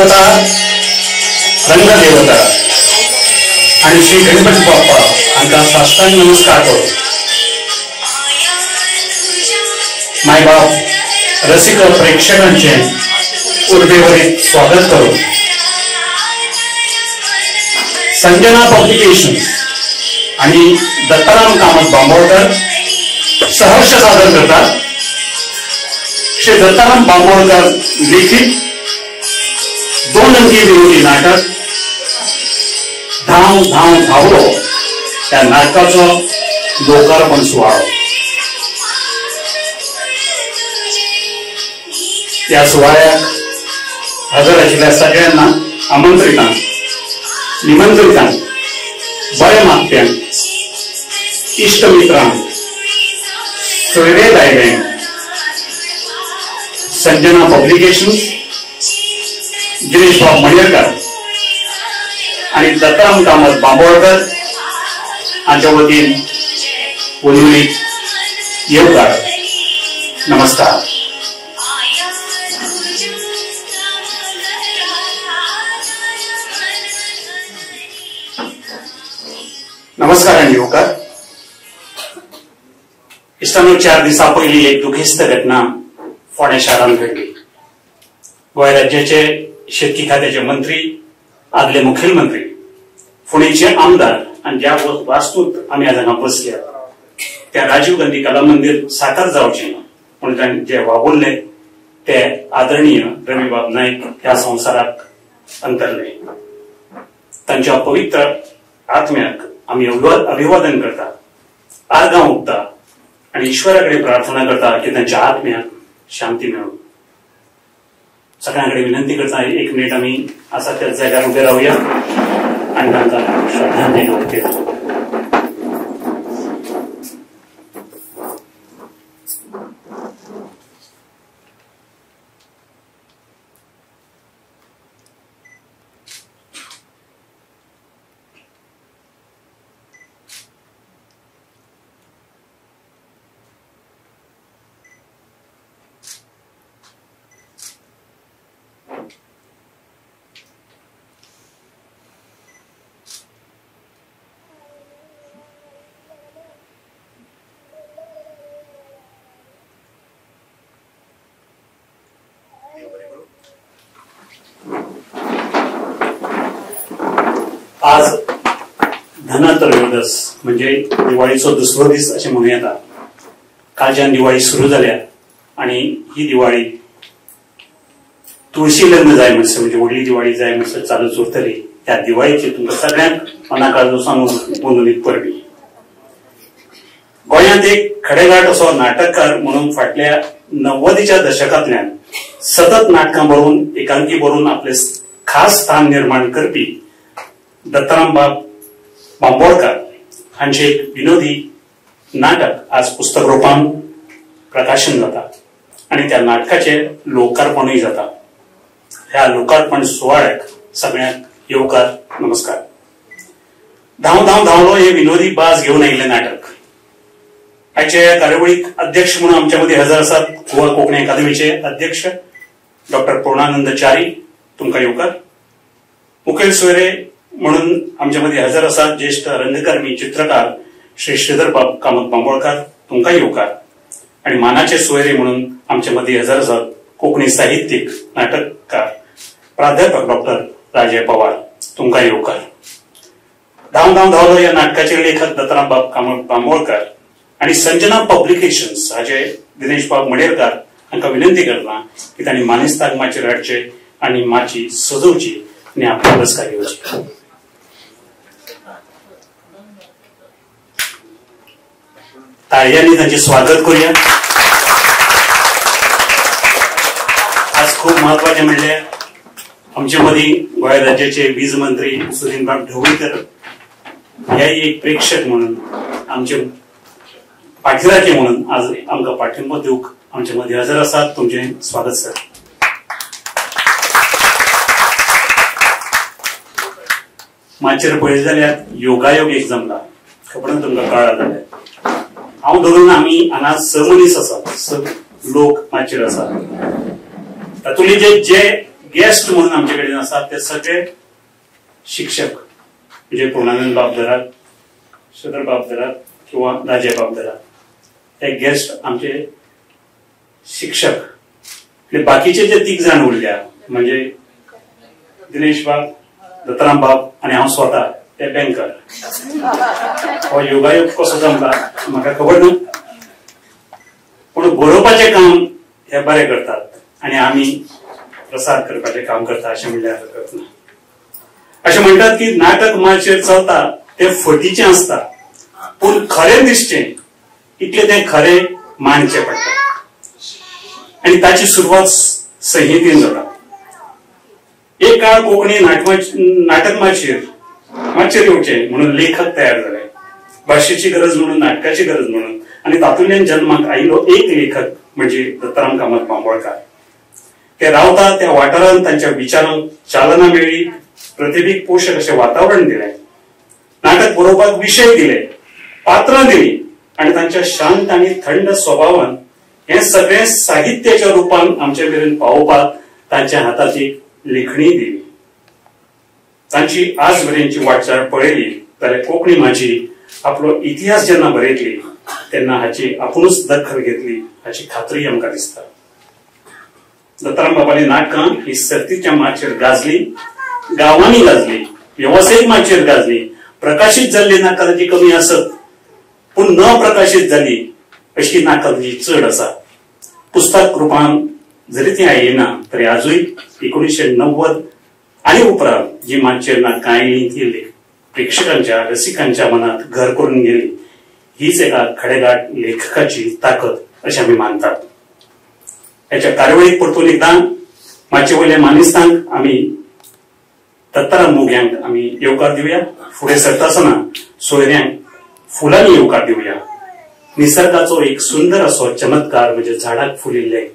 देवता, रंगदेवता आणि श्री गणपती बाप्पा हांकां साष्टांग नमस्कार करून मायबाप रसिक प्रेक्षकांचे उर्बेवरीत स्वागत करून संजना पब्लिकेशन आणि दत्ताराम कामत बांबोळकर सहर्ष सादर करतात श्री दत्ताराम बांबोळकर लिखित 2 अंकी विनोदी नाटक धांव धांव धांवलो त्या नाटकाचो लोकार्पण सुवाळो. त्या सुवाळ्याक हजर आशिल्ल्या सगळ्यांना आमंत्रितांक, निमंत्रितांक, बरे मागप्यांक, इश्ट मित्रांक, सोयरे दायऱ्यांक संजना पब्लिकेशन्स, गिरीश बाब मणेरकर आणि दत्ताराम कामत बांबोळकर हांच्या वतीन उर्वरीत येवकार. नमस्कार. नमस्कार आणि येवकार. इश्टांनो, 4 दिसां पयलीं एक दुखेस्त घटना फोंडें शारांत घडली. गोंय राज्याचे शेतकी खात्याचे मंत्री, आदले मुखेलमंत्री, फोंडेचे आमदार आनी ज्या वास्तूत आमी आज हांगा बसल्या त्या राजीव गांधी कला मंदिर साकार जावचें म्हणून तांणी जे वावुरले ते आदरणीय रवीबाब नायक ह्या संवसाराक अंतरले. तांच्या पवित्र आत्म्याक आमी अभिवादन करता, आर्गां ओंपता आनी ईश्वरा कडेन प्रार्थना करता की तांच्या आत्म्याक शांती मेळूं. सगळ्यां कडेन विनंती करता, 1 मिनिट आमी आसा त्या जाग्यार उबे रावया आनी तांकां श्रद्धांजली ओंपया. आज धनत्रयोदस म्हणजे दिवाळीचो दुसरो दीस अशें म्हणूं येता. कालच्यान दिवाळी सुरू जाल्या आनी ही दिवाळी तुळशी लग्न जाय म्हणसर, म्हणजे व्हडली दिवाळी जाय म्हणसर चालूच उरतली. त्या दिवाळीची तुमकां सगळ्यांक मना सांगून मनोनीत परबी. गोंयांत एक खडेगांठ असो नाटककार म्हणून फाटल्या 90च्या दशकांतल्यान सतत नाटकां बरोवन, एकांकी बरोवन आपलें खास स्थान निर्माण करपी दत्ताराम बाब बांबोळकर हांचे एक विनोदी नाटक आज पुस्तक रूपान प्रकाशन जाता आनी त्या नाटकाचे लोकार्पणूय जाता. ह्या लोकार्पण सुवाळ्याक सगळ्यांक येवकार. नमस्कार. धांव धांव धांवलो हे विनोदी बाज घेवन आयिल्लें नाटक. आयच्या कार्यावळीक अध्यक्ष म्हणून आमच्या मदीं हजर आसात गोवा कोंकणी अकादमीचे अध्यक्ष डॉक्टर पूर्णानंद च्यारी, तुमकां येवकार. मुखेल सोयरे म्हणून आमच्या मदीं हजर आसात ज्येष्ठ रंगकर्मी चित्रकार श्री श्रीधर बाब कामत बांबोळकर, तुमकां येवकार. आनी मानाचे सोयरे म्हणून आमच्या मदीं हजर आसात कोंकणी साहित्यीक नाटककार प्राध्यापक डॉक्टर राजय पवार, तुमकां येवकार. धांव धांव धांवलो ह्या नाटकाचे लेखक दत्ताराम बाब कामत बांबोळकर आनी संजना पब्लिकेशन्स हाचे दिनेश बाब मणेरकर हांकां विनंती करता की तांणी मानेस्ताक माचयेर हाडचे आनी माची सजोवची आनी आपली बसका घेवची. ताळयांनी तांचें स्वागत करूया. आज खूब महत्वाचें म्हणल्यार आमचे मदीं गोंय राज्याचे वीज मंत्री सुदिनबाब ढवळीकर ह्याय एक प्रेक्षक म्हणून, आमचे पाठीराखे म्हणून आज आमकां पाठिंबो दिवंक आमचे मदीं हजर आसात. तुमचें स्वागत सर. माचयेर पळयत जाल्यार योगायोग एक जमला, खबर ना तुमकां कळ्ळा जाल्यार. हांव धरून आमी हांगा 6 मनीस आसात, 6 लोक माचयेर आसात. तातूंतले जे जे गेस्ट म्हणून आमचे कडेन आसात ते सगळे शिक्षक, म्हणजे पूर्णानंद बाब धरात, श्रीधर बाब धरात किंवा राजे बाब धरात, हे गेस्ट आमचे शिक्षक. आणि बाकीचे जे तीग जाण उरल्या म्हणजे दिनेश बाब, दत्तराम बाब आणि हांव स्वता, ते बँकर. हो योगायोग कसो जमला म्हाका खबर ना, पूण बरोवपाचें काम हे बरें करतात आनी आमी प्रसार करपाचें काम करता अशें म्हणल्यार हरकत ना. अशें म्हणटात की नाटक माचयेर चलता तें फटीचें आसता, पूण खरें दिसचें इतलें तें खरें मानचें पडटा आनी ताची सुरवात संहितेन जाता. एक काळ कोंकणी नाटक माचयेर येवचें म्हणून लेखक तयार जाले, भाशेची गरज म्हणून, नाटकाची गरज म्हणून, आनी तातूंतल्यान जन्माक आयिल्लो एक लेखक म्हणजे दत्ताराम कामत बांबोळकार. ते रावता त्या वाठारांत तांच्या विचारांक चालना मेळ्ळी, प्रतिभेक पोशक अशें वातावरण दिलें, नाटक बरोवपाक विशय दिले, पात्रां दिली आनी तांच्या शांत आनी थंड स्वभावान हें सगळें साहित्याच्या रुपान आमचे मेरेन पावोवपाक तांच्या हातात एक लेखणी दिली. तांची आज मेरेनची वाटचाल पळयली जाल्यार कोंकणी माझी आपलो इतिहास जेन्ना बरयतली तेन्ना हाची आपुणूच दखल घेतली हाची खात्री आमकां दिसता. दत्ताराम बाबाली नाटकां ही सर्तीच्या माचयेर गाजली, गांवांनी गाजली, वेवसायीक माचयेर गाजली. प्रकाशीत जाल्ली नाटकां ताची कमी आसत, पूण न प्रकाशीत जाली अशी नाटकां ताची चड आसा. पुस्तक रुपान जरी ती आयली ना तरी आजूय 1990 आनी उपरांत जी माचयेर नाटकां आयली ती प्रेक्षकांच्या, रसिकांच्या मनात घर करून गेली. हीच एका खडेगाठ लेखकाची ताकद अशें आमी मानतात. ह्याच्या कार्यावळीक परतून एकदां माचये वयल्या मानेस्तांक आमी दत्ताराम मोग्यांक आमी येवकार दिवया. फुडें सरता आसतना सोयऱ्यांक फुलांनी येवकार दिवया. निसर्गाचो एक सुंदर असो चमत्कार म्हणजे झाडाक फुलिल्लें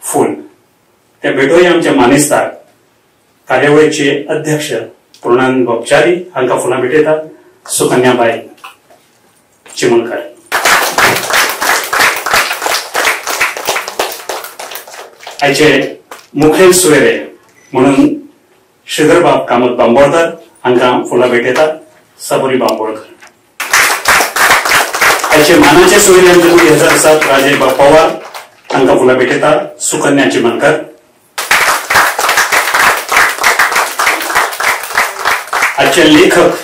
फूल. ते भेटोवया आमच्या मानेस्ताक. कार्यावळीचे अध्यक्ष पूर्णानंद बाब च्यारी हांकां फुलां भेटयतात. सुकन्याबाई चिमणकर. आयचे मुखेल सोयरे म्हणून श्रीधरबाब कामत बांबोळकर हांकां फुलां भेटयतात. सबरी बांबोळकर. आयचे मानाचे सोयरे आमचे मदीं हजर आसात राजेबाब पवार हांकां फुलां भेटयतात. सुकन्या चिमणकर. आजचे लेखक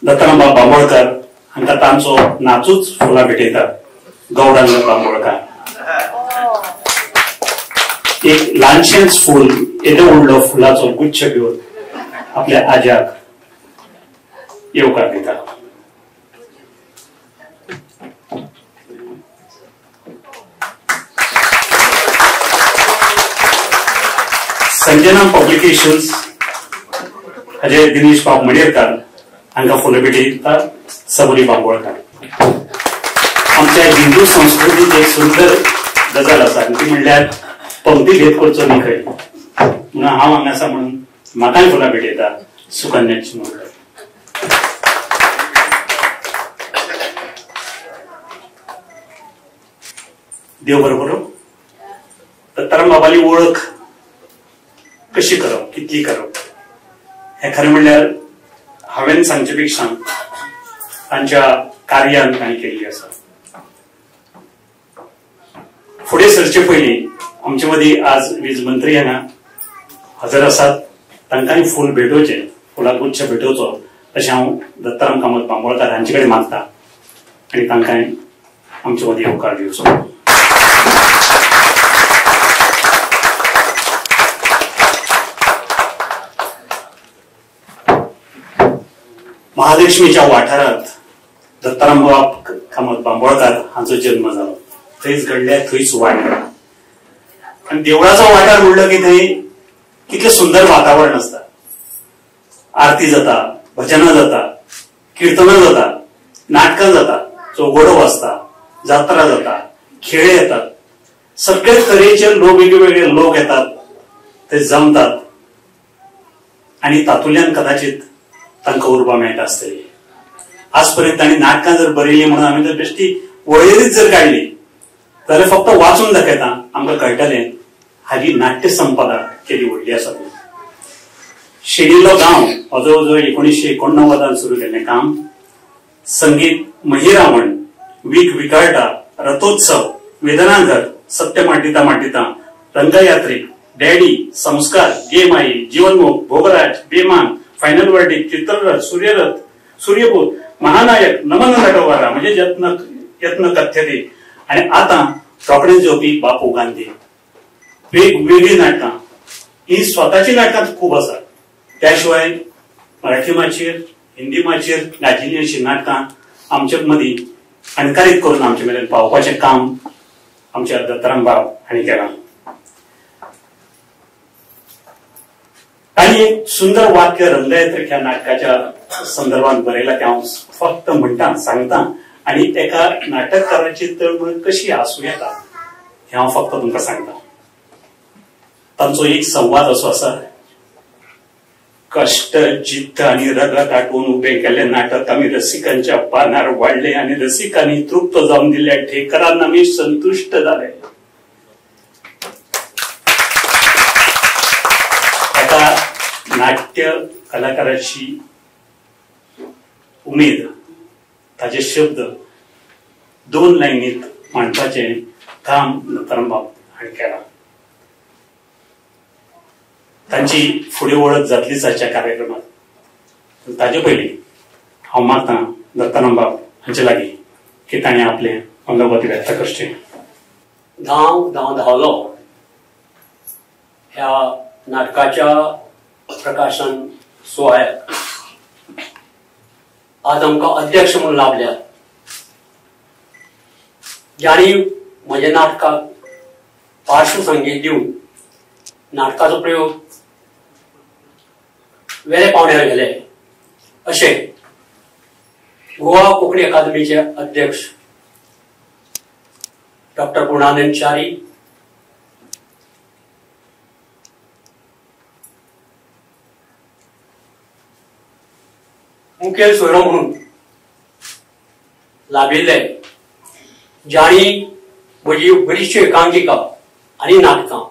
दत्तारामबाब बांबोळकर हांकां तांचो नाचूच फुलां भेटयतात. गौरांग बांबोळकर. एक ल्हानशेंच फूल, येदो व्हडलो फुलाचो गुच्छ घेवन आपल्या आज्याक येवकार दिता. संजना पब्लिकेशन्स हाजे दिनेश बाब मडेरकार हांकां फुलां भेटयता. सबरी बांबोळकर. आमच्या हिंदू संस्कृतीत एक सुंदर गजाल आसा ती म्हणल्यार पंक्ती भेद करचो न्ही खंय, म्हणून हांव हांगा आसा म्हणून म्हाकाय फुलां भेटयता. सुकन्या चिमणकर. देव बरो करूं. दत्ताराम बाबाली वळख कशी करप, कितली करप हें खरें म्हणल्यार हांवें सांगचे पेक्षा तांच्या कार्यान तांणी केल्ली आसा. फुडें सरचे पयलीं आमचे मदीं आज वीज मंत्री हांगा हजर आसात, तांकांय फूल भेटोवचें, फुलां गुच्छ भेटोवचो अशें हांव दत्ताराम कामत बांबोळकार हांचे कडेन मागता आनी तांकांय आमचे मदीं येवकार दिवचो. महालक्ष्मीच्या वाठारांत दत्ताराम बाब कामत बांबोळकार हांचो जन्म जालो. थंयच घडले, थंयच वाडले. आनी देवळाचो वाठार म्हणलो की थंय कितलें सुंदर वातावरण आसता. आरती जाता, भजनां जाता, किर्तनां जाता, नाटकां जाता, चौघडो वाजता, जात्रा जाता, खेळ येतात, सगळे तरेचे लोक, वेगळे लोक येतात, ते जमतात आनी तातूंतल्यान कदाचित तांकां उर्बा मेळटा आसतली. आजपर्यंत तांणी नाटकां जर बरयली म्हणून आमी जर बेश्टी वळेरीच जर काडली जाल्यार फक्त वाचून दाखयता आमकां कळटलें हाजी नाट्यसंपदा केदी व्हडली आसा. शेणिल्लो गांव हो जवळ जवळ 1989 सुरू केल्लें काम, संगीत महिरावण, वीक विकाळटा, रथोत्सव, वेदनाघर, सत्य माटिता माटिता, रंगयात्रिक, डॅडी, संस्कार, गे माई, जीवनमोग, भोगराज, बेमान, फायनल वर्डिक, चित्ररथ, सूर्यरथ, सूर्यपूत, महानायक, नमन नटवरा म्हणजे यत्न यत्न कथ्यते आणि आता रोखडेच येवपी बापू गांधी. वेगवेगळी नाटकां ही स्वताची नाटकां खूब आसात. त्या शिवाय मराठी माचयेर, हिंदी माचयेर गाजिल्लीं अशीं नाटकां आमचे मदीं अणकारीत करून आमचे मेरेन पावोवपाचें काम आमच्या दत्ताराम बाब हांणी केलां. तांणी एक सुंदर वाक्य रंगयात्रिक ह्या नाटकाच्या संदर्भात बरयलां तें हांव फक्त म्हणटा, सांगता आनी एका नाटककाराची तळमळ कशी आसूं येता हें हांव फक्त तुमकां सांगता. तांचो एक संवाद असो आसा, कष्ट, जिद्द आणि रगत आटवून उभे केले नाटक आम्ही रसिकांच्या पानार वाढले आणि रसिकांनी तृप्त जाऊन दिल्या ठेकरांना मी संतुष्ट झाले. आता नाट्य कलाकाराची उमेद, ताजे शब्द दोन लायनीत मांडपाचें काम दत्ताराम बाब हांणी केलां. तांची फुडें वळख जातलीच आजच्या कार्यक्रमात. ताजे पयलीं हांव मागतां दत्ताराम बाब हांचे लागीं की ताणें आपलें मनोगत व्यक्त करचें. धांव धांव धांवलो ह्या नाटकाच्या प्रकाशन सुवाळ्याक आज आमकां अध्यक्ष म्हणून लाभल्या, ज्यांनी म्हज्या नाटकाक पार्श्वसंगीत दिवन नाटकाचो प्रयोग वेले पावण्यार गेले अशें गोवा कोंकणी अकादमीचे अध्यक्ष डॉक्टर पूर्णानंद च्यारी, मुखेल सोयरो म्हणून लाभिल्ले, ज्यांनी म्हजी बरीचशी एकांकिका आनी नाटकां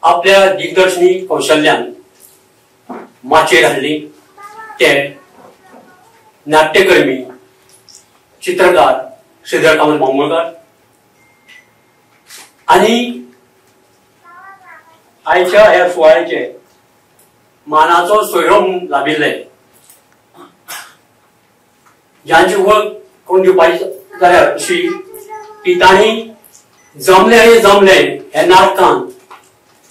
आपल्या दिग्दर्शनी कौशल्यान माचयेर हाडली ते नाट्यकर्मी चित्रकार श्रीधर कामत बांबोळकार आनी आयच्या ह्या सुवाळ्याचे मानाचो सोयरो म्हणून लाभिल्ले, ज्यांची वळख करून दिवपाची जाल्यार अशी की तांणी जमले आनी जमले ह्या नाटकान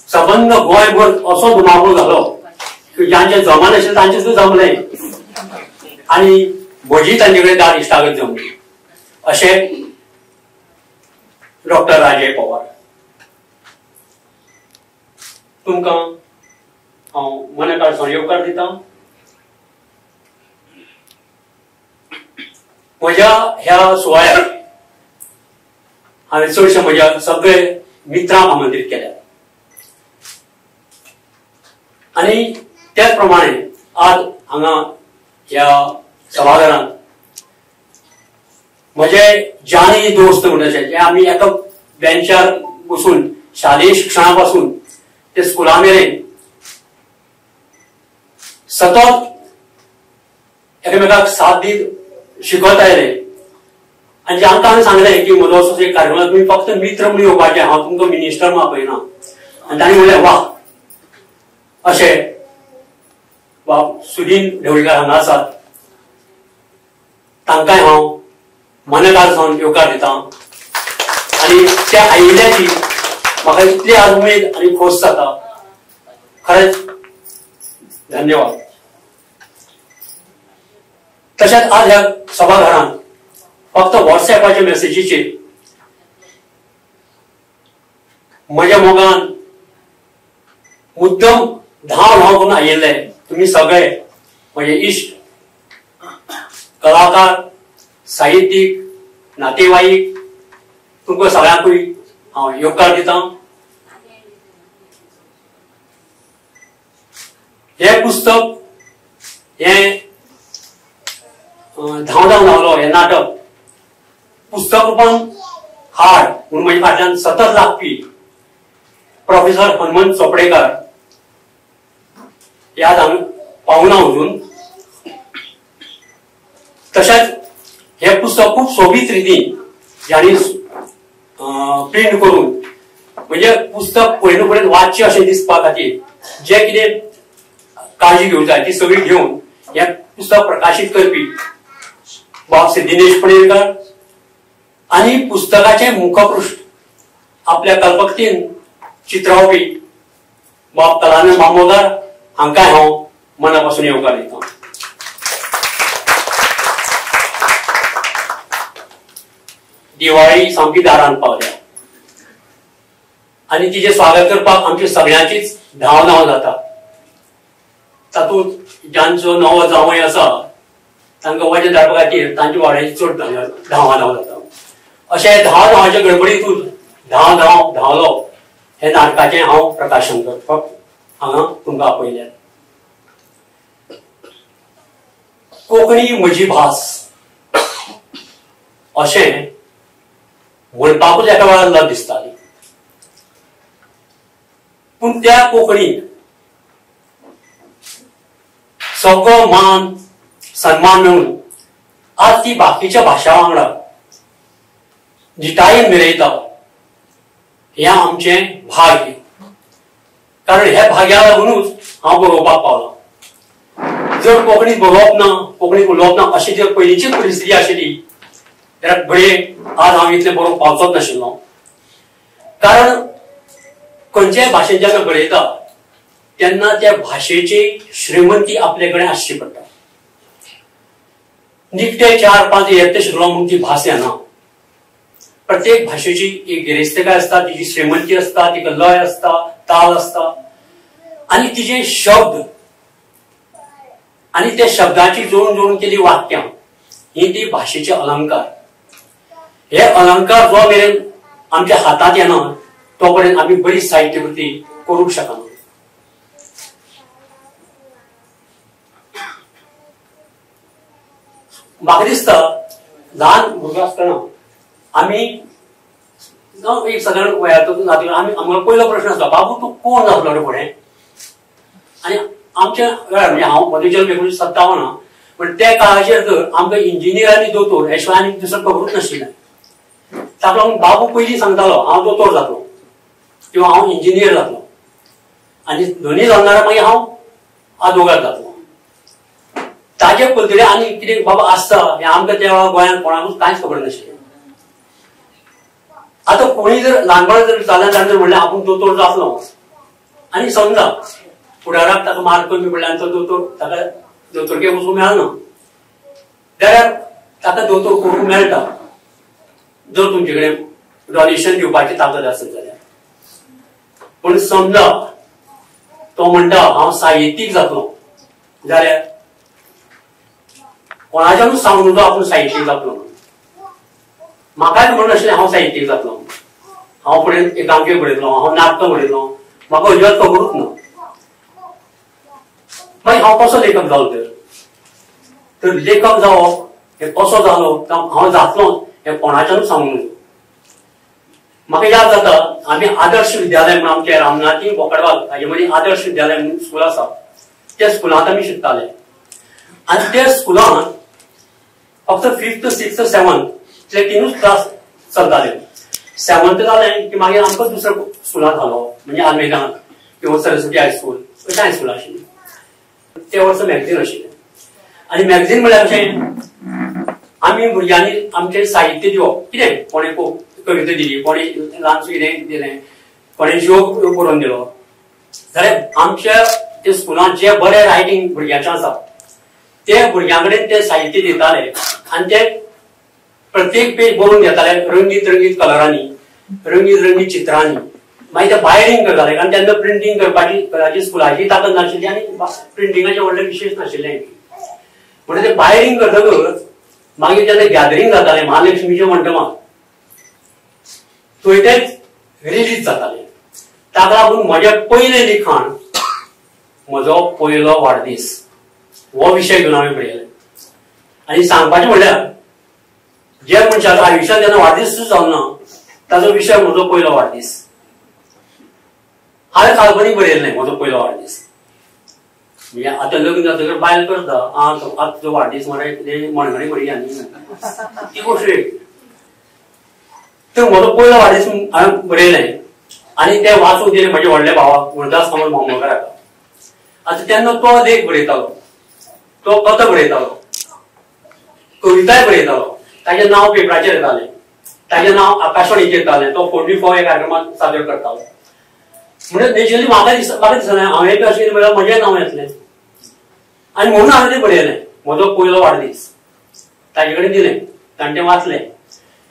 सबंद गोंयभर असो धुमाकूळ घालो की ज्यांचे जमनाशिल्लें तांचे सुद्दां जमले आनी म्हजी तांचे कडेन दाट इश्टागत जमली अशें डॉक्टर राजय पवार. तुमकां हांव मनाकाळसावन येवकार दिता. म्हज्या ह्या सुवाळ्याक हांवें चडशे म्हज्या सगळे मित्रांक आमंत्रीत केल्या आनी त्याच प्रमाणे आज हांगा ह्या सभाघरांत म्हजे जानी दोस्त म्हणटा जे आमी एका बेंचार बसून शालेय शिक्षणा पासून ते स्कुला मेरेन सतत एकामेकाक साथ दीत शिकत आयले आनी जांकां हांवें सांगलें की म्हजो असो एक कार्यक्रम, तुमी फक्त मित्र म्हणून येवपाचें, हांव तुमकां मिनिस्टर म्हणून आपयना, आनी तांणी म्हणलें वा. अशें बाब सुदीन ढवळीकार हांगा आसात, तांकांय हांव मनाकाळसावन येवकार दिता आनी त्या आयिल्ल्याची म्हाका इतली आज उमेद आनी खोस जाता. खरेंच धन्यवाद. तशेंच आज ह्या सभाघरांत फक्त वॉट्सएपाच्या मेसेजीचेर म्हज्या मोगान मुद्दम धांव धांव करून आयिल्ले तुमी सगळे म्हजे इश्ट, कलाकार, साहित्यीक, नातेवाईक, तुमकां सगळ्यांकूय हांव येवकार दितां. हें पुस्तक हें धांव धांव धांवलो हें नाटक पुस्तक रुपान हाड म्हणून म्हज्या फाटल्यान सतत लागपी प्रोफेसर हनुमंत चोपडेकार याद हांगा पावना अजून. तशेंच हे पुस्तक खूब सोबीत रितीन जाणी प्रिंट करून म्हणजे पुस्तक पयलो पर्यंत वाचचें अशें दिसपा खातीर जे कितें काळजी घेवंक जाय ती सगळी घेवन हें पुस्तक प्रकाशीत करपी बाब श्री दिनेश पणेरकर आनी पुस्तकाचें मुखपृष्ठ आपल्या कल्पकतेन चित्रावपी बाब कलानंद बांबोळकार हांकां हांव मना पासून येवकार दिता. दिवाळी सामकी दारान पावल्या आनी तिचें स्वागत करपाक आमची सगळ्यांचीच धांव धांव जाता. तातूंत जांचो नवो जांवय आसा तांकां वजें धाडपा खातीर तांची वाड्याची चड धांवा धांव जाता. अशें धांव धांवाच्या गडबडीतूच धांव धांव धांवलो हे नाटकाचें हांव प्रकाशन करपाक हांगा तुमकां आपयल्यात. कोंकणी म्हजी भास अशें म्हणपाकूच एका वेळार लज दिसताली, पूण त्या कोंकणीक सगळो मान सन्मान मेळून आज ती बाकीच्या भाशा वांगडा निटायेन मिरयता हें आमचें भाग्य. कारण हे भाग्या लागूनच हांव बरोवपाक पावलां. जर कोंकणीत बरोवप ना, कोंकणीत उलोवप ना अशी जर पयलींची परिस्थिती आशिल्ली जाल्यार घडये आज हांव इतलें बरोवंक पावचोच नाशिल्लो. कारण खंयच्याय भाशेन जेन्ना बरयता तेन्ना त्या भाशेची श्रीमंती आपले कडेन आसची पडटा. निखटे 4-5 इयत्ते शिकलो म्हणून ती भास येना. प्रत्येक भाशेची एक गिरेस्तकाय आसता, तिची श्रीमंती आसता, तिका लय आसता, ताल आसता आनी तिचे शब्द आनी त्या शब्दाची जोडून जोडून केली वाक्यां ही ती भाशेचे अलंकार. हे अलंकार जो मेरेन आमच्या हातांत येना तो पर्यंत आमी बरी साहित्यकृती करूंक शकना. म्हाका दिसता ल्हान भुरगो आसतना आमी एक सादारण वयाचो जातकच आमी आमकां पयलो प्रश्न आसता, बाबू तूं कोण जातलो रे फुडें? आनी आमच्या वेळार म्हणजे हांव म्हजो जल्म 1957, पण त्या काळाचेर तर आमकां इंजिनियर आनी दोतोर हे शिवाय आनी दुसरो खबरूच नाशिल्लें. ताका लागून बाबू पयलीं सांगतालो हांव दोतोर जातलो किंवा हांव इंजिनियर जातलो आनी दोनूय जालना मागीर हांव आदवोगाद जातलो. ताजे पलतडे आनी कितें बाबा आसता हें आमकां त्या वेळार गोंयांत कोणाकूच कांयच खबर नाशिल्लें. आतां कोणी जर ल्हानपणांत जर जाल्यार ताणें जर म्हणलें आपूण दोतोर जातलो आनी समजा फुडाराक ताका मार्क कमी पडले आनी तो दोतोर ताका दोतोरके वचूंक मेळना जाल्यार ताका दोतोर करूंक मेळटा जर तुमचे कडेन डोनेशन दिवपाची ताकद आसत जाल्यार. पूण समजा तो म्हणटा हांव साहित्यीक जातलो जाल्यार कोणाच्यानूच सांगूं नजो आपूण साहित्यीक जातलो. म्हाकाय म्हणून आशिल्लें हांव साहित्यीक जातलो, हांव फुडें एकांकी बरयतलो, हांव नाटकां बरयतलो, म्हाका अजिबात खबरूच ना. मागीर हांव कसो लेखक जालो तर? तर लेखक जावप हें कसो जालो हांव जातलो हें कोणाच्यानूच सांगूं नजो. म्हाका याद जाता आमी आदर्श विद्यालय म्हणून आमचे रामनाथी बोकडवाल हाजे मदीं आदर्श विद्यालय म्हणून स्कूल आसा, त्या स्कुलांत आमी शिकताले आनी त्या स्कुलांत फक्त 5th 6th 7th ते 3ूच क्लास चलताले. 7th जालें की मागीर आमकां दुसऱ्या स्कुलांत घालो म्हणजे आल्मेदांत किंवा सरस्वती हायस्कूल अशें हायस्कूल आशिल्लें. ते वर्सा मॅगझीन आशिल्लें आनी मॅगझीन म्हळ्यार कशें आमी भुरग्यांनी आमचें साहित्य दिवप, कितें कोणें कविता दिली, कोणें ल्हानशें कितें दिलें, कोणें जोक बरोवन दिलो जाल्यार आमच्या ते स्कुलांत जे बरे रायटींग भुरग्यांचें आसा ते भुरग्यां कडेन ते साहित्य दिताले आनी ते प्रत्येक पेज बरोवन घेताले रंगीत रंगीत कलरांनी, रंगीत रंगीत चित्रांनी. मागीर ते बायरिंग करताले कारण तेन्ना प्रिंटींग करपाची स्कुलाची ताकद नाशिल्ली आनी प्रिंटिंगाचें व्हडलें विशेश नाशिल्लें. म्हणून ते बायरिंग करतकच मागीर जेन्ना गॅदरींग जातालें महालक्ष्मीच्या मंडपांत थंय तेच रिलीज जातालें. ताका लागून म्हजें पयलें लिखाण म्हजो पयलो वाडदीस हो विशय घेवन हांवें बरयलें. आनी सांगपाचें म्हणल्यार जे मनशाचो आयुश्यांत जेन्ना वाडदीसूच जालो ना ताजो विशय म्हजो पयलो वाडदीस. हांवें काल्पनीक बरयलें म्हजो पयलो वाडदीस. म्हणजे आतां लग्न जातकर बायल करता, आं आतां तुजो वाडदीस मरे कितें मणगणें बरया न्ही, ती गोश्ट वेगळी. तर म्हजो पयलो वाडदीस हांवें बरयलें आनी तें वाचूंक दिलें म्हज्या व्हडल्या भावाक गुरुदास कामत मामोळकाराक. आतां तेन्ना तो लेख बरयतालो, तो कथा बरयतालो, कविताय बरयतालो. ताजें नांव पेपराचेर येतालें, ताजें नांव आकाशवाणीचेर येतालें. तो 44 ह्या कार्यक्रमात सादर करतालो. म्हणजे नॅचरली म्हाका दिसना हांवें बी अशें म्हळ्यार म्हजें नांव येतलें आनी म्हणून हांवें तें बरयलें. म्हजो पयलो वाडदीस ताजे कडेन दिलें, ताणें तें वाचलें.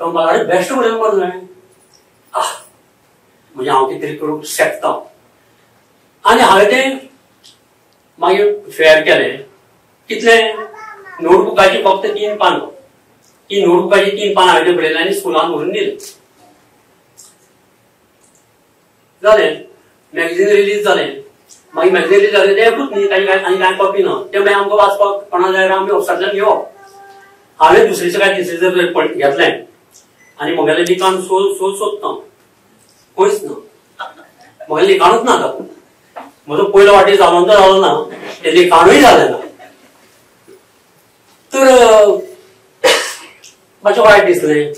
तो म्हाका अरे बेश्ट बरयलें मरे तुवें, आह म्हणजे हांव कितें तरी करूंक शकता. आनी हांवें तें मागीर फेर केलें. कितलें नोटबुकाची फक्त 3 पानां, ती नोटबुकाची 3 पानां हांवें तें बरयलें आनी स्कुलान व्हरून दिलें. जालें, मॅगझीन रिलीज जालें. मागीर मॅगझीन रिलीज जालें तें एकूच न्ही, ताजी कांय आनी कांय कॉपी ना. तें मागीर आमकां वाचपाक कोणा जाय आमी ऑफिसांतल्यान घेवप. हांवें दुसरें काय तिसरें घेतलें आनी म्हगेलें लिखाण सोद सोद सोदता खंयच ना, म्हगेलें लिखाणूच ना. आतां म्हजो पयलो वाडदीस जालो तर जालो ना, तें लिखाणूय जालें ना. तर मातशें वायट दिसलें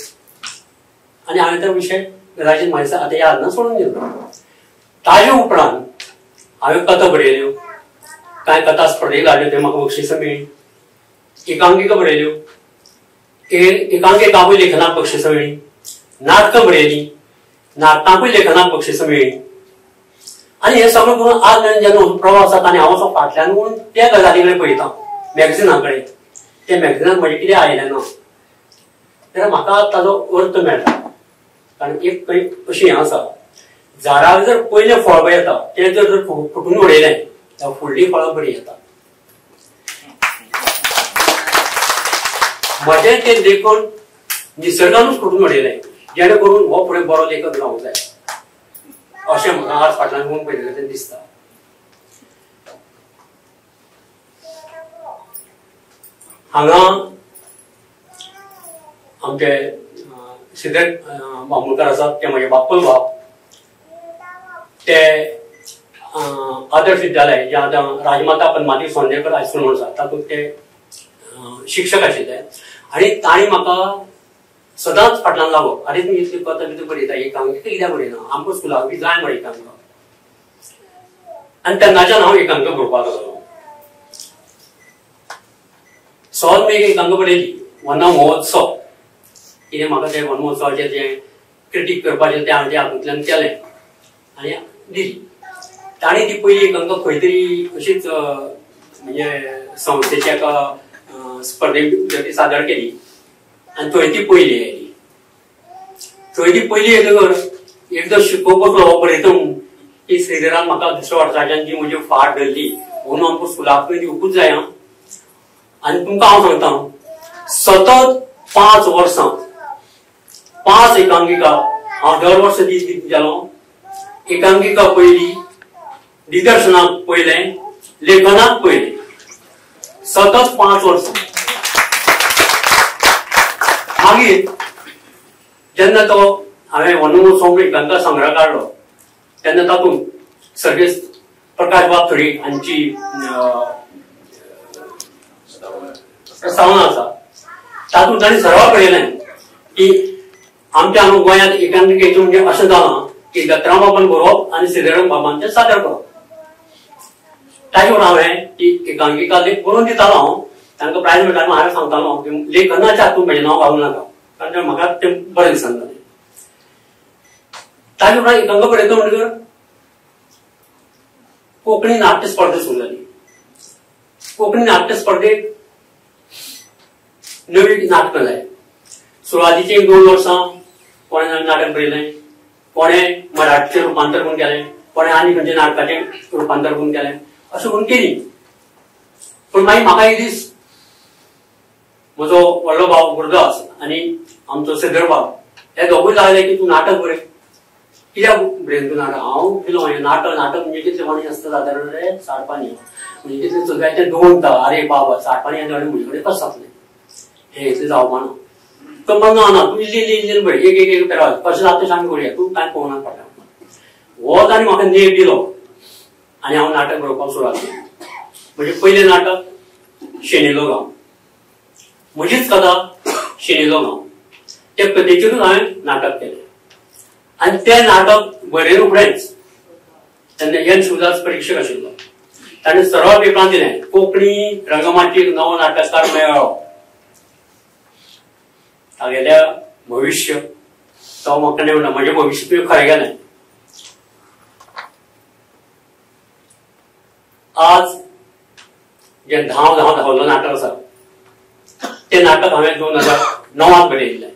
आनी हांवें तो विशय कदाचित म्हाजे आतां याद ना सोडून दिलो. ताजे उपरांत हांवें कथा बरयल्यो, कांय कथा स्पर्धेक धाडल्यो, ते म्हाका बक्षिसां मेळ्ळीं. एकांकिका बरयल्यो, एकांकिकाकूय लेखनाक बक्षिसां मेळ्ळीं. नाटकां बरयलीं, नाटकांकूय लेखनाक बक्षिसां मेळ्ळीं. आनी हें सगळें करून आज मेरेन जेन्ना प्रवास जाता आनी हांव असो फाटल्यान वळून त्या गजाली कडेन पळयता, मॅगझिना कडेन, त्या मॅगझिनाक म्हजें कितें आयलें ना जाल्यार म्हाका ताजो अर्थ मेळटा. कारण एक खंय अशी हें आसा, झाडाक जर पयलें फळ येता तें जर फुटून उडयलें जाल्यार फुडलीं फळां बरीं येता. म्हजें तें लेखन निसर्गानूच फुटून उडयलें, जेणे करून हो फुडें बरो लेखक जावंक जाय अशें म्हाका आज फाटल्यान वळून पळयलें दिसता. हांगा आमचे सिद्धेश बांबोळकार आसात, ते म्हजे बाप्पल बाब. ते आदर्श विद्यालय जे आतां राजमाता पद्मावती सोंडेकर हायस्कूल म्हणून आसा तातूंत ते शिक्षक आशिल्ले आनी तांणी म्हाका सदांच फाटल्यान लागप, आरे तुमी इतली कथा बी बरयता, एकांकिका कित्याक बरयना, आमकां स्कुलाक बी जाय मरे एकांक. आनी तेन्नाच्यान हांव एकांक बरोवपाक लागलो. सहज मी एक एकांक बरयली, वन महोत्सव. कितें म्हाका तें वन महोत्सवाचें जें क्रिटीक करपाचें तें हांवें तें हातूंतल्यान केलें आनी दिली. तांणी ती पयली एकांक खंय तरी अशीच म्हणजे संस्थेच्या एका स्पर्धेक सादर केली आनी थंय ती पयली आयली. थंय ती पयली येतकर एकदां शिकोवप बसलो बरयता म्हूण की श्रीधरान म्हाका दुसऱ्या वर्साच्यान जी म्हजी फाट धरली म्हणून आमकां स्कुलाकूय दिवकूच जाय. आनी तुमकां हांव सांगता, सतत 5 वर्सां 5 एकांकिका हांव दर वर्सा दीत गेलो. एकांकिका पयली, दिग्दर्शनाक पयलें, लेखनाक पयलें, सतत 5 वर्सां. मागीर जेन्ना तो हांवें वनमहोत्सव एकांकिका संग्रह काडलो तेन्ना तातूंत सर्गेस्त प्रकाश बाब थळी हांची प्रस्तावना आसा. तातूंत तांणी सरळ पळयलें की आमच्या हांगा गोंयांत एकांकिकेचें म्हणजे अशें जालां की दत्तराम बाबान बरोवप आनी श्रीधर बाबान तें सादर करप. ताजे उपरांत हांवें ती एकांकिका लेख बरोवन दितालो. हांव तांकां प्रायज मेळटालें, हांवें सांगतालो की लेखनाच्या हातूंत म्हजें नांव घालूं नाका, कारण म्हाका तें बरें दिसना जालें. ताजे उपरांत एकांक बरयता म्हणटकर कोंकणी नाट्य स्पर्धा सुरू जाली. कोंकणी नाट्य स्पर्धेक नवी नाटकां जाय. सुरवातीची 1-2 वर्सां कोणें नाटक बरयलें, कोणें मराठीचें रुपांतर करून केलें, कोणें आनी खंयच्या नाटकाचें रुपांतर करून केलें, अशें करून केली. पूण मागीर म्हाका एक दीस म्हजो व्हडलो भाव गुरुदास आनी आमचो श्रीधर बाब हे दोगूय लागले की तूं नाटक बरय. कित्याक बरयना तूं नाटक? हांव दिलो हें नाटक, नाटक म्हणजे कितलें पाणी आसता सादारण रे 60 पाणी, म्हणजे कितलें चलता तें 2 ता. अरे बाबा 60 पाणी आनी म्हजे कडेन कशें जातलें, हें इतलें जावपाना. तो म्हणना ना, तूं इल्ली इल्ली इल्ली बरय, एक एक एक पेरा कशें जाता तशें आमी करुया, तूं कांय पळोवना फाटल्यान. हो ताणें म्हाका नेट दिलो आनी हांव नाटक बरोवपाक सुरवात केली. म्हणजे पयलें नाटक शेणिल्लो गांव, म्हजीच कथा शेणिल्लो गांव, त्या कथेचेरूच हांवें नाटक केलें. आनी तें नाटक बरयले फुडेंच तेन्ना एन शिवदास परिक्षक आशिल्लो, ताणें सरळ पेपरान दिलें कोंकणी रंगमाचयेक नवो नाटककार मेळ्ळो. तागेल्या भविश्य तो म्हाका म्हणटा म्हजें भविश्य तुवें खरें गेलें. आज जे धांव धांव धांवलो नाटक आसा तें नाटक हांवें 2009 बरयिल्लें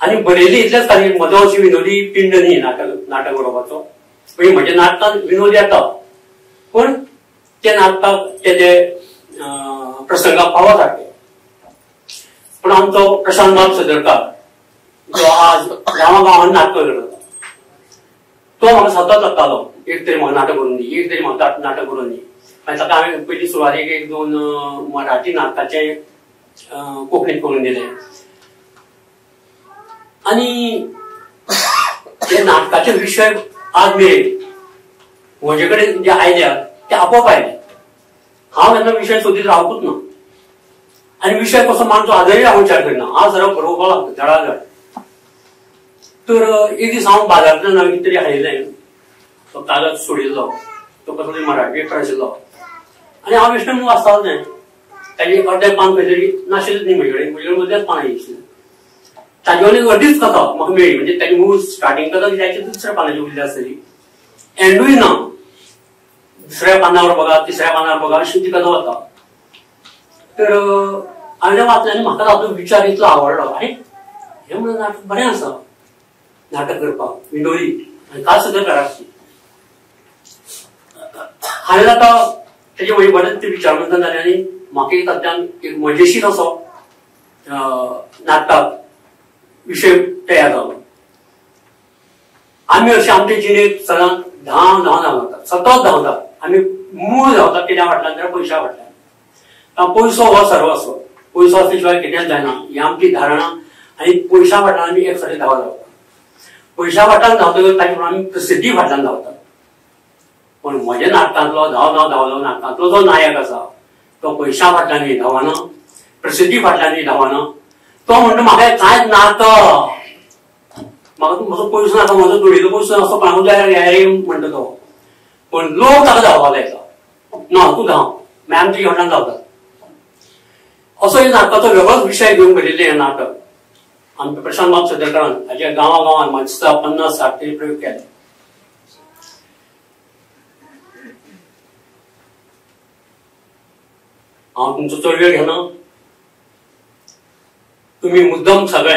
आनी बरयल्लें इतलेंच खातीर म्हजो अशी विनोदी पिंड न्ही नाटक नाटक बरोवपाचो. म्हणजे म्हज्या नाटकान विनोद येता पूण ते नाटकाक तेजे प्रसंगाक फावो सारके. पूण आमचो प्रशांत बाब सदरकार जो आज गांवा गांवान नाटकां करता तो म्हाका सतत लागतालो, एक तरी म्हाका नाटक करून दी, एक तरी म्हाका नाटक करून दी. मागीर ताका हांवें पयलीं सुरवातेक एक दोन मराठी नाटकाचे कोंकणीत करून दिले आनी ते नाटकाचे विशय आज मेरेन म्हजे कडेन जे आयल्या ते आपोआप आयले. हांव केन्ना विशय सोदीत रावकूच ना आनी विशय कसो मानचो आजय हांव विचार करिना. हांव सरळ बरोवपाक लागता धडाधड. तर एक दीस हांव बाजारांतल्यान हांवें कितें तरी हाडिल्लें, तो कागद सोडिल्लो, तो कसलो तरी मराठी पेपर आशिल्लो आनी हांव विष्णू म्हणून वाचतालो तें. ताजी अर्दें पान खंय तरी नाशिल्लें न्ही म्हजे कडेन, म्हजे कडेन मदलेंच पान आशिल्लें. ताजे वयली अर्दीच कथा म्हाका मेळ्ळी, म्हणजे ताजी मूळ स्टार्टींग कथा ताची दुसऱ्या पानाची उरली आसतली, एंडूय ना, दुसऱ्या पानावर बघा तिसऱ्या पानावर बघा अशी ती कथा वता. तर हांवें वाचलें आनी म्हाका तातूंत विचार इतलो आवडलो, आरे हें म्हणून नाटक बरें आसा नाटक करपाक विनोदी आनी खास सदरकाराची. हांवें आतां तेजे म्हजे बरेंच ते विचारमंथन जालें आनी म्हाका एक तातूंतल्यान एक मजेशीर असो नाटकाक विशय तयार जालो. आमी अशे आमचे जिणेंत सदांच धांव धांव धांवतात, सतत धांवतात. आमी मूळ धांवतात कित्या फाटल्यान जाल्यार पयशा फाटल्यान. पयसो हो सर्वस्व, पयसो आसल्या शिवाय कितेंच जायना ही आमची धारणा आनी पयशा फाटल्यान आमी एक सारके धांवत रावतात. पयशा फाटल्यान धांवतकच ताचे प्रमाण आमी प्रसिद्धी फाटल्यान धांवतात. पूण म्हज्या नाटकांतलो धांव धांव धांवलो नाटकांतलो जो नायक आसा तो पयशा फाटल्यानूय धांवना, प्रसिद्धी फाटल्यानूय धांवना. तो म्हणटा म्हाका कांयच नाका, म्हाका म्हजो पयसो नाका, म्हजो जोडिल्लो पयसो असो कोणाकूच जाय रे म्हणटा तो. पूण लोक ताका धांवपाक लायता, ना तूं धांव, मागीर आमी तुज्या फाटल्यान धांवतात. असो हे नाटकाचो वेगळोच विशय घेवन बरयल्लें हें नाटक आमच्या प्रशांत बाब सदरकारान हाच्या गांवा गांवान म्हाका 50-60 तरी प्रयोग केले. हांव तुमचो चड वेळ घेना, तुमी मुद्दम सगळे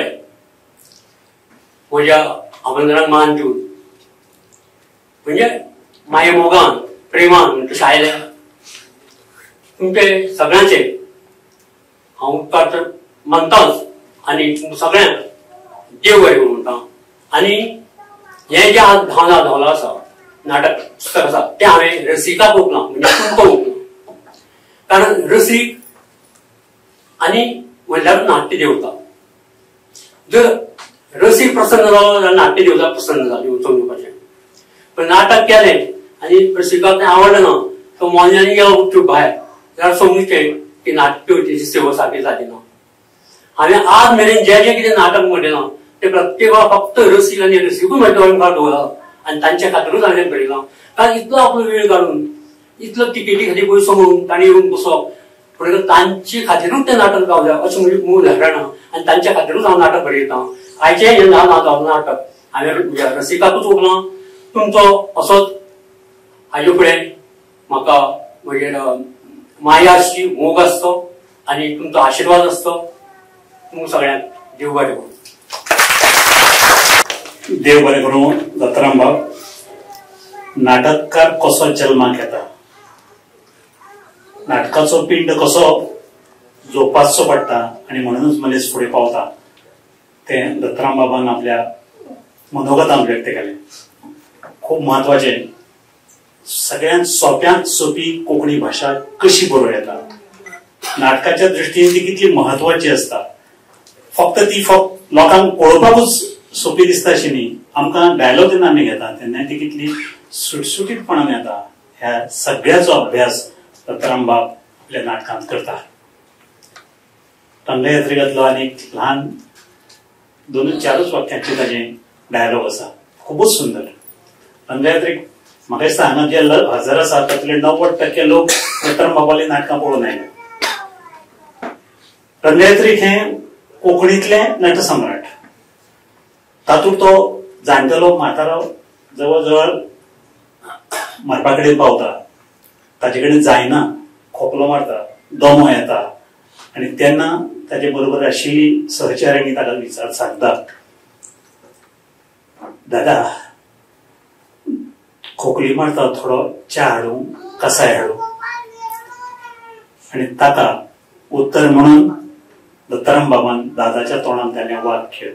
म्हज्या आमंत्रणाक मान दिवन म्हणजे माये मोगान प्रेमान तशें आयले तुमचे सगळ्यांचे हांव उपकार तर मानताच आनी सगळ्यांक देव बरें करूं म्हणटा. आनी हें जें आज धांवला धांवला आसा नाटक पुस्तक आसा तें हांवें रसिकाक ओंपलां, म्हणजे तुमकां ओंपलां. कारण रसीक आनी म्हणल्यार नाट्य देवता. जर रसीक प्रसन्न जालो जाल्यार नाट्य देवता प्रसन्न जाली वचून दिवपाचें. पण नाटक केलें आनी रसिकाक तें आवडलें ना, तो मोन्यांनी गेलो उपचूप भायर, जाल्यार समजचें की नाट्य सेवा सारकी जाली ना. हांवें आज मेरेन जे जे कितें नाटक म्हणलें ते प्रत्येक वेळा फक्त रसीक आनी रसिकूच म्हज्या मुखार दवरला आनी तांच्या खातीरूच हांवें बरयलां. कारण इतलो आपलो वेळ काडून इतलो तिकेटी खातीर पयसो म्हणून तांणी येवन बसप, पूण तांचे खातीरूच तें नाटक गावलें अशें म्हजी मूळ धारणा आनी तांच्या खातीरूच हांव नाटक बरयतां. आयचें हें नांव जावं नाटक हांवें म्हज्या रसिकाकूच ओंपलां. तुमचो असोच हाजे फुडें म्हाका म्हजेर माया आसची, मोग आसचो आनी तुमचो आशिर्वाद आसचो. तुमकां सगळ्यांक देव बरें करूं. देव बरें करूं दत्ताराम बाब. नाटककार कसो जल्माक येता, नाटकाचो पिंड कसो जोपासचो पडटा आनी म्हणूनच मनीस फुडें पावता तें दत्ताराम बाबान आपल्या मनोगतान व्यक्त केलें. खूब म्हत्वाचें, सगळ्यांत सोंप्यांत सोंपी कोंकणी भाशा कशी बरोवं येता, नाटकाच्या दृश्टीन ती कितली म्हत्वाची आसता. फक्त ती फक्त लोकांक पळोवपाकूच सोंपी दिसता अशी न्ही, आमकां डायलॉग जेन्ना आमी घेता तेन्ना ती कितली सुटसुटीतपणान येता. ह्या सगळ्याचो अभ्यास दत्ताराम बाब आपल्या नाटकांत करता. रंगयात्रिकांतलो आनी एक ल्हान दोनूच चारूच वाक्यांचे ताजे डायलॉग आसा, खुबूच सुंदर. रंगयात्रीक म्हाका दिसता हांगा जे हजर आसा तातूंतले 90% लोक दत्ताराम बाबाली नाटकां पळोवन आयले. रंगयात्रीक हें कोंकणींतलें नटसम्राट. तातूंत तो जाणटेलो म्हातारो जवळ जवळ मरपा कडेन पावता, ताजे कडेन जायना, खोकलो मारता, दमो येता आनी तेन्ना ताजे बरोबर आशिल्ली सहचारिणी ताका विचार सांगता, दादा खोकली मारता, थोडो च्या हाडूं, कसाय हाडूं. आनी ताका उत्तर म्हणून दत्ताराम बाबान दादाच्या तोंडान ताणें वाक्य,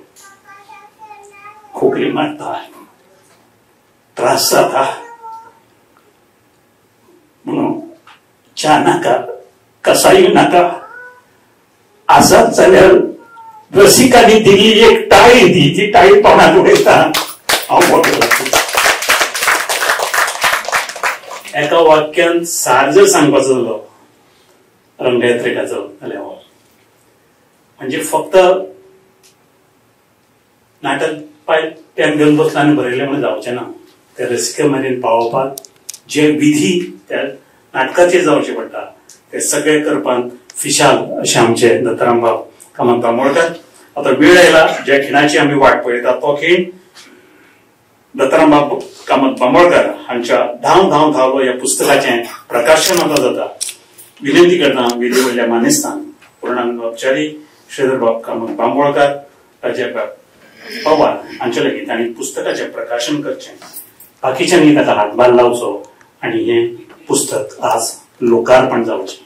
खोकली मारता, त्रास जाता म्हणून च्या नाका, कसाय नाका, आसात जाल्यार रसिकांनी दिली एक टाळी दी, ती टाळी तोंडात उडयता हांव मोठो. एका वाक्यान सार जर सांगपाचो जालो रंगयात्रिकाचो जाल्यार हो म्हणजे फक्त नाटक पाय पेन घेवन बसलो आनी बरयलें म्हणून जावचें ना. ते रसिका मेरेन पावोवपाक जे विधी त्या नाटकाचेर जावचे पडटा ते सगळे करपाक फिशाल अशें आमचे दत्ताराम बाब कामत बांबोळकार. आतां वेळ आयला ज्या खिणाची आमी वाट पळयता तो खीण दत्ताराम बाब कामत बांबोळकार हांच्या धांव धांव धांवलो ह्या पुस्तकाचें प्रकाशन आतां जाता. विनंती करता वेदी वयल्या मानेस्तान पूर्णानंद बाब च्यारी, श्रीधर बाब कामत बांबोळकार, राजेबाब पवार हांचे लागीं तांणी पुस्तकाचें प्रकाशन करचें, बाकीच्यांनी ताका हातभार लावचो आनी हें पुस्तक आज लोकार्पण जावचें.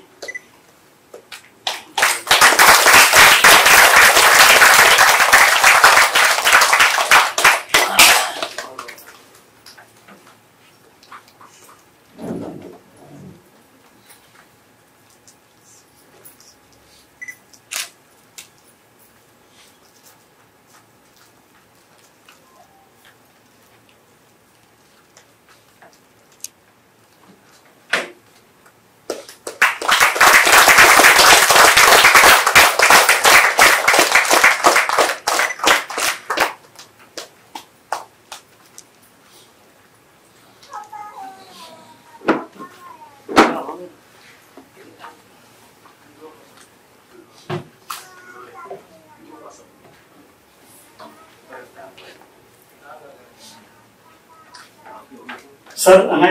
सर हांगा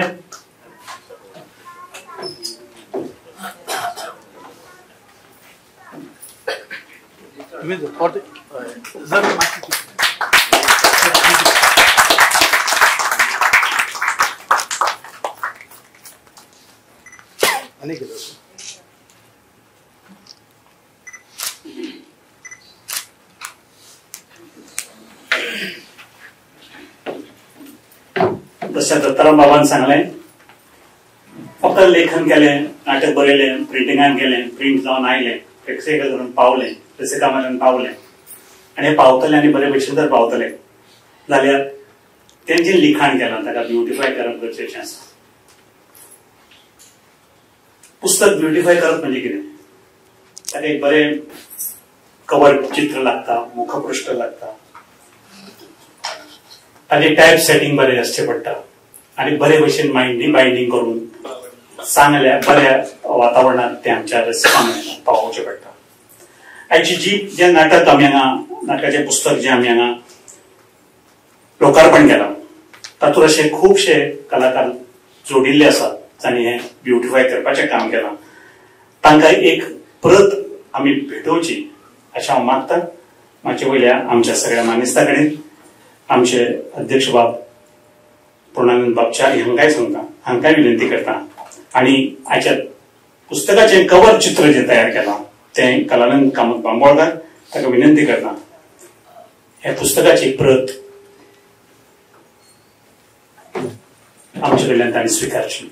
तशें दत्ताराम बाबान सांगलें, फक्त लेखन केलें, नाटक बरयलें, प्रिंटिंगान गेलें, प्रिंट जावन आयलें, प्रेक्षकां करून पावलें, रसिकां मेरेन पावलें आनी पावतलें आनी बरे भशेन जर पावतलें जाल्यार तें जें लिखाण केलां ताका ब्युटिफाय करप गरजेचें आसा. पुस्तक ब्युटिफाय करप म्हणजे कितें, ताका एक बरें कवर चित्र लागता, मुखपृष्ठ लागता, ताजें टायप सेटींग बरें आसचें पडटा आनी बरे भशेन बायंडींग करून चांगल्या बऱ्या वातावरणांत तें आमच्या रसिकां मेरेन पावोवचें पडटा. आयची जी जें नाटक आमी हांगा नाटकाचें पुस्तक जें आमी हांगा लोकार्पण केलां तातूंत अशे खुबशे कलाकार जोडिल्ले आसात जांणी हें ब्युटिफाय करपाचें काम केलां. तांकां एक प्रत आमी भेटोवची अशें हांव मागता. म्हाजे वयल्या आमच्या सगळ्या मानेस्ता कडेन आमचे अध्यक्ष बाब पूर्णानंद बाब च्यारी हांकांय सांगता, हांकांय विनंती करता आनी आयच्या पुस्तकाचें कवर चित्र जें तयार केलां तें कलानंद कामत बांबोळकार ताका विनंती करता ह्या पुस्तकाची प्रत आमचे कडल्यान तांणी स्विकारची.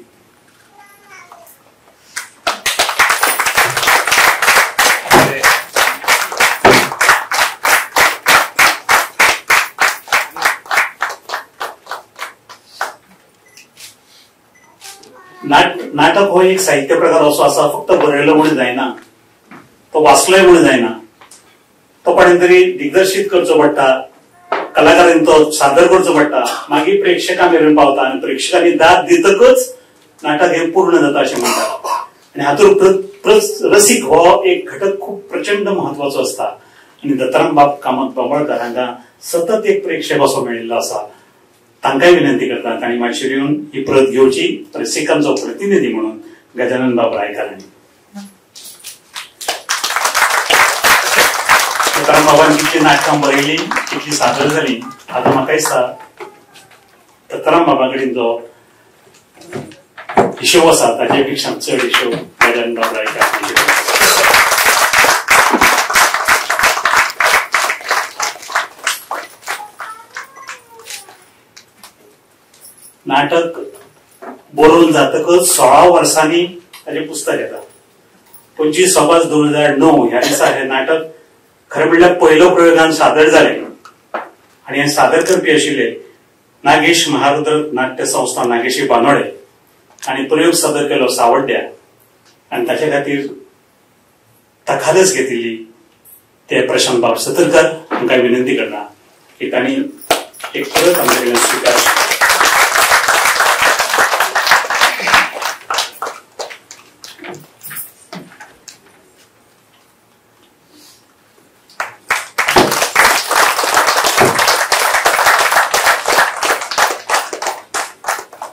नाटक हो एक साहित्य प्रकार असो आसा, फक्त बरयलो म्हूण जायना, तो वाचलोय म्हूण जायना, तो कोणें तरी दिग्दर्शीत करचो पडटा, कलाकारांनी तो सादर करचो पडटा, मागीर प्रेक्षकां मेरेन पावता आनी प्रेक्षकांनी दाद दितकच नाटक हें पूर्ण जाता अशें म्हणटात. आनी हातूंत रसीक हो एक घटक खूब प्रचंड महत्वाचो आसता. आनी दत्ताराम बाब कामत बांबोळकार हांकां सतत एक प्रेक्षक असो मेळिल्लो आसा. तांकांय विनंती करता तांणी मातशेर येवन ही प्रत घेवची रसिकांचो प्रतिनिधी म्हणून गजानन बाब रायकार हांणी. दत्ताराम बाबान जितली नाटकां बरयली तितली सादर जाली. आतां म्हाका दिसता दत्ताराम बाबा कडेन जो हिशोब आसा ताजे पेक्षा चड हिशोब गजानन बाब रायकार हांचे. नाटक बरोवन जातकच 16 वर्सांनी ताजें पुस्तक येता. 25 ऑगस्ट 2009 ह्या दिसा हें नाटक खरें म्हणल्यार पयलो प्रयोगान सादर जालें आनी हें सादर करपी आशिल्ले नागेश महारुद्र नाट्य संस्था नागेशी बानोडे आनी प्रयोग सादर केलो सावड्ड्या आनी ताचे खातीर तखालस घेतिल्ली ते प्रशांत बाब सतरकर हांकां विनंती करता की तांणी एक परत आमचे कडल्यान स्विकार.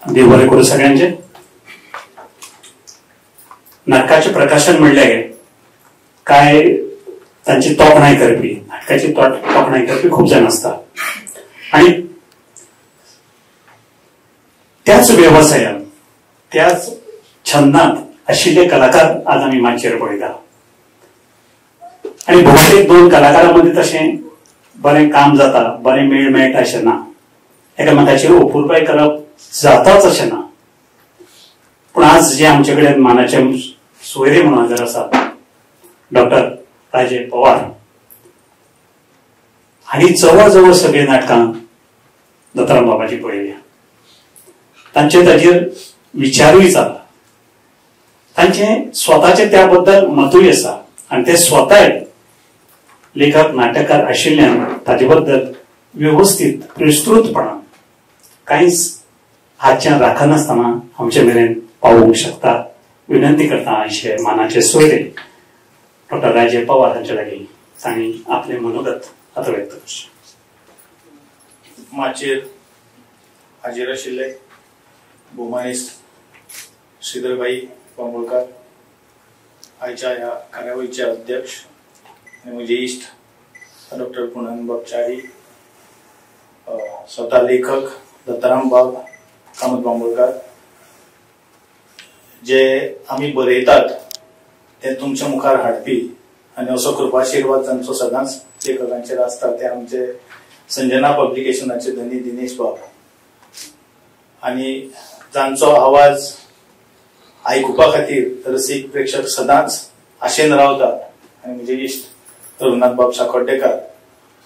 देव बरें करूं सगळ्यांचे. नाटकाचें प्रकाशन म्हणलें काय तांची तोखणाय करपी, नाटकाची तोखणाय करपी खूब जाण आसता आनी त्याच वेवसायात त्याच छंदांत आशिल्ले कलाकार आज आमी माचयेर पळयता. आनी भोवतेक दोन कलाकारां मदीं तशें बरें काम जाता, बरें मेळ मेळटा अशें ना, एकामेकाचेर अपुरबाय करप जाताच अशें ना. पूण आज जे आमचे कडेन मानाचे सोयरे म्हणून हजर आसात डॉक्टर राजे पवार हांणी जवळ जवळ सगळीं नाटकां दत्ताराम बाबाची पळयल्या, तांचे ताजेर विचारूय जाला, तांचे स्वताचे त्या बद्दल मतूय आसा आनी ते स्वताय लेखक नाटककार आशिल्ल्यान ताजे बद्दल व्यवस्थीत विस्तृतपणान कांयच हातच्यान राखनासतना आमचे मेरेन पावोवंक शकता. विनंती करता अशे मानाचे सोयरे डॉक्टर राजे पवार हांचे लागीं तांणी आपलें मनोगत आतां व्यक्त करचें. माचयेर हाजीर आशिल्ले भोवमानेस्त श्रीधरभाई बांबोळकार, आयच्या ह्या कार्यावळीचे अध्यक्ष आनी म्हजे इश्ट डॉक्टर पुर्णानंदबाब च्यारी, स्वता लेखक दत्ताराम बाब कामत बांबोळकार, जे आमी बरयतात ते तुमच्या मुखार हाडपी आनी असो कृपाशिर्वाद जांचो सदांच लेखकांचेर आसता ते आमचे संजना पब्लिकेशनाचे धनी दिनेश बाब, आनी जांचो आवाज आयकुपा खातीर रसीक प्रेक्षक सदांच आशेन रावतात आनी म्हजे इश्ट रघुनाथ बाब साकोड्डेकार,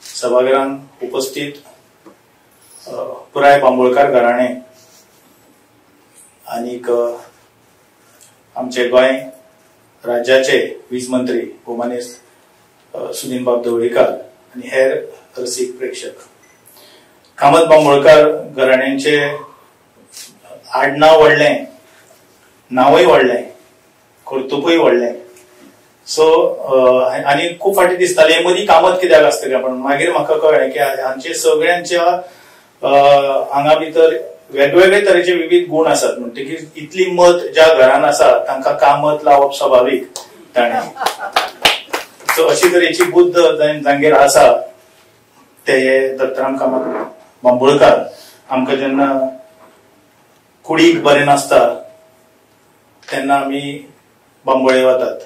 सभाघरांत उपस्थित पुराय बांबोळकार घराणें आनीक आमचे गोंय राज्याचे वीज मंत्री भोवमानेस्त सुदिन बाब ढवळीकार आनी हेर रसीक प्रेक्षक. कामत बांबोळकार घराण्यांचे आडनांव व्हडलें, नांवूय व्हडलें, कर्तुपूय व्हडलें. सो आनी खूब फाटीं दिसतालें मदीं कामत कित्याक आसतलें, पण मागीर म्हाका कळ्ळें की हांचे सगळ्यांच्या आंगा भितर वेगवेगळे तरेचे विविध गुण आसात. म्हणटकीर इतली मत ज्या घरान आसा तांकां कामत लावप स्वाभावीक ताणें. सो अशी तरेची बुद्ध जांगेर आसा ते दत्ताराम कामत बांबोळकार आमकां जेन्ना कुडीक बरें नासता तेन्ना आमी बांबोळे वतात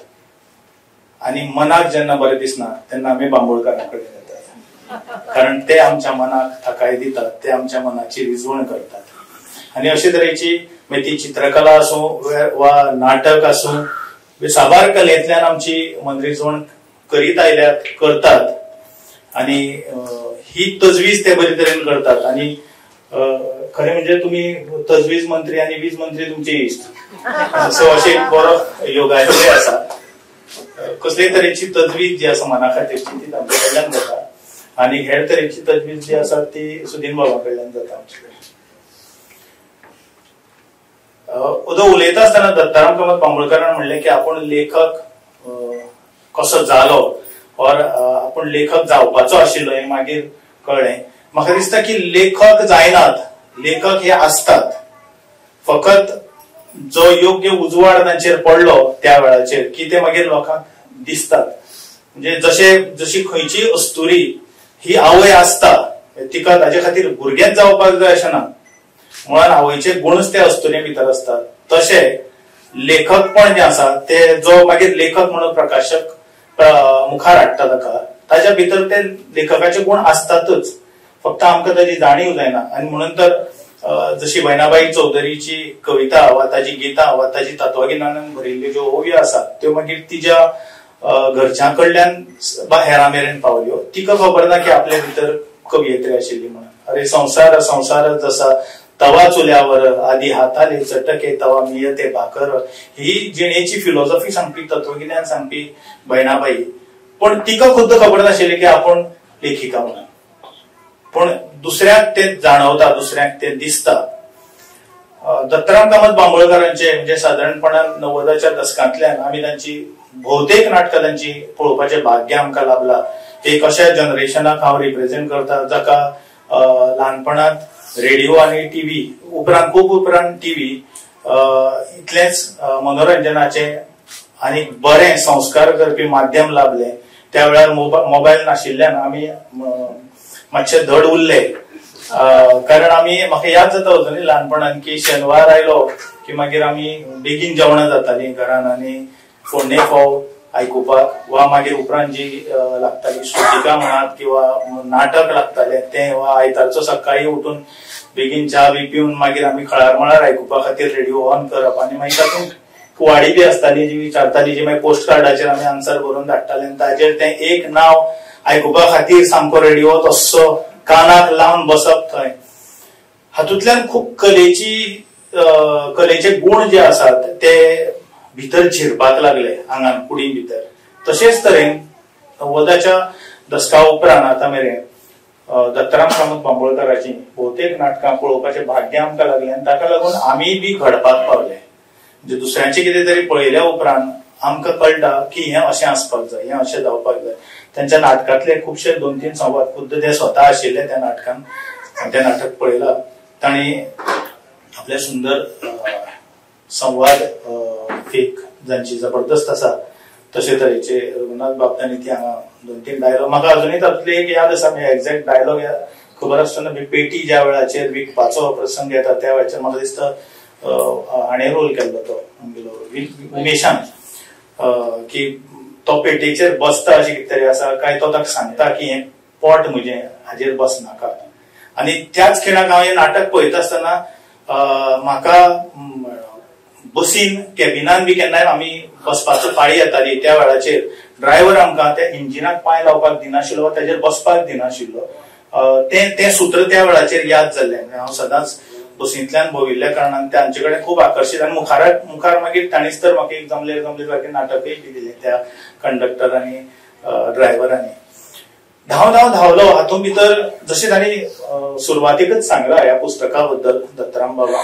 आनी मनाक जेन्ना बरें दिसना तेन्ना आमी बांबोळकारां कडेन येतात, कारण ते आमच्या मनाक थाकाय दितात, ते आमच्या मनाची रिजवण करतात. आनी अशे तरेची मागीर ती चित्रकला आसूं वा नाटक आसूं, साबार कलेंतल्यान आमची मनरिजवण करीत आयल्यात, करतात आनी ही तजवीज ते बरे तरेन करतात. आनी खरें म्हणजे तुमी तजवीज मंत्री आनी वीज मंत्री तुमचे इश्ट, सो अशें एक बरो योगायोग आसा. कसलेय तरेची तजवीज जी आसा मना खातीरची ती तांचे कडल्यान जाता आनी हेर तरेची तजवीज जी आसा ती सुदीन बाबा कडल्यान जाता आमचे कडेन. उदो उलयता आसतना दत्ताराम कामत बांबोळकारान म्हणलें की आपूण लेखक कसो जालो और आपूण लेखक जावपाचो आशिल्लो हें मागीर कळ्ळें. म्हाका दिसता की लेखक जायनात, लेखक हे आसतात. फकत जो योग्य उजवाड तांचेर पडलो त्या वेळाचेर की ते मागीर लोकांक दिसतात. म्हणजे जशे जशी खंयची अस्तुरी ही आवय आसता तिका ताजे खातीर भुरगेंच जावपाक जाय अशें ना, मुळान आवयचे गुणच ते अस्तुरे भितर असतात. तशे लेखकपण जे आसा ते जो मागीर लेखक म्हणून प्रकाशक मुखार हाडटा ताका ताज्या भितर ते लेखकाचे गुण आसतातच, फक्त आमकां ताजी जाणीव जायना. आनी म्हणून तर जशी बहिणाबाई चौधरीची कविता वा ताजी गितां वा ताजी तत्वगिन्यानान भरिल्ल्यो ज्यो ओव्यो आसात त्यो मागीर तिज्या घरच्यां कडल्यान हेरां मेरेन पावल्यो. तिका खबर ना की आपल्या भितर कवयित्री आशिल्ली म्हणून. अरे संवसार संवसार जसा तवा चुल्यावर आदी हाताले चटके तवा मियते भाकर, ही जिणेची फिलॉसॉफी सांगपी तत्वगिन्यान सांगपी बहिणाबाई, पण तिका खुद्द खबर नाशिल्ली की आपूण लेखिका म्हणून. पण दुसऱ्याक ते जाणवता, दुसऱ्याक ते दिसता. दत्ताराम कामत बांबोळकारांचे म्हणजे सादारणपणान 90च्या दसकांतल्यान आमी तांची भोवतेक नाटकां तांची पळोवपाचें भाग्य आमकां लाभला. एक अशा जनरेशनाक हांव रिप्रेझेंट करता जाका ल्हानपणांत रेडिओ आनी टीव्ही उपरांत खूब उपरांत टीव्ही इतलेंच मनोरंजनाचें आनी बरें संस्कार करपी माध्यम लाभलें. त्या वेळार मोबायल नाशिल्ल्यान आमी मातशे धड उरले, कारण आमी म्हाका याद जाता अजून ल्हानपणान की शेनवार आयलो की मागीर आमी बेगीन जेवणां जातालीं घरान आनी फोडणे फोव आयकुपाक वा मागीर उपरांत जी लागताली श्रुतिका म्हणात किंवा नाटक लागतालें तें, वा आयतारचो सकाळी उठून बेगीन च्या बी पिवन मागीर आमी खळार मळार आयकुपा खातीर रेडिओ ऑन करप. आनी मागीर तातूंत कुवाडी बी आसताली जी विचारताली, जी मागीर पोस्ट कार्डाचेर आमी आन्सर बरोवन धाडटाले आनी ताजेर तें एक नांव आयकुपा खातीर सामको रेडिओ तस्सो कानाक लावन बसप थंय. हातूंतल्यान खूब कलेचे गुण जे आसात ते भितर झिरपाक लागले आंगान कुडीन भितर. तशेंच तरेन 90च्या दसका उपरांत आतां मेरेन दत्ताराम कामत बांबोळकाराची भोवतेक नाटकां पळोवपाचें भाग्य आमकां लागलें आनी ताका लागून आमी बी घडपाक पावले. म्हणजे दुसऱ्यांचें कितें तरी पळयल्या उपरांत आमकां कळटा की हें अशें आसपाक जाय, हें अशें जावपाक जाय. त्यांच्या नाटकांतले खुबशे 2-3 संवाद खुद्द ते स्वता आशिल्ले त्या नाटकान, तें नाटक पळयलां तांणी आपले सुंदर संवाद फेक जांची जबरदस्त आसा तशे तरेचे रघुनाथ बाब तांणी ती हांगा 2-3 डायलॉग म्हाका अजुनूय तातूंतले एक याद आसा. एक्झॅक्ट डायलॉग खबर आसतना पेटी ज्या वेळाचेर विकपाचो प्रसंग येता त्या वेळाचेर म्हाका दिसता हाणें रोल केल्लो तो आमगेलो उमेशान, की तो पेटेचेर बसता अशें कितें तरी आसा काय तो ताका सांगता की हें पोट म्हजें हाजेर बसनाका. आनी त्याच खिणाक हांव हें नाटक पळयता आसतना म्हाका बसीन कॅबिनान बी केन्नाय आमी बसपाचो पाळी येताली त्या वेळाचेर ड्रायव्हर आमकां त्या इंजिनाक पांय लावपाक दिनाशिल्लो, ताजेर बसपाक दिनाशिल्लो. तें सूत्र त्या वेळाचेर याद जाल्लें. हांव सदांच बसींतल्यान भोंविल्ल्या कारणान तांचे कडेन खूब आकर्शीत आनी मुखार मागीर तांणीच तर म्हाका एक जमले जमले सारकें नाटकय बी दिलें त्या कंडक्टर आनी ड्रायव्हरांनी. धांव धांव धांवलो हातूंत भितर जशें तांणी सुरवातीकच सांगलां ह्या पुस्तका बद्दल दत्ताराम बाबा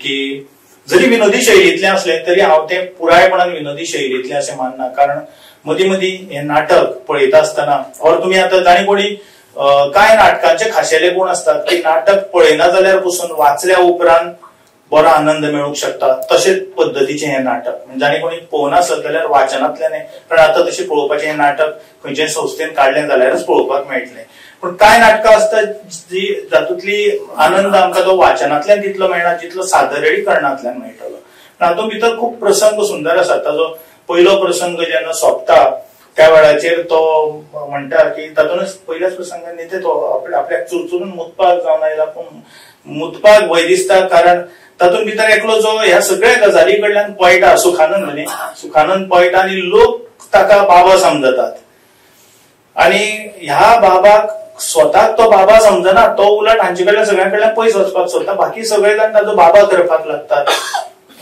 की जरी विनोदी शैलींतलें आसलें तरी हांव तें पुरायपणान विनोदी शैलींतलें अशें मानना, कारण मदीं मदीं हें नाटक पळयता आसतना और तुमी आतां जाणी कोणी कांय नाटकांचे खाशेले गुण आसतात की नाटक पळयना जाल्यार पसून वाचल्या उपरांत बरो आनंद मेळूंक शकता. तशेच पद्दतीचें हें नाटक म्हणजे जाणी कोणी पळोवनासत जाल्यार वाचनांतल्यान, कारण आतां तशें पळोवपाचें हें नाटक खंयच्याय संस्थेन काडलें जाल्यारच पळोवपाक मेळटलें. पूण कांय नाटकां आसतात जी जातूंतली आनंद आमकां तो वाचनांतल्यान तितलो मेळना जितलो सादरीकरणांतल्यान मेळटलो. पूण हातूंत भितर खूब प्रसंग सुंदर आसात. ताजो पयलो प्रसंग जेन्ना सोंपता त्या वेळाचेर तो म्हणटा की तातूंतच पयल्याच प्रसंगान न्ही तो आपल्याक चुरचुरून मुतपाक जावन आयला, पूण मुतपाक भंय दिसता कारण तातूंत भितर एकलो जो ह्या सगळ्या गजाली कडल्यान पळटा, सुखानंद न्ही, सुखानंद पळटा आनी लोक ताका बाबा समजतात आनी ह्या बाबाक स्वताक तो बाबा समजना, तो उलट हांचे कडल्यान सगळ्यां कडल्यान पयस वचपाक सोदता, बाकी सगळे जाण ताजो बाबा करपाक लागतात.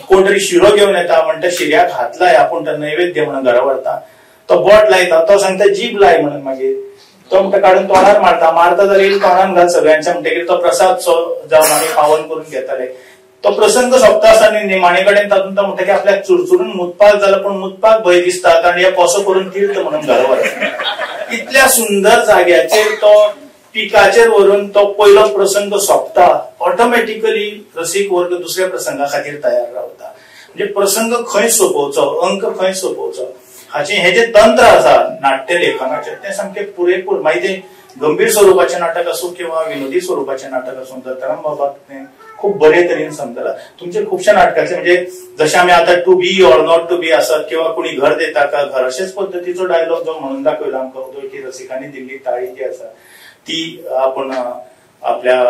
कोण तरी शिरो घेवन येता, म्हणटा शिऱ्याक हात लाय, आपूण तो नैवेद्य म्हणून घरा व्हरता, तो बोट लायता, तो सांगता जीब लाय म्हणून, मागीर तो म्हणटा काडून तोंडार मारता, मारता जाल्यार तोंडान घाल सगळ्यांच्या, म्हणटकीर तो प्रसाद सो जावन आमी पावन करून घेताले. तो प्रसंग सोंपता आसतना निमाणे कडेन तातूंत तो म्हणटा की आपल्याक चुरचुरून मुतपाक जाला, पूण मुतपाक भंय दिसता कारण हे पोसो करून तीर्थ म्हणून घरा व्हरता. इतल्या सुंदर जाग्याचेर तो पिकाचेर व्हरून तो पयलो प्रसंग सोंपता, ऑटोमॅटिकली रसीक वर्ग दुसऱ्या प्रसंगा खातीर तयार रावता. म्हणजे प्रसंग खंय सोंपोवचो, अंक खंय सोंपोवचो हाचें हें जें तंत्र आसा नाट्य लेखनाचें तें सामकें पुरेपूर, मागीर तें गंभीर स्वरुपाचें नाटक आसूं किंवा विनोदी स्वरुपाचें नाटक आसूं, दत्ताराम बाबाक तें खूब बरे तरेन समजला. तुमचे खुबशे नाटकाचे म्हणजे जशें आमी आतां to be or not to be आसत किंवा कोणी घर देता का घर, अशेच पद्दतीचो डायलॉग जो म्हणून दाखयला आमकां की रसिकांनी दिल्ली ताळी जी आसा ती आपण आपल्या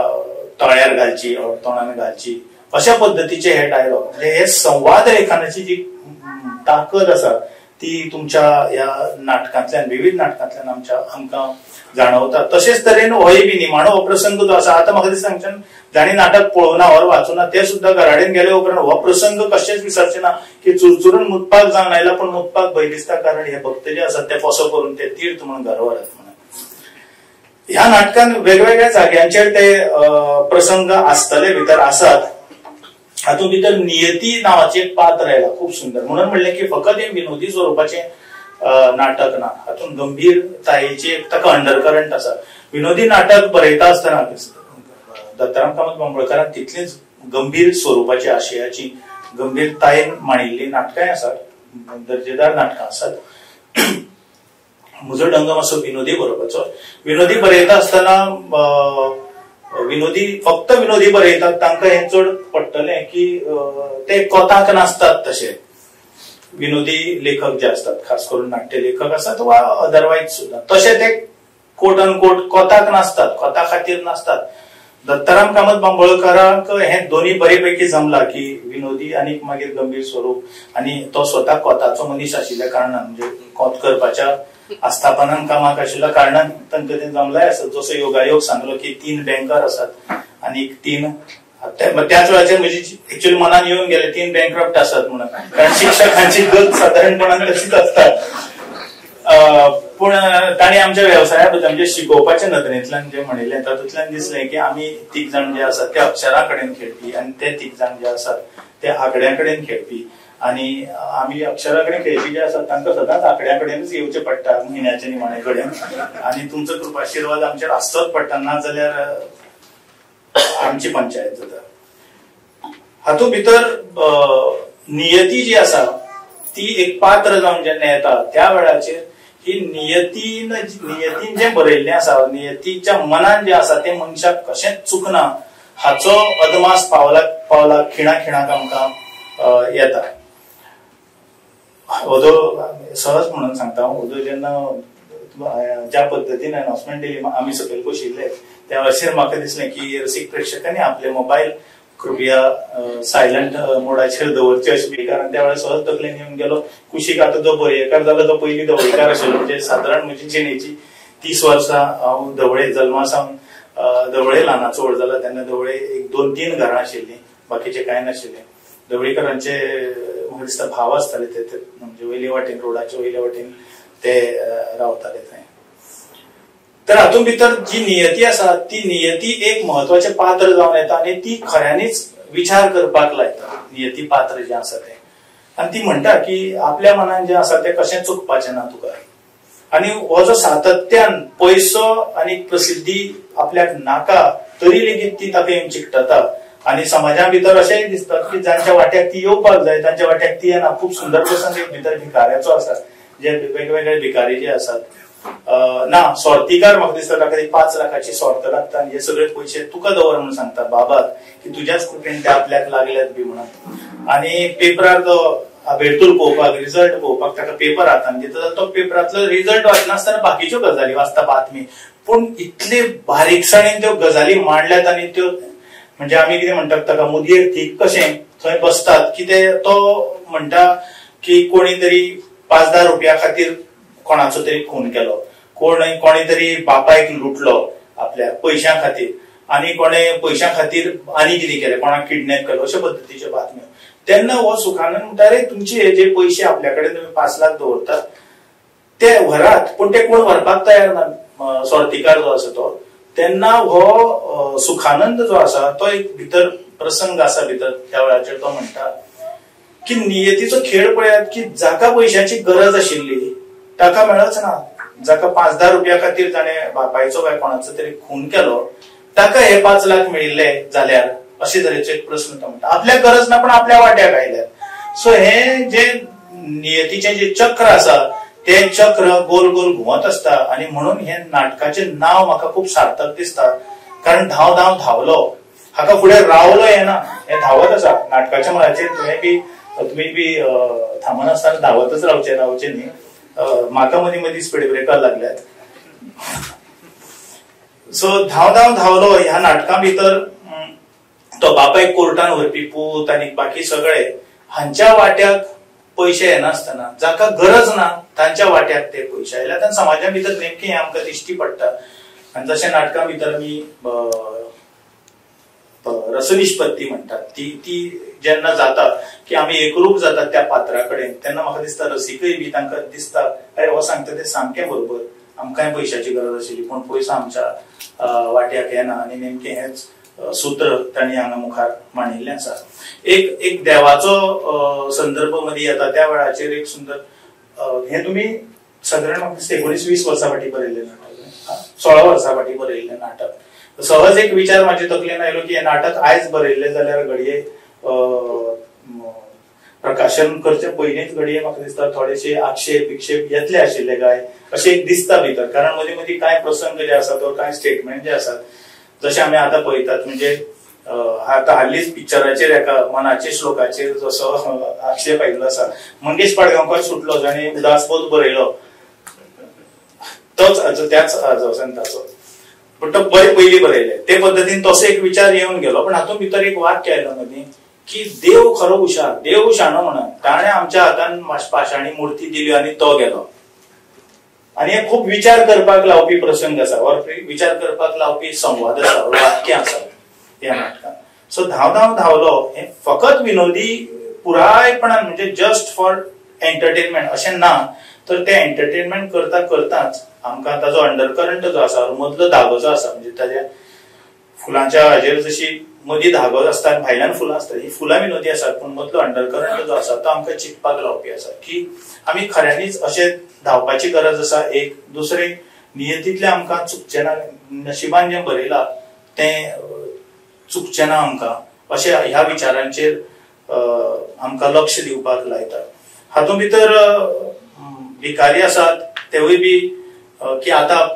तळ्यार घालची, तोंडान घालची, अशा पद्दतीचे हे डायलॉग. म्हणजे हे संवाद रेखानाची जी ताकद आसा ती तुमच्या ह्या नाटकांतल्यान, विविध नाटकांतल्यान आमच्या आमकां जाणवता. तशेंच तरेन होय बी निमाणो हो प्रसंग जो आसा, आतां म्हाका दिसता हांगच्यान जाणी नाटक पळोवना or वाचूना ते सुद्दां घराडेन गेले उपरांत हो प्रसंग कशेंच विसरचे ना की चुरचुरून मुतपाक जावन आयला पूण मुतपाक भंय दिसता कारण हे भक्त जे आसात ते पोसो करून ते तीर्थ म्हणून घरा व्हरत म्हणून. ह्या नाटकान वेगवेगळ्या जाग्यांचेर ते प्रसंग आसतले भितर आसात. हातूंत भितर नियती नांवाचें एक पात्र आयला खूब सुंदर, म्हणून म्हणलें की फकत हें विनोदी स्वरुपाचें नाटक ना, हातूंत गंभीरतायेची ताका अंडरकरंट आसा. विनोदी नाटक बरयता आसतना दत्ताराम कामत बांबोळकारान तितलीच गंभीर स्वरुपाची आशयाची गंभीरतायेन मांडिल्लीं नाटकांय आसात, दर्जेदार नाटकां आसात. म्हजो ढंग मातसो विनोदी बरोवपाचो. विनोदी बरयता आसतना विनोदी फक्त विनोदी बरयतात तांकां हें चड पडटलें की ते कोताक नासतात तशे विनोदी लेखक जे आसतात, खास करून नाट्य लेखक आसात वा अदरवायज सुद्दां तशे ते कोट अन कोट कोताक नासतात, कोता खातीर नासतात. दत्ताराम कामत बांबोळकारांक हें दोन्ही बरे पैकी जमला की विनोदी आनी मागीर गंभीर स्वरूप, आनी तो स्वता कोताचो मनीस आशिल्ल्या कारणान, म्हणजे कोत करपाच्या आस्थापनान कामाक आशिल्ल्या कारणान तांकां तें जमलाय आसत. जसो योगायोग सांगलो की 3 बँकर आसात आनी 3 त्याच वेळाचेर म्हजी एक्चुअली मनान येवन गेले 3 बँकरप्ट आसात म्हणून, कारण शिक्षकांची गत सादारणपणान तशीच आसता. पूण तांणी आमच्या वेवसाया बद्दल म्हणजे शिकोवपाच्या नदरेंतल्यान जें म्हणिल्लें तातूंतल्यान दिसलें की आमी 3 जाण जे आसात ते अक्षरा कडेन खेळपी आनी ते 3 जाण जे आसात ते आंकड्या कडेन खेळपी, आनी आमी अक्षरा कडेन खेळपी जे आसात तांकां सदांच आंकड्या कडेनच येवचें पडटा म्हयन्याच्या निमाणे कडेन, आनी तुमचो कृपाशिर्वाद आमचेर आसचोच पडटा, ना जाल्यार आमची पंचायत जाता. हातूंत भितर नियती जी आसा ती एक पात्र जावन जेन्ना येता त्या वेळाचेर ही नियतीन जें बरयल्लें आसा, नियतीच्या मनान जें आसा तें मनशाक कशेंच चुकना हाचो अदमास पावलाक पावलाक खिणा खिणाक आमकां येता. ओदो सहज म्हणून सांगता, ओदो जेन्ना ज्या पद्दतीन अनाउन्समेंट दिली आमी सकयल बशिल्ले त्या वेळाचेर म्हाका दिसलें की रसीक प्रेक्षकांनी आपले मोबायल कृपया सायलंट मोडाचेर दवरचे अशें, कारण त्या वेळार सहज तकलेन येवन गेलो. कुशीक आतां जो बरयेकार जालो तो पयलीं धवळीकार आशिल्लो, म्हणजे सादारण म्हजी जिणेची 30 वर्सां हांव धवळे जल्मा सावन धवळे ल्हानाचो व्हड जाला तेन्ना धवळे 1 2 3 घरां आशिल्लीं, बाकीचे कांय नाशिल्लें. धवळीकरांचे म्हाका दिसता भाव आसताले ते म्हणजे वयले वाटेन रोडाचे वयले वाटेन ते रावताले थंय. तर हातूंत भितर जी नियती आसा ती नियती एक म्हत्वाचें पात्र जावन येता आनी ती खऱ्यांनीच विचार करपाक लायता नियती पात्र जें आसा तें, आनी ती म्हणटा की आपल्या मनान जें आसा तें कशें चुकपाचें ना तुका, आनी हो जो सातत्यान पयसो आनी प्रसिद्धी आपल्याक नाका तरी लेगीत ती ताका येवन चिकटता. आनी समाजा भितर अशेंय दिसता की जांच्या वाट्याक ती येवपाक जाय तांच्या वाट्याक ती येना. खूब सुंदर प्रसंग एक भितर भिकाऱ्याचो आसा, जे वेगवेगळे भिकारी जे आसात ना सोर्तीकार म्हाका दिसता ताका 5 लाखाची सोर्त लागता आनी हे सगळे पयशे तुका दवर म्हणून सांगता बाबाक की तुज्याच कृपेन ते आपल्याक लागल्यात बी म्हणून. आनी पेपरार तो आबेरतूर पळोवपाक रिजल्ट पळोवपाक ताका पेपर हातान दिता जाल्यार तो पेपरांतलो रिजल्ट वाचनासतना बाकीच्यो गजाली वाचता बातमी, पूण इतले बारीकसाणेन त्यो गजाली मांडल्यात आनी त्यो म्हणजे आमी कितें म्हणटात ताका मुदयेर थीक कशें थंय बसतात की ते तो म्हणटा की कोणी तरी 5-10 रुपया खातीर कोणाचो तरी खून केलो, कोणी तरी बापायक लुटलो आपल्या पयशां खातीर आनी कोणे पयशां खातीर आनी कितें केलें, कोणाक किडनॅप केलो, अशे पद्दतीच्यो बातम्यो. तेन्ना हो सुखानंद म्हणटा, अरे तुमचे जे पयशे आपल्या कडेन तुमी 5 लाख दवरतात ते व्हरात, पूण ते कोण व्हरपाक तयार ना, सोर्तीकार जो आसा तो. तेन्ना हो सुखानंद जो आसा तो एक भितर प्रसंग आसा भितर त्या वेळाचेर तो म्हणटा की नियतीचो खेळ पळयात की जाका पयशांची गरज आशिल्ली ताका मेळच ना, जाका 5-10 रुपया खातीर ताणें बापायचो काय कोणाचो तरी खून केलो ताका हे 5 लाख मेळिल्ले जाल्यार, अशे तरेचो एक प्रस्न तो म्हणटा. आपल्याक गरज ना पण आपल्या वाट्याक आयल्यात. सो हे जे नियतीचें जे चक्र आसा ते चक्र गोल गोल घुंवत आसता आनी म्हणून हे नाटकाचें नांव म्हाका खूब सार्थक दिसता, कारण धांव धांव धांवलो हाका फुडें रावलो येना, हें धांवत आसा. नाटकाच्या मळाचेर तुमी बी थांबनासतना धांवतच रावचें न्ही. म्हाका मदीं मदीं स्पीड ब्रेकर लागल्यात. सो धांव धांव धांवलो ह्या नाटका भितर तो बापायक कोर्टान व्हरपी पूत आनी बाकी सगळे हांच्या वाट्याक पयशे येनासतना जाका गरज ना तांच्या वाट्याक ते पयशे आयल्यात आनी समाजा भितर नेमकें हें आमकां दिश्टी पडटा. आनी जशें नाटकां भितर आमी रसनिष्पत्ती म्हणटात ती जेन्ना जाता की आमी एकरूप जातात त्या पात्रा कडेन, तेन्ना म्हाका दिसता रसिकय बी तांकां दिसता अरे हो सांगता तें सामकें बरोबर, आमकांय पयशाची गरज आशिल्ली पूण पयसो आमच्या वाट्याक येना आनी नेमकें हेंच सूत्र तांणी हांगा मुखार मांडिल्लें आसा. एक एक देवाचो संदर्भ मदीं येता त्या वेळाचेर एक सुंदर हें तुमी सादारण म्हाका दिसता 19-20 वर्सां फाटीं बरयल्लें नाटक, 16 वर्सां फाटीं बरयल्लें नाटक. सहज एक विचार म्हाजे तकलेन आयलो की हें नाटक आयज बरयल्लें जाल्यार घडये प्रकाशन करचे पयलींच घडये म्हाका दिसता थोडेशे आक्षेप विक्षेप येतले आशिल्ले काय अशें एक दिसता भितर, कारण मदीं मदीं कांय प्रसंग जे आसात वा कांय स्टेटमेंट जे आसात जशें आमी आतां पळयतात, म्हणजे आतां हालींच पिक्चराचेर एका मनाचे श्लोकाचेर जसो आक्षेप आयिल्लो आसा, मंगेश पाडगांवकार सुटलो जाणें उदासबोध बरयलो तोच त्याच संताचो, पूण तो बरें पयलीं बरयलें ते पद्दतीन तसो एक विचार येवन गेलो. पण हातूंत भितर एक वाक्य आयलो मदीं की देव खरो हुशार, देव शाणो म्हणून ताणें आमच्या हातान पाशाणी मुर्ती दिली आनी तो गेलो. आनी हे खूब विचार करपाक लावपी प्रसंग आसा वा विचार करपाक लावपी संवाद आसा, वाक्य आसा ह्या नाटकान. सो धांव धांव धांवलो हें फकत विनोदी पुरायपणान म्हणजे जस्ट फॉर एंटरटेनमेंट अशें ना, तर ते एंटरटेनमेंट करता करताच आमकां ताजो अंडरकरंट जो आसा, मदलो धागो जो आसा, म्हणजे ताज्या फुलांच्या हाजेर जशी मदीं धागो आसता आनी भायल्यान फुलां आसतात, ही फुलां विनोदी आसात पूण मदलो अंडरकरंट जो आसा तो आमकां चिंतपाक लावपी आसा की आमी खऱ्यांनीच अशें धांवपाची गरज आसा. एक दुसरें नियतींतलें आमकां चुकचें ना, नशिबान जें बरयलां तें चुकचें ना आमकां, अशें ह्या विचारांचेर आमकां लक्ष दिवपाक लायता. हातूंत भितर भिकारी आसात तेवूय बी की आतां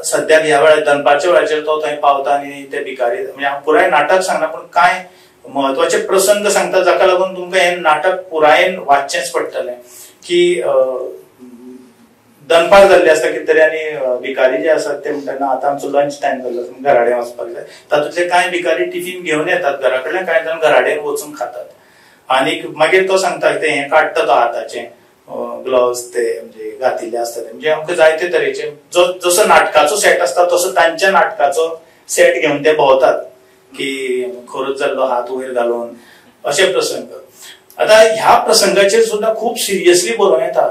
सद्याक ह्या वेळार दनपारच्या वेळाचेर तो थंय पावता आनी ते भिकारी, म्हणजे हांव पुराय नाटक सांगना पूण कांय म्हत्वाचे प्रसंग सांगता जाका लागून तुमकां हें नाटक पुरायेन वाचचेंच पडटलें की दनपार जाल्ली आसता कितें तरी आनी भिकारी जे आसात ते म्हणटा ना आतां आमचो लंच टायम जाल्लो, घराडेन वचपाक जाय. तातूंतले कांय भिकारी टिफीन घेवन येतात घरा कडल्यान, कांय जाण घराडेन वचून खातात. आनी मागीर तो सांगता ते हें काडटा तो हाताचें ग्लोव्स ते म्हणजे घातिल्ले आसता, म्हणजे आमकां जायते तरेचे जसो नाटकाचो सेट आसता तसो तांच्या नाटकाचो सेट घेवन ते भोंवतात की खोरच जाल्लो हात वयर घालून अशे प्रसंग. आतां ह्या प्रसंगाचेर सुद्दां खूब सिरियसली बरोवं येता.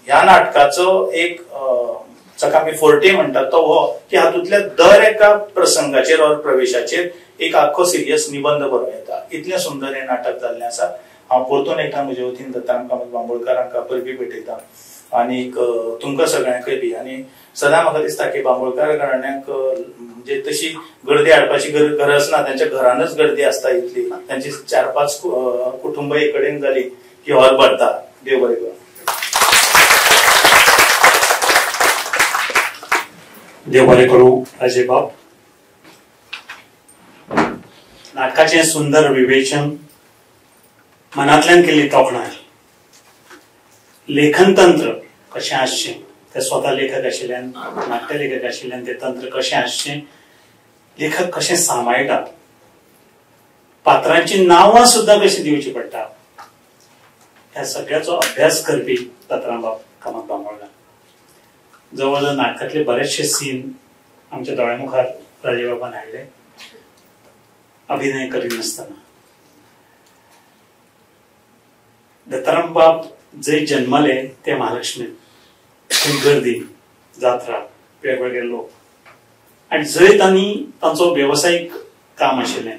ह्या नाटकाचो एक जाका आमी फोर्टे म्हणटात तो हो की हातूंतल्या दर एका प्रसंगाचेर वा प्रवेशाचेर एक आख्खो सिरियस निबंद बरोवं येता. इतलें सुंदर हें नाटक जाल्लें आसा. हांव परतून एकदां म्हजे वतीन दत्ताराम कामत बांबोळकार हांकां परबी भेटयता आनीक तुमकां सगळ्यांकय बी. आनी सदां म्हाका दिसता की बांबोळकार घराण्याक म्हणजे तशी गर्दी हाडपाची गरज ना, तांच्या घरानच गर्दी आसता इतली, तांची 4-5 कुटुंब एक कडेन जाली की हॉल भरता. देव बरें करूं. देव बरें करूं अजय बाब. नाटकाचें सुंदर विवेचन, मनांतल्यान केल्ली तोखणाय, लेखन तंत्र कशें आसचें, ते स्वता लेखक आशिल्ल्यान, नाट्य लेखक आशिल्ल्यान ते तंत्र कशें आसचें, लेखक कशें सांबाळटा, पात्रांची नांवां सुद्दां कशीं दिवची पडटा, ह्या सगळ्याचो अभ्यास करपी दत्ताराम बाब कामत बांबोळकार. जवळ जवळ नाटकांतले बरेचशे सीन आमच्या दोळ्यामुखार राजेबाबान हाडले अभिनय करिनासतना. दत्ताराम बाब जंय जन्मले ते महालक्ष्मीत, थंय गर्दी, जात्रा, वेगवेगळे लोक आनी जंय तांणी तांचो वेवसायीक काम आशिल्लें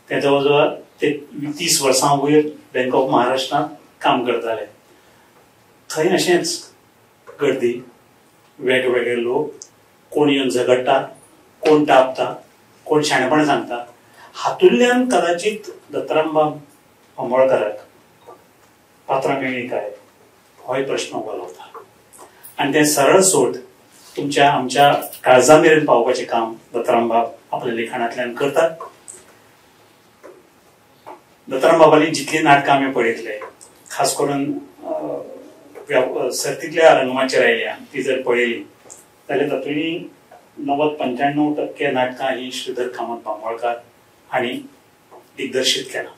ते जवळ जवळ ते 30 वर्सां वयर बँक ऑफ महाराष्ट्रांत काम करताले. थंय अशेंच गर्दी, वेगवेगळे लोक, कोण येवन झगडटा, कोण तापता, कोण शाणेपण सांगता. हातूंतल्यान कदाचित दत्ताराम बाब बांबोळकाराक पात्रां मेळ्ळीं काय होय प्रश्न उबो रावता आनी तें सरळ सोट तुमच्या आमच्या काळजा मेरेन पावोवपाचें काम दत्ताराम बाब आपल्या लिखाणांतल्यान करतात. दत्ताराम बाबांनी जितलीं नाटकां आमी पळयतले, खास करून सर्तींतल्या रंगमाचयेर आयल्या ती जर पळयली जाल्यार तातूंतली 90-95% नाटकां ही श्रीधर कामत बांबोळकार हांणी दिग्दर्शीत केलां.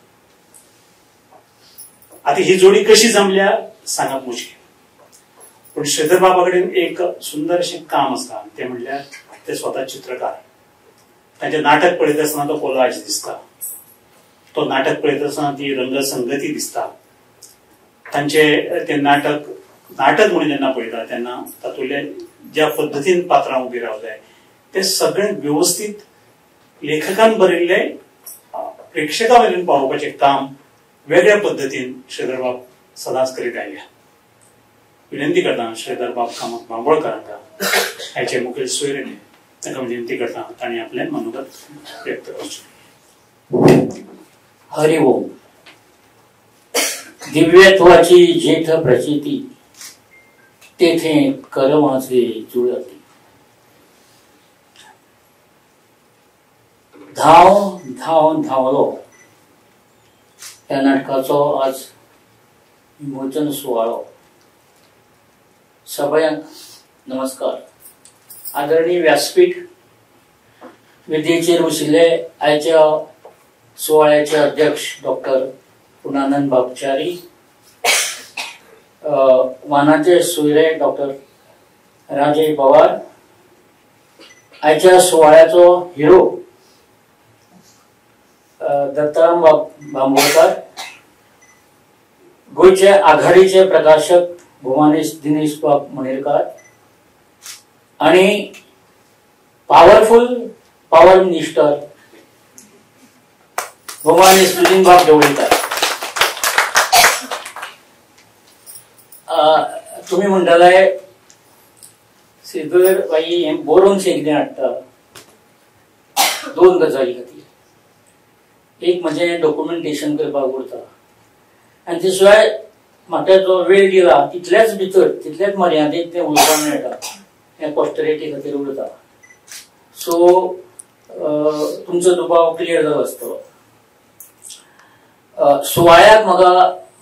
आतां ही जोडी कशी जमल्या सांगप मुश्कील, पूण श्रीधर बाबा कडेन एक सुंदर अशें काम आसा, तें म्हणल्यार ते स्वता चित्रकार. तांचें नाटक पळयत आसतना तो कोलाज दिसता, तो नाटक पळयत आसतना ती रंगसंगती दिसता. तांचे ते नाटक नाटक म्हणून जेन्ना पळयता तेन्ना तातूंतले ज्या पद्दतीन पात्रां उबी रावले ते सगळें व्यवस्थीत लेखकान बरयल्ले प्रेक्षकां मेरेन पावोवपाचें काम वेगळ्या पद्दतीन श्रीधर बाब सदांच करीत आयल्या. विनंती करता श्रीधर बाब कामत बांबोळकारांक, हाचे मुखेल सोयरे तांकां विनंती करता तांणी आपलें मनोगत व्यक्त करचें. हरि ओम. दिव्यत्वाची जेथ प्रचिती तेथे कर्माचे जुळती. धाव धाव धांवलो ह्या नाटकाचो आज विमोचन सुवाळो. सगळ्यांक नमस्कार. आदरणीय व्यासपीठ वेदिकेचेर बशिल्ले आयच्या सुवाळ्याचे अध्यक्ष डॉक्टर पूर्णानंद बापचारी, वानाचे सोयरे डॉक्टर राजेश पवार, आयच्या सुवाळ्याचो हिरो दत्ताराम बांबोळकार, गोंयचे आघाडीचे प्रकाशक भुवानेश दिनेश बाब मणेरकार आणि पावरफुल पॉवर मिनिस्टर भुवानेश सुदिन बाब ढवळीकर. तुमी म्हणटाले श्रीधर बाई हें बरोवन शें कितें हाडटा दोन गजाली खातीर. एक म्हणजे डॉक्युमेंटेशन करपाक उरता आनी ते शिवाय म्हाका जो वेळ दिला तितल्याच भितर तितल्याच मर्यादेत तें उलोवपाक मेळटा, हें पॉस्टरिटी खातीर उरता. सो तुमचो दुबाव क्लियर जालो आसतलो. सुवाळ्याक म्हाका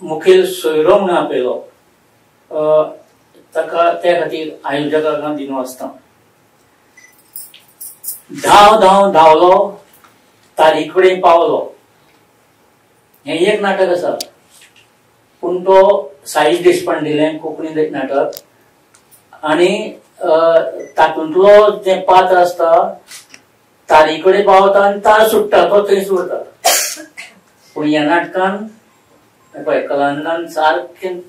मुखेल सोयरो म्हणून आपयलो, ताका त्या खातीर आयोजकांक दिनवासता. धांव धांव धांवलो तारी कडेन पावलो हें एक नाटक आसा, पूण तो साईश देशपांडेलें कोंकणी नाटक आनी तातूंतलो जें पात्र आसता तारी कडेन पावता आनी तार सुट्टा, तो थंयच उरता. पूण ह्या नाटकान पळय कलानंदान सारकें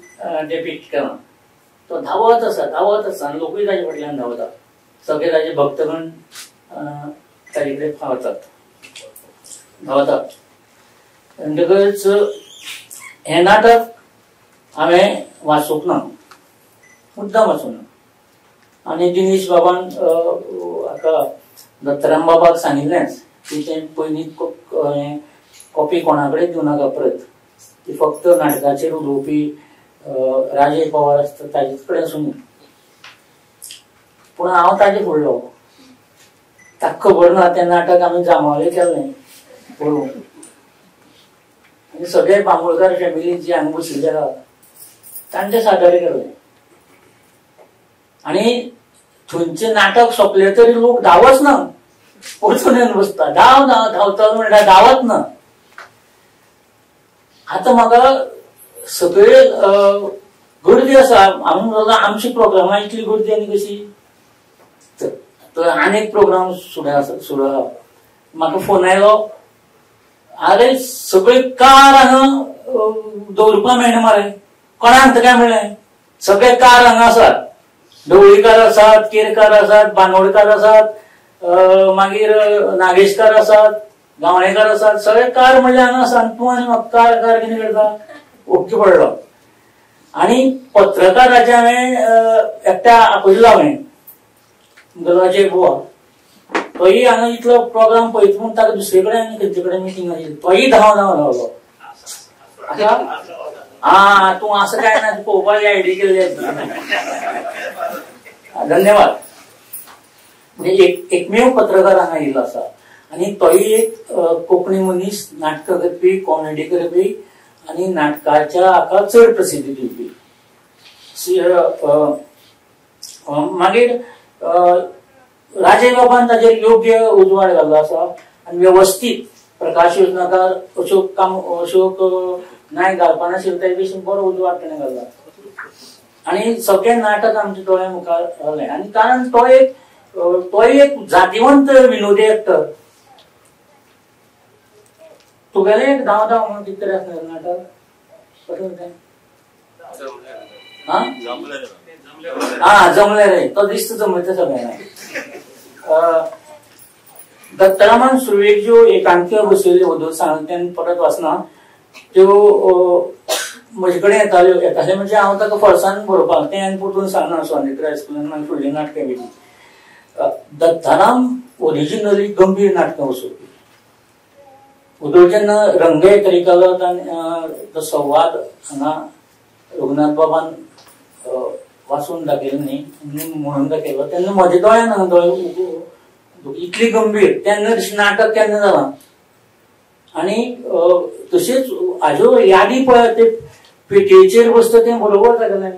डेपिक्ट केलां. तो धांवत आसा धांवत आसा आनी लोकूय ताजे फाटल्यान धांवता, सगळे ताजे भक्तगण ताजे कडेन पावतात धांवतात. म्हणटकच हें नाटक हांवें वाचूंक ना, मुद्दाम वाचूंक ना. आनी दिनेश बाबान हाका दत्ताराम बाबाक सांगिल्लेंच की तें पयलीं कॉपी कोणा कडेन दिवं नाका परत, ती फक्त नाटकाचेर उलोवपी राजेश पवार आसता ताजेच कडेन आसूं. पूण हांव ताजे फुडलो, ताका खबर ना तें नाटक आमी जांबावले केल्लें पळोवंक. आनी सगळे बांबोळकार फॅमिली जी हांगा बशिल्ली आसा तांचें सादर केल्लें. आनी थंयचें नाटक सोंपलें तरी लोक धांवच ना, परतून येवन बसता, धांव धांव धांवता म्हणल्यार धांवत ना. आतां म्हाका सगळे गर्दी आसा. आमी आमची प्रोग्रामा इतली गर्दी आनी कशी. तर आनी एक प्रोग्राम सुरू आसा सुरू आसा. म्हाका फोन आयलो, आरे सगळे कार हांगा दवरपा मेळना मरे. कोणाक काय म्हणलें, सगळे कार हांगा आसात, ढवळीकार आसात, केरकार आसात, बांदोडकार आसात, मागीर नागेशकार आसात, गावणेकार आसात, सगळे कार म्हणले हांगा आसा. तूं आनी म्हाका कार कार कितें करता? ओके पडलो. आनी पत्रकाराचे हांवें एकट्या आपयलो, हांवें अजय बुवा, तोय हांगा इतलो प्रोग्राम पळयता म्हूण ताका दुसरे कडेन आनी खंयचे कडेन मिटींग आशिल्ली, तोय धांव धांव धांवलो. आं तूं आसा काय ना पळोवपाक आयडी केल्ली. धन्यवाद. म्हणजे एकमेव पत्रकार हांगा येयल्लो आसा आनी तोय एक कोंकणी मनीस, नाटकां करपी, कॉमेडी करपी आनी नाटकाच्या हाका चड प्रसिद्धी दिवपी. मागीर राजय बाबान ताजेर योग्य उजवाड घाल्लो आसा आनी वेवस्थीत प्रकाश योजनाकार अशोक काम अशोक नायक घालपा नाशिल्लो ताजे भशेन बरो उजवाड ताणें घाल्ला आनी सगळें नाटक आमच्या दोळ्या मुखार जालें. आनी कारण तो एक जातीवंत विनोदी एक्टर. तुगेलें एक धांव धांव म्हणून कितें तरी आसलें नाटक, कसलें तें? आं जमलें रे, तो दिसता जमयता सगळ्यांक. दत्तरामान सुरवेक ज्यो एकांकी बसयल्ल्यो वदोळ सांगलें तेन्ना परत वाचना, त्यो म्हजे कडेन येताल्यो. येताल्यो म्हणजे हांव ताका फोर्सान बरोवपाक, तें हांवें परतून सांगना. स्वानेत्र हायस्कुलान मागीर फुडलीं नाटकां केलीं. दत्ताराम ओरिजिनली गंभीर नाटकां बसोवपी. वदोळ जेन्ना रंगय तरीकालो तो संवाद हांगा रघुनाथ बाबान वाचून दाखयलो न्ही म्हणून दाखयलो तेन्ना म्हज्या दोळ्यान हांगा दोळे इतली गंभीर तेन्ना नाटक केन्ना जालां. आनी तशेंच हाज्यो यादी पळय ते पेटयेचेर बसता तें बरोबर जालें.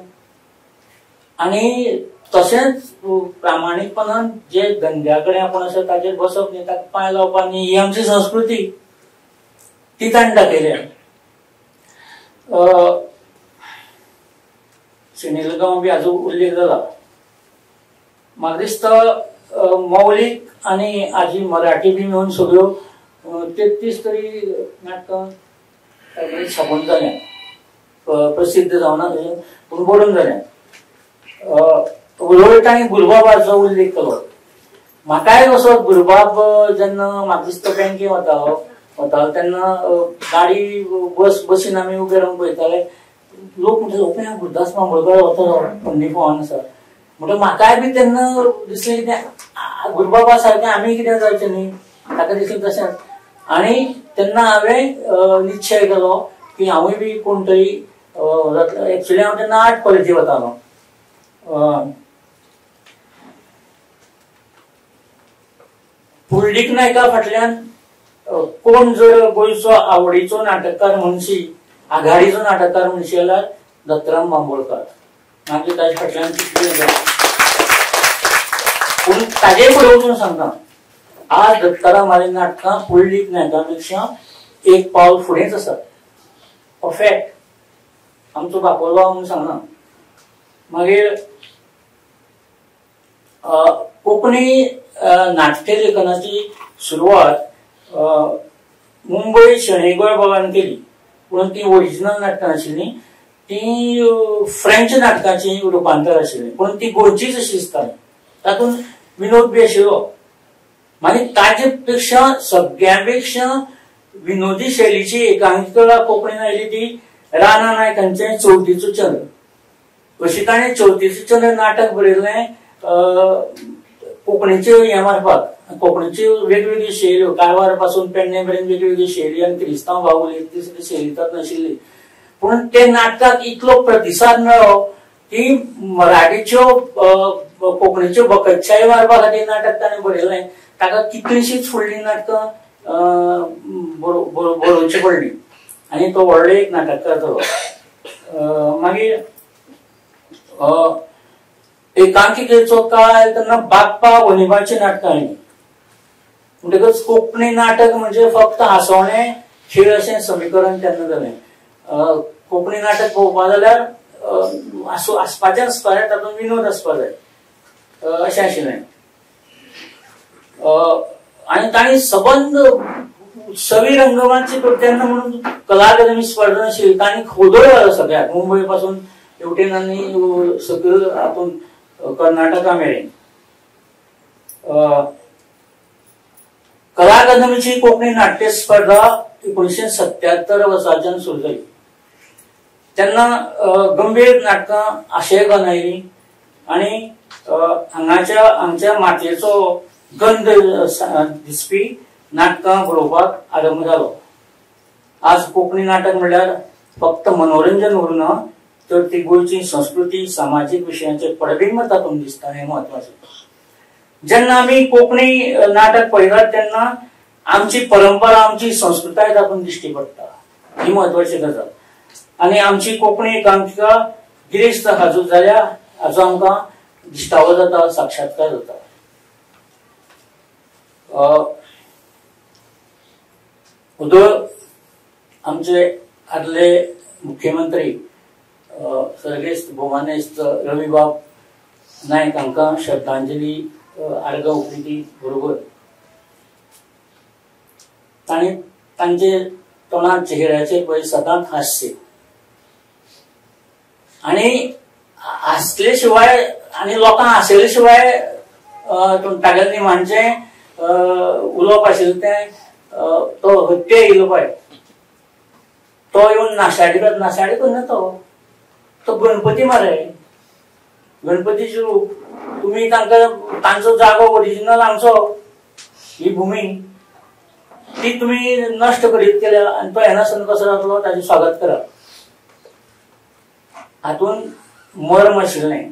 आनी तशेंच प्रामाणीकपणान जे धंद्या कडेन आपूण आसा ताजेर बसप न्ही, ताका पांय लावपा न्ही, ही आमची संस्कृती ती ताणें दाखयल्या. सुनील गांव बी हाजो उल्लेख जाला. म्हाका दिसता मौलीक आनी आजी मराठी बी मेळून सगळ्यो 33 तरी नाटकां छापून जाल्या, प्रसिद्ध जावना पूण बरोवन जाल्या. वदोळ ताणें गुरुबाबाचो उल्लेख केलो. म्हाकाय असो गुरुबाब जेन्ना म्हाका दिसता बँके वतालो वतालो तेन्ना गाडी बसीन आमी उबे रावन पळयताले, लोक म्हणटाले ओपय गुरुदास बांबोळकार वता थंडी फोवान आसा. म्हणटा म्हाकाय बी तेन्ना दिसलें कितें गुरुबाबा सारकें आमी कितें जावचें न्ही, ताका दिसलें तशेंच. आनी तेन्ना हांवें निश्चय केलो की हांवूय बी कोण तरी जातलो. एक्चुली हांव तेन्ना आर्ट कॉलेजी वतालो. पुंडलीक नायका फाटल्यान कोण जर गोंयचो आवडीचो नाटककार म्हणशी, आघाडीचो नाटककार म्हणशी जाल्यार दत्तराम बांबोळकार. मागीर ताजे फाटल्यान कितले, पूण ताजे फुडें वचून सांगता, आज दत्तारामालीं नाटकां पुंडलीक नायका पेक्षा एक पावल फुडेंच आसात. परफेक्ट आमचो बापोलभाव म्हणून सांगना. मागीर कोंकणी नाट्य लेखनाची सुरवात मुंबय शणै गोंयबाबान केली, पूण ती ओरिजिनल नाटकां नाशिल्लीं, ती फ्रेंच नाटकांची रुपांतर आशिल्लीं, पूण ती गोंयचीच अशी दिसताली. तातूंत विनोद बी आशिल्लो. मागीर ताजे पेक्षा सगळ्यां पेक्षा विनोदी शैलीची एकांकिका कोंकणीन आयली ती राना नायक हांचें चवथीचो चंद्र. अशी ताणें चवथीचो चंद्र नाटक बरयल्लें कोंकणीच्यो हें मारपाक, कोंकणीच्यो वेगवेगळ्यो शैल्यो, कारवार पासून पेडणे मेरेन वेगवेगळ्यो शैली आनी क्रिस्तांव भाव उलयता ती सुद्दां शैली तातूंत नाशिल्ली. पूण ते नाटकाक इतलो प्रतिसाद मेळ्ळो की मराठीच्यो कोंकणीच्यो बकच्छाई मारपा खातीर नाटक ताणें बरयलें. ताका कितलींशींच फुडलीं नाटकां बरोवची पडलीं आनी तो व्हडलो एक नाटककार जालो. मागीर एकांकिकेचो काळ आयलो तेन्ना बाप्पा वनिबाचीं नाटकां आयलीं. म्हणटकच कोंकणी नाटक म्हणजे फक्त हांसोवणें खेळ अशें समीकरण तेन्ना जालें. कोंकणी नाटक पळोवपा जाल्यार आसपाचें आसपा जाय, तातूंत विनोद आसपा जाय अशें आशिल्लें. आनी तांणी सबंद उत्सवी रंगमाची तेन्ना म्हणून कला अकादमी स्पर्धा नाशिल्ली, तांणी खोदोळ घालो सगळ्याक, मुंबय पासून हेवटेन आनी सकयल हातून कर्नाटका मेरेन. कला अकादमीची कोंकणी नाट्य स्पर्धा 1977 वर्साच्यान सुरू जाली. तेन्ना गंभीर नाटकां आशय आयलीं आनी हांगाच्या आमच्या मातयेचो गंध दिसपी नाटकां बरोवपाक आरंभ जालो. आज कोंकणी नाटक म्हणल्यार फक्त मनोरंजन उरना, तर ती गोंयची संस्कृती, सामाजीक विशयांचे पडबिंब तातूंत दिसता, हें म्हत्वाचें. जेन्ना आमी कोंकणी नाटक पळयतात तेन्ना आमची परंपरा, आमची संस्कृताय तातूंत दिश्टी पडटा, ही म्हत्वाची गजाल. आनी आमची कोंकणी एकांकिका गिरेस्त हाजूर जाल्या हाचो आमकां दिश्टावो जाता, साक्षात्कार जाता. उदळ आमचे आदले मुख्यमंत्री सर्गेस्त भोवमानेस्त रवीबाब नायक हांकां श्रद्धांजली आर्गां ओंपली ती बरोबर. तांणी तांचे तोंडार चेहऱ्याचेर पळय सदांच हास्य, आनी हांसले शिवाय आनी लोकांक हांसयले शिवाय तागेलें निमाणचें उलोवप आशिल्लें तें तो हत्या येयलो पळय, तो येवन नाशाडी करता, नाशाडी करना तो, तो गणपती मरे, गणपतीचें रूप. तुमी तांकां तांचो जागो ओरिजिनल आमचो ही भुमी ती तुमी नश्ट करीत केल्या आनी तो येनासतना कसो जातलो, ताचें स्वागत करात. हातूंत मर्म आशिल्लें.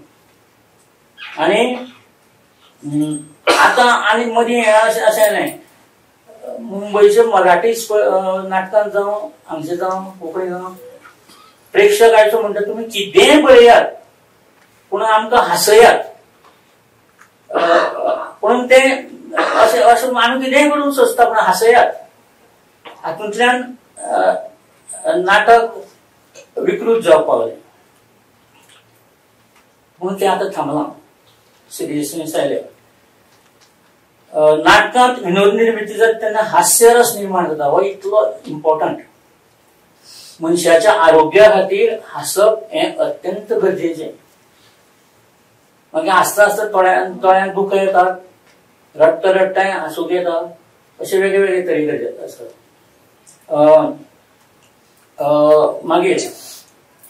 आनी आतां आनी मदीं हें अशें जालें, मुंबयच्या मराठी नाटकान जावं, हांगचे जावं, कोंकणी जावं, प्रेक्षक आयचो म्हणटा तुमी कितेंय पळयात पूण आमकां हांसयात. पूण तें अशें अशें आमी कितेंय करूंक सोदता पूण हांसयात. हातूंतल्यान नाटक विकृत जावपाक पावलें, पूण तें आतां थांबलां, सिरियसनेस आयल्या. नाटकांत विनोद निर्मिती जाता तेन्ना हास्यरस निर्माण जाता, हो इतलो इम्पॉर्टंट. मनशाच्या आरोग्या खातीर हांसप हें अत्यंत गरजेचें. मागीर हांसता हांसता दोळ्यांत दुकां येतात, रडटा रडटा हांसूंक येता, अशे वेगळे वेगळे तरेचे आसतात. मागीर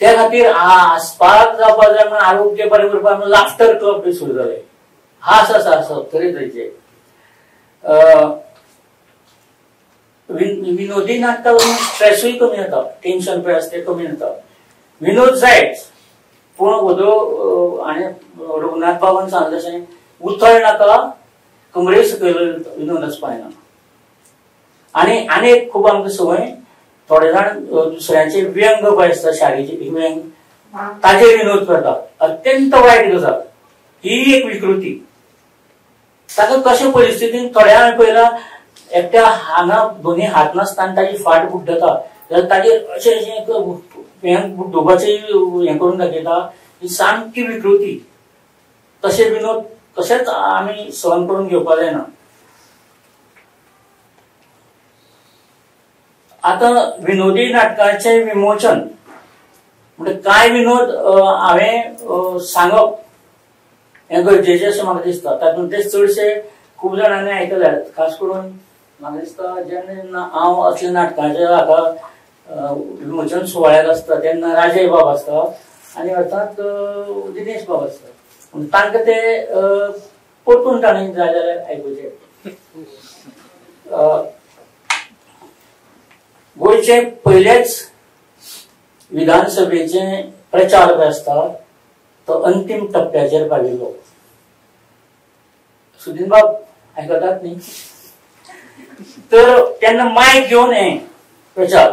त्या खातीर हांसपाक जावपाक जाय म्हणून आरोग्य बरें उरपाक म्हणून लाफ्टर क्लब बी सुरू जाले. हांस आसा हांसप तरेतरेचे. विनोदी नाटकां लागून स्ट्रेसूय कमी जाता, टेन्शन पळय आसता तें कमी जाता. विनोद जायच पूण वदो आनी रघुनाथ बाबान सांगलें तशें उथळ नाका, कमरे सकयल विनोद आसपा जायना. आनी आनी एक खूब आमकां संवय, थोडे जाण दुसऱ्यांचे व्यंग पळय आसता, शारीरिक व्यंग, ताजेर विनोद करता, अत्यंत वायट गजाल ही एक विकृती. ताका कशे परिस्थितीन थोड्या हांवें पळयला, एकट्या हांगा दोनी हात नासता आनी ताजी फाट बुड्डता जाल्यार ताजेर अशें अशें हें बुड्डोवपाचें हें करून दाखयता, ही सामकी विकृती. तशें विनोद कशेंच आमी सहन करून घेवपाक जायना. आतां विनोदी नाटकाचें विमोचन म्हणजे कांय विनोद हांवें सांगप हें गरजेचें अशें म्हाका दिसता. तातूंतले चडशे खूब जाणांनी आयकल्यात, खास करून म्हाका दिसता जेन्ना जेन्ना हांव असल्या नाटकाच्या हाका विमोचन सुवाळ्याक आसता तेन्ना राजय बाब आसता आनी अर्थात दिनेश बाब आसता, पूण तांकां ते परतून तांणी जाय जाल्यार आयकुचें. गोंयचे पयलेच विधानसभेचे प्रचार आसता तो अंतीम टप्प्याचेर पाविल्लो. सुदीन बाब आयकतात न्ही, तर तेन्ना मायक घेवन हे प्रचार,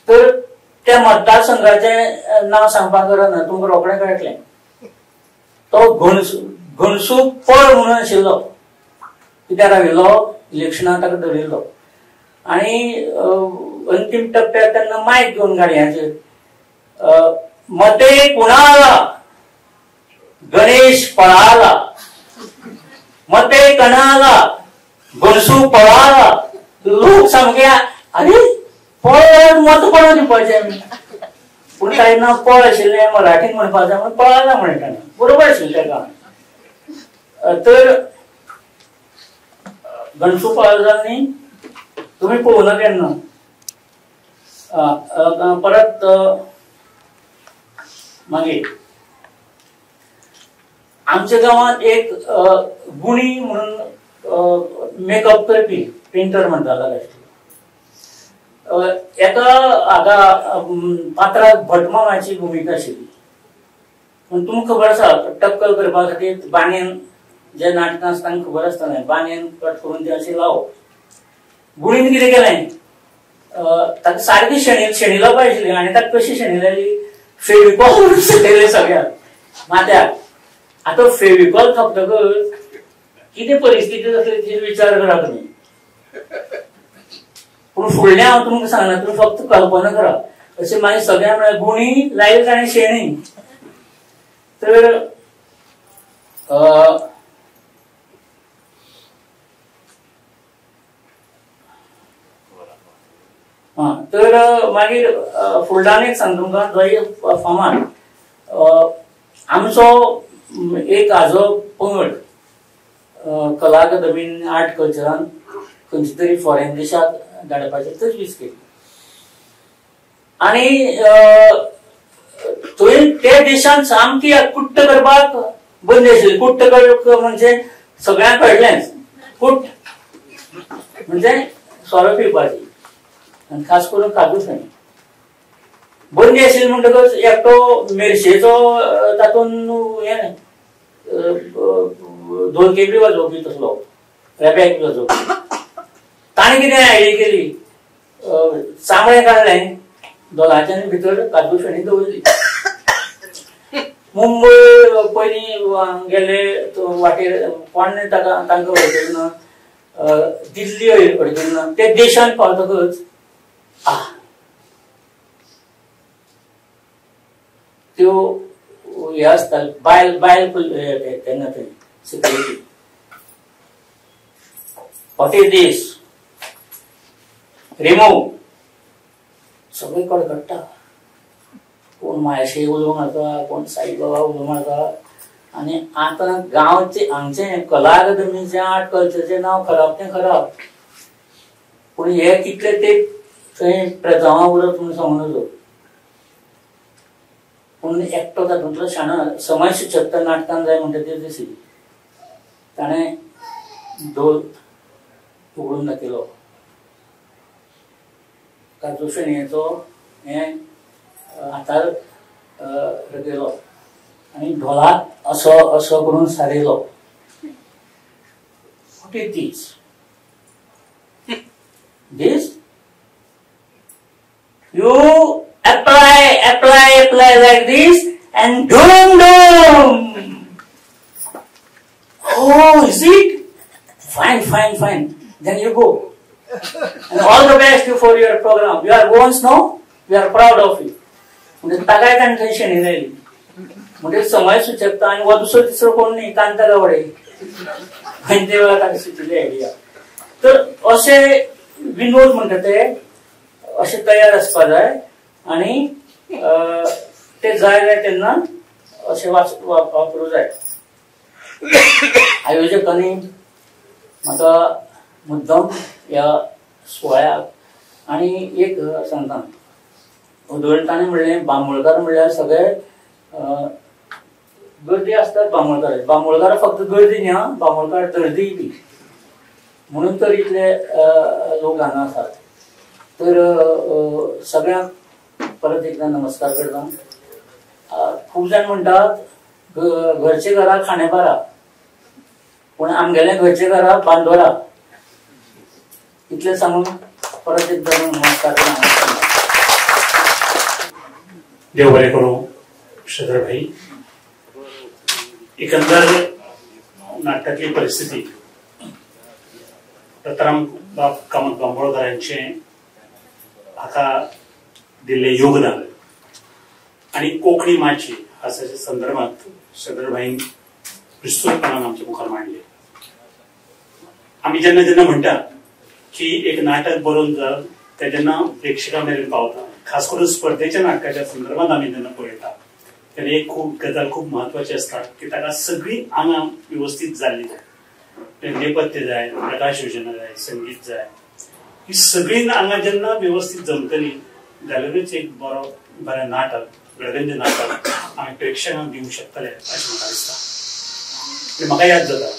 तर त्या मतदारसंघाचें नांव सांगपाक गरज ना, तुमकां रोखडें कळटलें. तो घणसू पळ म्हणून आशिल्लो, कित्याक राविल्लो, इलेक्शनाक ताका धरिल्लो. आनी अंतीम टप्प्यार तेन्ना मायक घेवन गाडयांचेर मते कुणाला गणेश पळाला, मते कणाला गणसू पळाला. लोक सामके आरे पळ मत पळोवन दिवपाचें आमी, पूण कांय ना पळ आशिल्लें मराठीन म्हणपाचें म्हणून पळाला म्हणटा, बरोबर आशिल्लें ताका. तर गणसू पळाला न्ही तुमी पळोवना केन्ना. परत मागीर आमच्या गांवांत एक गुणी म्हणून मेकअप करपी पेंटर म्हणटालो एका हाका पात्राक भटमामाची भुमिका आशिल्ली. पूण तुमकां खबर आसा टक्कल करपा खातीर बाणयेन जे नाटकां आसता तांकां खबर आसतना बाणयेन कट करून ते अशें लावप. गुणीन कितें केलें, ताका सारकी शेणी लावपा आशिल्ली आनी ताका कशी शेणी लायली, फेविकॉल सगळें सगळ्याक माथ्याक. आतां फेविकॉल थोपतकच कितें परिस्थिती जातली ती विचार करा तुमी. पूण फुडलें हांव तुमकां सांगना, तुमी फक्त कल्पना करा. अशें मागीर सगळ्यांक म्हळ्यार गुणी लायली ताणें शेणी. तर तर मागीर फुडल्यान एक सांग तुमकां जो फामाद आमचो एक हाजो पंगड कला अकादमीन आर्ट कल्चरान खंयच्या तरी फॉरेन देशाक धाडपाची तजवीज केली आनी थंय त्या देशान सामकी कुट्ट करपाक बंदी आशिल्ली. कुट्ट म्हणजे सगळ्यांक कळलेंच, कुट्ट म्हणजे सोरो पिवपाची आनी खास करून काजू फेणी बंदी आशिल्ली. म्हणटकच एकटो मेरशेचो तातूंत हें धोलके बी वाजोवपी तसलो रेब्याक बी वाजोवपी. ताणें कितें आयडिया केली, चामडें काडलें दोलाच्यान भितर काजू फेणी दवरली. मुंबय पयलीं गेले वाटेर कोण ताका तांकां अडचली ना, दिल्ली अडचली ना. ते देशांत पावतकच त्यो हे आसता बायल बायल तेन्ना थंय security, what is this remove, सगळे कडकडटा. कोण मायशे उलोवंक नाका, कोण साईबाबा उलोवंक नाका. आनी आतां गांवचे हांगचे कला अकादमीचें आर्ट कल्चरचें नांव खराब तें खराब, पूण हे कितले ते थंय प्रेजांवां उरत म्हणून सांगू नजो. पूण एकटो तातूंतलो शाणो समाज शिक्षकता नाटकान जाय म्हणटा ते दिसली, ताणें ढोल उगडून दाखयलो, काजू फेणयेचो हें हातार रकयलो आनी ढोलाक असो असो करून सारयलो. What is this? This you apply, apply, apply like this and doom, doom. Oh, is it? Fine, fine, fine. Then you go. And all the best you for your program. You are once now, we are proud of you. म्हणजे ताकाय ताणें थंय शेणी लायली. म्हणजे समय सुचकता आनी हो दुसरो तिसरो कोण न्ही, कांता गावडे. आनी ते वेळार ताका सुचिल्ली आयडिया. तर अशे विनोद म्हणटा ते अशे तयार आसपा जाय आनी ते जाय जाय तेन्ना अशें वापरूं जाय. आयोजकांनी म्हाका मुद्दम ह्या सुवाळ्याक आनी एक सांगता, ताणें म्हणलें बांबोळकार म्हणल्यार सगळे गर्दी आसतात बांबोळकार. बांबोळकार फक्त गर्दी न्ही, बांबोळकार दर्दी बी, म्हणून तर इतले लोक हांगा आसात. तर सगळ्यांक परत एकदा नमस्कार करता. खूब जाण म्हणटात घरचे घरा खाणेपारा, पूण आमगेले घरचे घरा बांदोरा. इतलें सांगून परत एकदा नमस्कार करता. देव बरें करूं श्रीधर भाई. एकंदर नाटकांतली परिस्थिती दत्ताराम बाब कामत बांबोळकर यांचे हाका दिल्लें योगदान आनी कोंकणी माची हाच्या संदर्भात श्रीधर भाईन विस्तृतपणान आमच्या मुखार मांडले. आमी जेन्ना जेन्ना म्हणटा की एक नाटक बरोवन जाल ते जेन्ना प्रेक्षकां मेरेन पावता, खास करून स्पर्धेच्या नाटकाच्या संदर्भात आमी जेन्ना पळयता तेन्ना एक खूब गजाल खूब म्हत्वाची आसता की ताका सगळीं आंगां व्यवस्थीत जाल्ली जाय. नेपथ्य जाय, प्रकाश योजना जाय, संगीत जाय, ही सगळीं आंगां जेन्ना व्यवस्थीत जमतली जाल्यारूच एक बरो बरें नाटक, गडगंज नाटक आमी प्रेक्षकांक दिवंक शकतले अशें म्हाका दिसता. आनी म्हाका याद जाता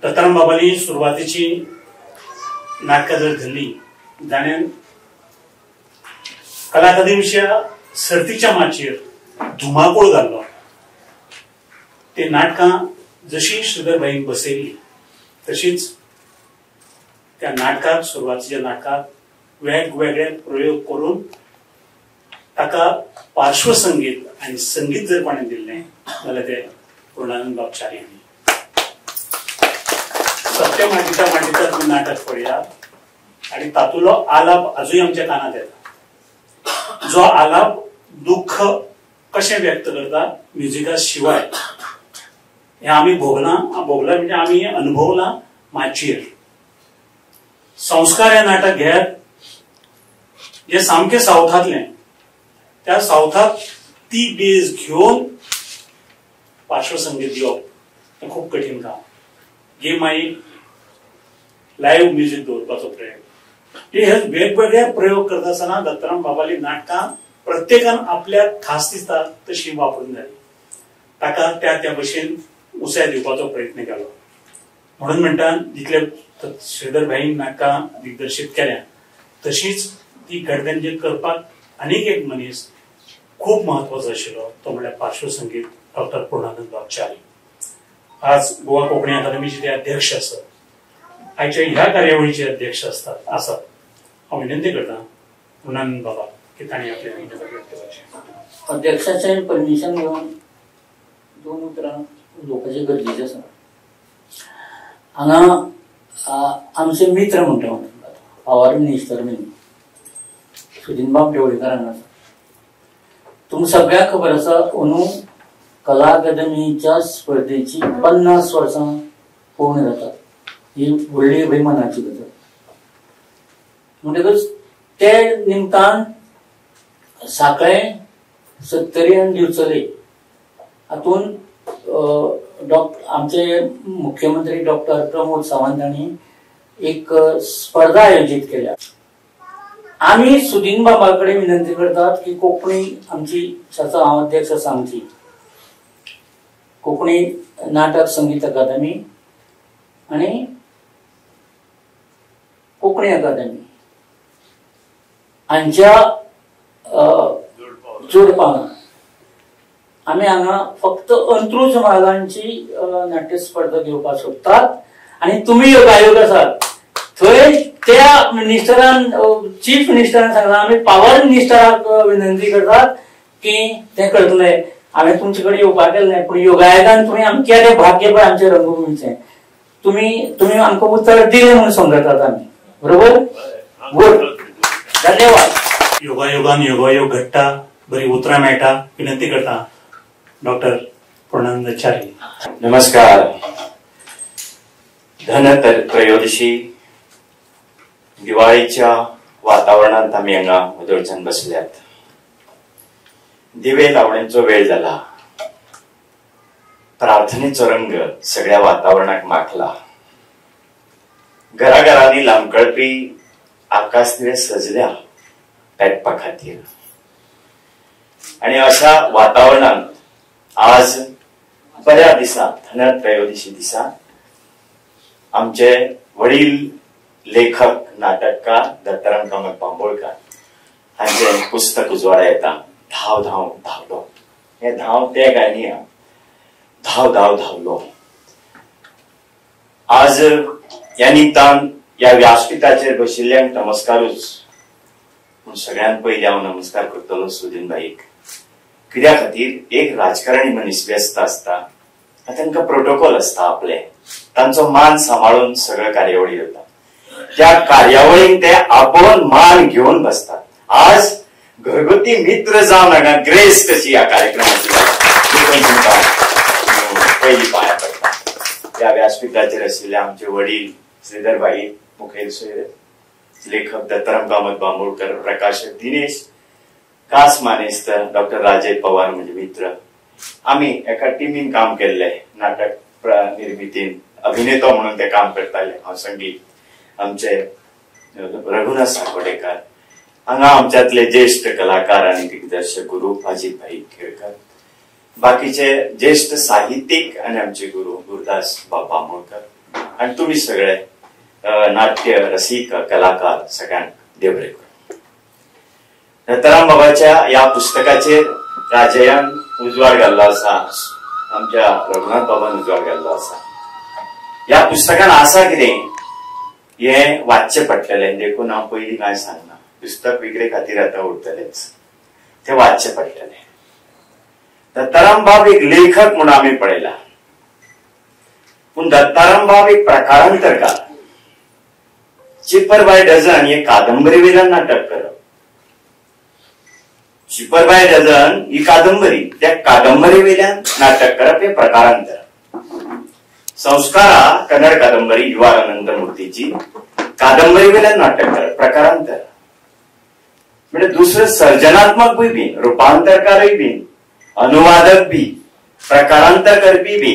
दत्ताराम बाबाली सुरवातेची नाटकां जर धरली जाण्यान कला अकादमीच्या सर्तीच्या माचयेर धुमाकूळ घाल्लो. ते नाटकां जशी श्रीधर भाईन बसयली तशीच त्या नाटकाक, सुरवातीच्या नाटकाक वेगवेगळे प्रयोग करून ताका पार्श्वसंगीत आनी संगीत जर कोणें दिल्लें जाल्यार ते पूर्णानंद बाब च्यारी हांणी. सत्य मांडिता मांडिता तुमी नाटक पळयात आनी तातूंतलो आलाप आजूय आमच्या कानांत येता. जो आलाप दुःख कशें व्यक्त करता म्युजिका शिवाय हें आमी भोगलां, भोगलां म्हणजे आमी अनुभवलां माचयेर. संस्कार हें नाटक घेत जे सामकें सावथांतलें, त्या सावथाक ती बेज घेवन पार्श्वसंगीत दिवप हें खूब कठीण काम. गेम मागीर लायव्ह म्युजीक दवरपाचो प्रयोग, हे वेगवेगळे प्रयोग करता आसतना दत्ताराम बाबाली नाटकां प्रत्येकान आपल्याक खास दिसता तशी वापरून जाली, ताका त्या त्या भशेन उंचाय दिवपाचो प्रयत्न केलो. म्हणून म्हणटा जितले श्रीधर भाईन नाटकां दिग्दर्शीत केल्या तशीच ती गडगंज करपाक आनीक एक मनीस खूब म्हत्वाचो आशिल्लो, तो म्हणल्यार पार्श्वसंगीत डॉक्टर पूर्णानंद बाब च्यारी. आज गोवा कोंकणी अकादमीचे ते अध्यक्ष आसात, आयच्या ह्या कार्यावळीचे अध्यक्ष आसात. हांव विनंती करता पूर्णानंद बाबा की तांणी आपले विनंती व्यक्त करची. अध्यक्षाचें परमिशन घेवन दोन उतरां उलोवपाचें गरजेचें आसा. हांगा आमचे मित्र म्हणटा हांव, पावर मिनिस्टर बीन सुदीनबाब ढवळीकर हांगा आसा. तुमकां सगळ्यांक खबर आसा अंदू कला अकादमीच्या स्पर्धेची 50 वर्सां पूर्ण जातात, ही व्हडली अभिमानाची गजाल. म्हणटकच ते निमतान सांखळे, सत्तरी आनी दिवचले हातूंत आमचे मुख्यमंत्री डॉक्टर प्रमोद सावंत हांणी एक स्पर्धा आयोजीत केल्या. आमी सुदीन बाबा कडेन विनंती करतात की कोंकणी आमची, ताचो हांव अध्यक्ष आसा, आमची कोंकणी नाटक संगीत अकादमी आनी कोंकणी अकादमी हांच्या जोडपान आमी हांगा फक्त अंत्रुज म्हालांची नाट्य स्पर्धा घेवपाक सोदतात. आनी तुमी योगायोग आसात थंय त्या मिनिस्टरान, चीफ मिनिस्टरान सांगला आमी पावर मिनिस्टराक विनंती करतात की तें करतले. हांवें तुमचे कडेन येवपाक गेल्लें, पूण योगायोगान तुमी आमचें केदें भाग्य पळय आमचें रंगभुमीचें, तुमी आमकां उतर दिलें म्हणून समजतात आमी, बरोबर? गुड, धन्यवाद. योगायोगान योगायोग घडटा, बरी उतरां मेळटा. विनंती करता डॉक्टर पूर्णानंद च्यारी. नमस्कार. धनत्रयोदशी दिवाळीच्या वातावरणांत आमी हांगा वदळच्यान बसल्यात. दिवे लावणेचो वेळ जाला, प्रार्थनेचो रंग सगळ्या वातावरणाक माखला. घराघरांनी लांबकळपी आकाश दिवे सजल्या पेटपा खातीर. आनी अशा वातावरणांत आज बऱ्या दिसा, धनत्रयोदशी दिसा, आमचे वडील लेखक नाटककार दत्ताराम कामत बांबोळकार हांचे पुस्तक उजवाडा येता, धांव धांव धांवलो. हे धांव ते काय न्ही, धांव धांव धांवलो. आज ह्या निमतान ह्या व्यासपीठाचेर बशिल्ल्यांक नमस्कारूच, पूण सगळ्यांत पयलीं हांव नमस्कार करतलो सुदीन भाईक. कित्या खातीर एक राजकारणी मनीस व्यस्त आसता, तांकां प्रोटोकॉल आसता आपले, तांचो मान सांबाळून सगळ्यो कार्यावळी जाता. त्या कार्यावळींक ते आपोवन मान घेवन बसतात. आज घरगुती मित्र जावन हांगा ग्रेस कशी ह्या कार्यक्रमाची तुमकां पयली पांया पडटा. ह्या व्यासपीठाचेर आशिल्ले आमचे वडील श्रीधर भाई मुखेल सोयरे, लेखक दत्ताराम कामत बांबोळकर, प्रकाशक दिनेश, खास मानेस्त डॉक्टर राजय पवार म्हणजे मित्र. आमी एका टिमीन काम केल्ले, नाटक निर्मितीन अभिनेतो म्हणून ते काम करताले. हांव संगीत, आमचे रघुनाथ साकोडेकर, हांगा आमच्यातले ज्येष्ठ कलाकार आनी दिग्दर्शक गुरू अजित भाई खेळकर, बाकीचे ज्येष्ठ साहित्यिक आनी आमचे गुरू गुरुदास बाब बांबोळकर आनी तुमी सगळे नाट्य रसिक कलाकार सगळ्यांक देव बरें करूं. दत्ताराम बाबाच्या ह्या पुस्तकाचेर राजयान उजवाड घाल्लो आसा, आमच्या रघुनाथ बाबान उजवाड घाल्लो आसा. ह्या पुस्तकान आसा कितें हें वाचचें पडटलें, देखून हांव पयलीं कांय सांगना. पुस्तक विक्रे खातीर आतां उरतलेंच, तें वाचचें पडटलें. दत्ताराम बाब एक लेखक म्हणून आमी पळयला, पूण दत्ताराम बाब एक प्रकारांतरकार. चिपर बाय डझन हे कादंबरी वयल्यान नाटक करप. चिपर बाय डझन ही कादंबरी, त्या कादंबरी वयल्यान नाटक करप हे प्रकारांतर. संस्कारा कन्नड कादंबरी युवा अनंत मूर्तीची कादंबरी वयल्यान नाटक करप प्रकारांतर. म्हणजे दुसरं सर्जनात्मकूय बी, रुपांतरकारय बी, अनुवादक बी, प्रकारांतर करपी बी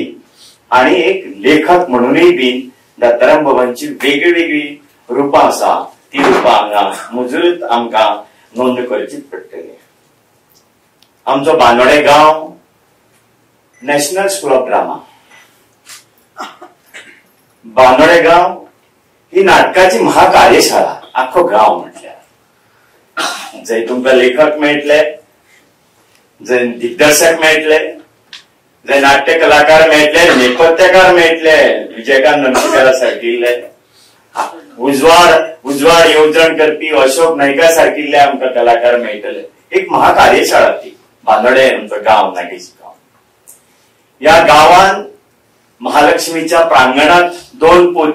आणि एक लेखक म्हणूनय बी दत्ताराम बाबांची वेगळी वेगळी रुपां आसा. ती रुपां हांगा मुजरत आमकां नोंद करचीच पडटली. आमचो बांदोडे गांव national school of drama, Bandode गांव ही नाटकाची महाकार्यशाळा. आख्खो गांव म्हटल्यार जंय तुमकां लेखक मेळटले, जंय दिग्दर्शक मेळटले, जंय नाट्य कलाकार मेळटले, नेपथ्यकार मेळटले, विजयकांत नमशीकारा सारकिल्ले, उजवाड उजवाड येवजण करपी अशोक नायका सारकिल्ले आमकां कलाकार मेळटले. एक महाकार्यशाळा ती बांदोडे आमचो गांव, नागेश गांव. ह्या गांवान महालक्ष्मीच्या प्रांगणात दोन पूत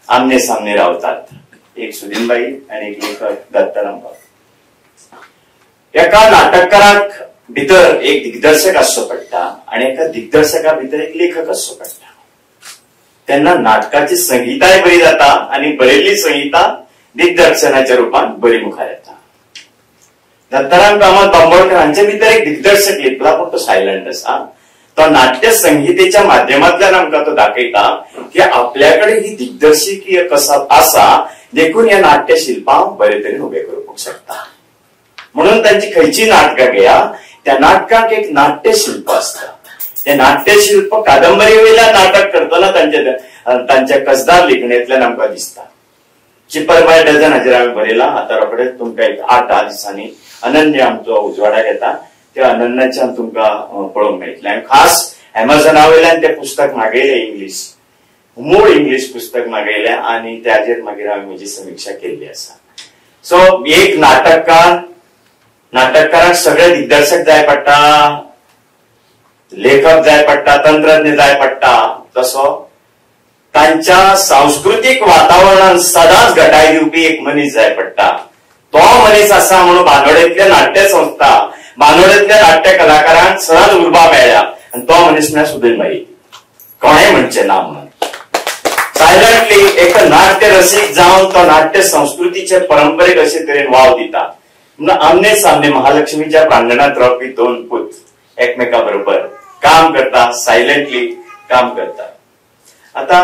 आमने सामने रावतात, एक सुदीनबाई आणि एक लेखक दत्ताराम बाब. एका नाटककाराक भितर एक दिग्दर्शक आसचो पडटा आणि एका दिग्दर्शका भितर एक लेखक आसचो पडटा. तेन्ना नाटकाची संहिताय बरी जाता आणि बरयल्ली संहिता दिग्दर्शनाच्या रुपान बरी मुखार येता. दत्ताराम कामत बांबोळकर हांचे भितर एक दिग्दर्शक लिपला, पूण तो सायलंट आसा. तो नाट्य संहितेच्या माध्यमांतल्यान आमकां तो दाखयता की आपल्याकडे ही दिग्दर्शकीय कसब आसा, देखून ह्या नाट्य शिल्पां बरे तरेन उबे करूंक शकता. म्हणून तांची खंयची नाटकां घेया, त्या नाटकाक एक नाट्यशिल्प आसता. ते नाट्यशिल्प कादंबरी वयल्यान नाटक करतना तांच्या कसदार लिखणेंतल्यान आमकां दिसता. चिपर बाय डझन हाचेर हांवें बरयलां. आतां रोखडेच तुमकां एक 8-10 दिसांनी अनन्य आमचो उजवाडाक येता, त्या अनन्याच्यान तुमकां पळोवंक मेळटलें. हांवें खास एमेझॉना वयल्यान तें पुस्तक मागयलें, इंग्लीश मूळ इंग्लीश पुस्तक मागयलें आनी त्याचेर मागीर हांवें म्हजी समिक्षा केल्ली आसा. सो एक नाटककार, नाटककाराक सगळे दिग्दर्शक जाय पडटा, लेखक जाय पडटा, तंत्रज्ञ जाय पडटा, तसो तांच्या सांस्कृतीक वातावरणान सदांच घटाय दिवपी एक मनीस जाय पडटा. तो मनीस आसा म्हणून बांदोडेंतल्या नाट्य संस्था, बांदोडेंतल्या नाट्य कलाकारांक सदांच उर्बा मेळ्ळ्या आनी तो मनीस म्हळ्यार सुदीनबाई. कोणें म्हणचें ना म्हणून सायलंटली एक नाट्य रसीक जावन तो नाट्य संस्कृतीचे परंपरेक अशे तरेन वाव दिता. म्हणून आमने सामने महालक्ष्मीच्या प्रांगणात रावपी दोन पूत एकमेका बरोबर काम करता, सायलंटली काम करता. आता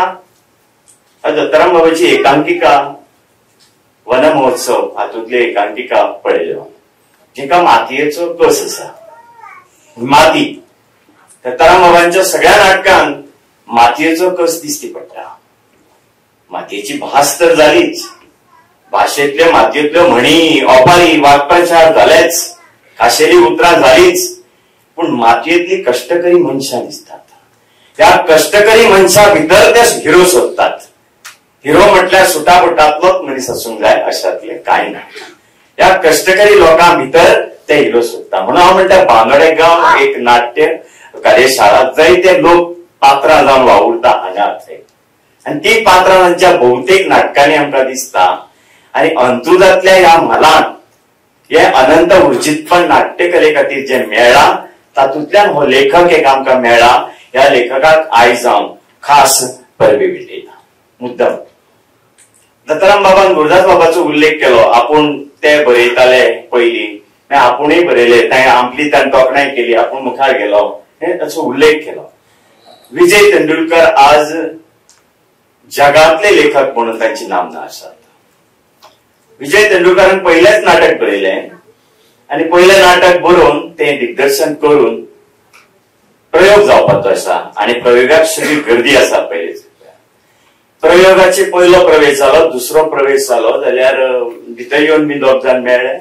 दत्ताराम बाबाची एकांकिका वनमहोत्सव हातूंतली एकांकिका पळयल्यो, जिका मातयेचो कस आसा. माती दत्ताराम बाबांच्या सगळ्या नाटकांत मातयेचो कस दिसती पडटा. मातयेची भास तर जालीच, भाशेंतल्यो मातयेंतल्यो म्हणी, ओपारी, वाक्प्रचार जालेच, खाशेली उतरां जालीच, पूण मातयेंतली कश्टकरी मनशां दिसतात. त्या कश्टकरी मनशां भितर ते हिरो सोदतात. हिरो म्हटल्यार सुटाबुटांतलोच मनीस आसूंक जाय अशांतलें कांय ना. ह्या कश्टकरी लोकां भितर ते हिरो सोदता. म्हणून हांव म्हणटा बांदोडे गांव एक नाट्य कार्यशाळा जंय ते लोक पात्रां जावन वावुरता हांगा थंय, आनी ती पात्रां तांच्या बहुतेक नाटकांनी आमकां दिसता. आनी अंत्रुजांतल्या ह्या म्हालांत हे अनंत उर्जितपण नाट्यकले खातीर जे मेळ्ळा तातूंतल्यान हो लेखक एक आमकां मेळ्ळा. ह्या लेखकाक आयज हांव खास परबी भेटयता. मुद्दम दत्ताराम बाबान गुरुदास बाबाचो उल्लेख केलो. आपूण ते बरयताले पयलीं, आपूणय बरयले, ताणें आपली ताणें तोखणाय केली, आपूण मुखार गेलो, हे ताचो उल्लेख केलो. विजय तेंडुलकर आज जगातले लेखक म्हणून तांची नामना आसात. विजय तेंडुलकरान पहिलेच नाटक बरयलें आनी पयलें नाटक बरोवन तें दिग्दर्शन करून प्रयोग जावपाचो आसा आनी प्रयोगाक सगळी गर्दी आसा. पयलीच प्रयोगाचे पयलो प्रवेश जालो, दुसरो प्रवेश जालो जाल्यार भितर येवन बी दोग जाण मेळ्ळे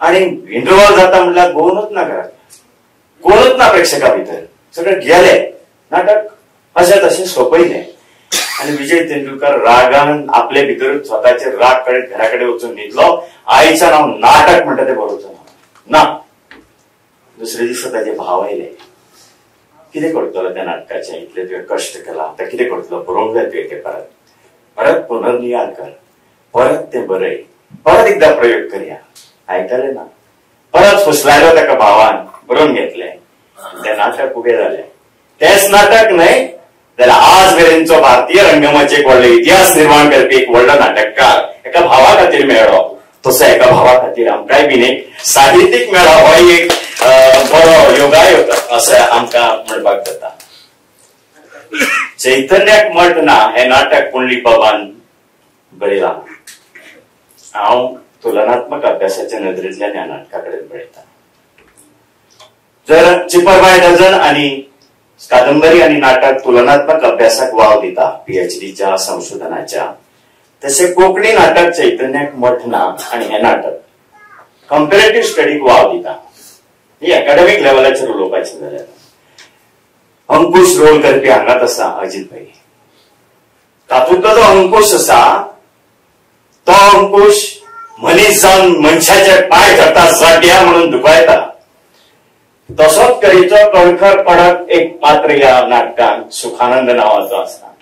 आनी इंटरवल जाता म्हणल्यार कोणूच ना घरात, कोणूच ना प्रेक्षका भितर, सगळे गेले. नाटक अशें तशें सोंपयलें आनी विजय तेंडुलकर रागान आपले भितर स्वताचे राग कडेन घरा कडेन वचून न्हिदलो. आयच्यान हांव नाटक म्हणटा तें बरोवचो ना. दुसरे दीस ताजे भाव आयले, कितें करतलो त्या नाटकाचें, इतले तुवें कश्ट केला, आतां कितें करतलो, बरोवंक जाय तुवें तें, परत परत पुनर्नियाळ कर, परत तें बरय, परत एकदां प्रयोग करया. आयकलें ना, परत फुसलायलो ताका भावान, बरोवन घेतलें, तें नाटक उबें जालें. तेंच नाटक न्हय जाल्यार आज मेरेनचो भारतीय रंगमंच एक व्हडलो इतिहास निर्माण करपी एक व्हडलो नाटककार एका भावा खातीर मेळ्ळो, तसो एका भावा खातीर आमकांय बीन एक साहित्यीक मेळ्ळो. हो एक बरो योगायोग अशें आमकां म्हणपाक जाता. चैतन्याक मठ ना हें नाटक पुंडलीक बाबान बरयलां. हांव तुलनात्मक अभ्यासाच्या नदरेंतल्यान ह्या नाटका कडेन पळयता. जर चिपर बाय डझन आनी कादंबरी आनी नाटक तुलनात्मक अभ्यासाक वाव दिता पीएचडीच्या संशोधनाच्या, तशें कोंकणी नाटक चैतन्याक मठ ना आनी हें नाटक कंपेरेटिव्ह स्टडीक वाव दिता. ही एकाडेमीक लेवलाचेर उलोवपाचें जाल्यार अंकुश रोल करपी हांगाच आसा अजीत भाई. तातूंतलो जो अंकुश आसा तो अंकुश मनीस जावन मनशाचे पांय धरता जाग्या म्हणून दुखयता. तसोच तरेचो कणखर कडक एक पात्र ह्या नाटकान सुखानंद नांवाचो आसा.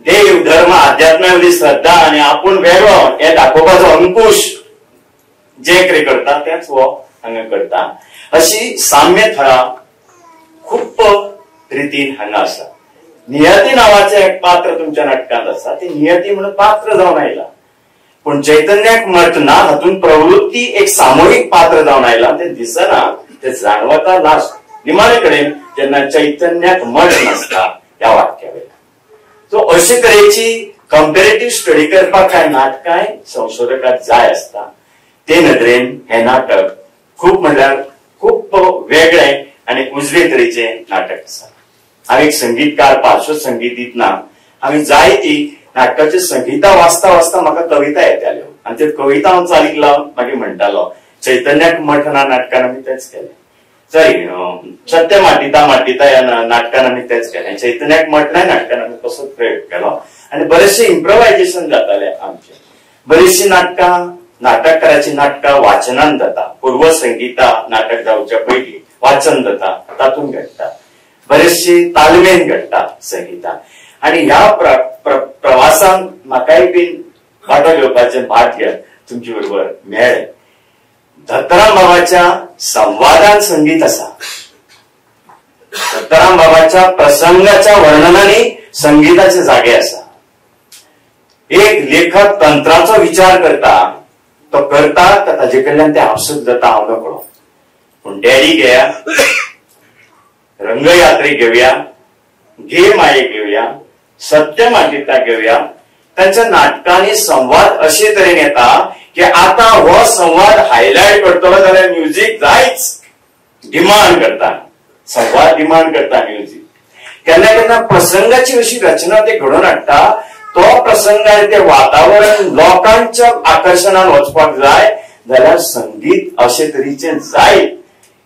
देव, धर्म, आध्यात्मावयली श्रद्धा आनी आपूण वेगळो हें दाखोवपाचो अंकुश जे कितें करता तेंच हो हांगा करता. अशी साम्य थळां खूब रितीन हांगा आसा. नियती नांवाचें एक पात्र तुमच्या नाटकांत आसा, ते नियती म्हणून पात्र जावन आयला, पूण चैतन्याक मठ ना हातूंत प्रवृत्ती एक सामुहीक पात्र जावन आयला, तें दिसना, तें जाणवता लास्ट निमाणे कडेन जेन्ना चैतन्याक मठ नासता ह्या वाक्या वयल्यान. सो अशे तरेची कंपेरेटिव्ह स्टडी करपाक कांय नाटकांय संशोधकाक जाय आसता. ते नदरेन हें नाटक खूब म्हणल्यार खूब वेगळें आनी उजवे तरेचें नाटक आसा. हांव एक संगीतकार, पार्श्वसंगीत दितना हांवें जायती नाटकाची संगीता वाचता वाचता म्हाका कविता येताल्यो आनी त्यो कविता हांव चालीक लावन मागीर म्हणटालो. चैतन्याक मठ ना नाटकान आमी तेंच केलें. सॉरी, सत्य माटिता माटिता ह्या नाटकान आमी तेंच केलें. चैतन्याक मठ ना नाटकान आमी तसोच प्रयोग केलो आनी बरेचशे इम्प्रोवायजेशन जातालें आमचें. बरीचशीं नाटकां, नाटककाराचीं नाटकां वाचनान जाता. पूर्वसंगीता नाटक जावच्या पयलीं वाचन जाता, तातूंत घडटा. बरेचशी तालमेन घडटा संगीता. आनी ह्या प्रवासान म्हाकाय बीन वांटो घेवपाचें भाग्य तुमचे बरोबर मेळ्ळें. दत्ताराम बाबाच्या संवादान संगीत आसा, दत्ताराम बाबाच्या प्रसंगाच्या वर्णनांनी संगीताचे जागे आसा. एक लेखक तंत्राचो विचार करता, तो करता ताजे कडल्यान ते आपसूक जाता हांव नकळो. पूण डॅडी घेया, रंगयात्री घेवया, घे माये घेवया, सत्य माटिता घेवया, तांच्या नाटकांनी संवाद अशे तरेन येता की आतां हो संवाद हायलायट करतलो जाल्यार म्युजीक जायच, डिमांड करता, संवाद डिमांड करता म्युजीक. केन्ना केन्ना प्रसंगाची अशी रचना ते घडोवन हाडटा, तो प्रसंग आनी ते वातावरण लोकांच्या आकर्शणान वचपाक जाय जाल्यार संगीत अशे तरेचें जाय.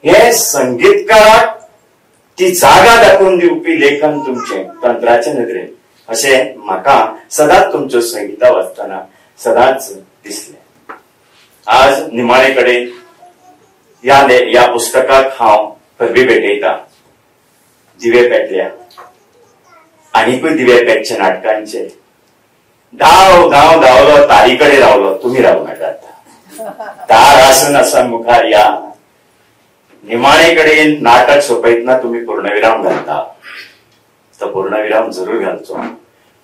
हे संगीतकाराक ती जागा दाखोवन दिवपी लेखन तुमचें तंत्राचे नदरेन अशें म्हाका सदांच तुमच्यो संगीता वाचतना सदांच दिसलें. आज निमाणे कडेन ह्या पुस्तकाक हांव परबी भेटयता. दिवे पेटल्या, आनीकूय दिवे पेटचे नाटकांचे. धांव धांव धांवलो, तारी कडेन रावलो, तुमी रावूं नाकात. दार आसून आसा मुखार या. निमाणे कडेन नाटक सोंपयतना तुमी पूर्णविराम घालता, तो पूर्णविराम जरूर घालचो,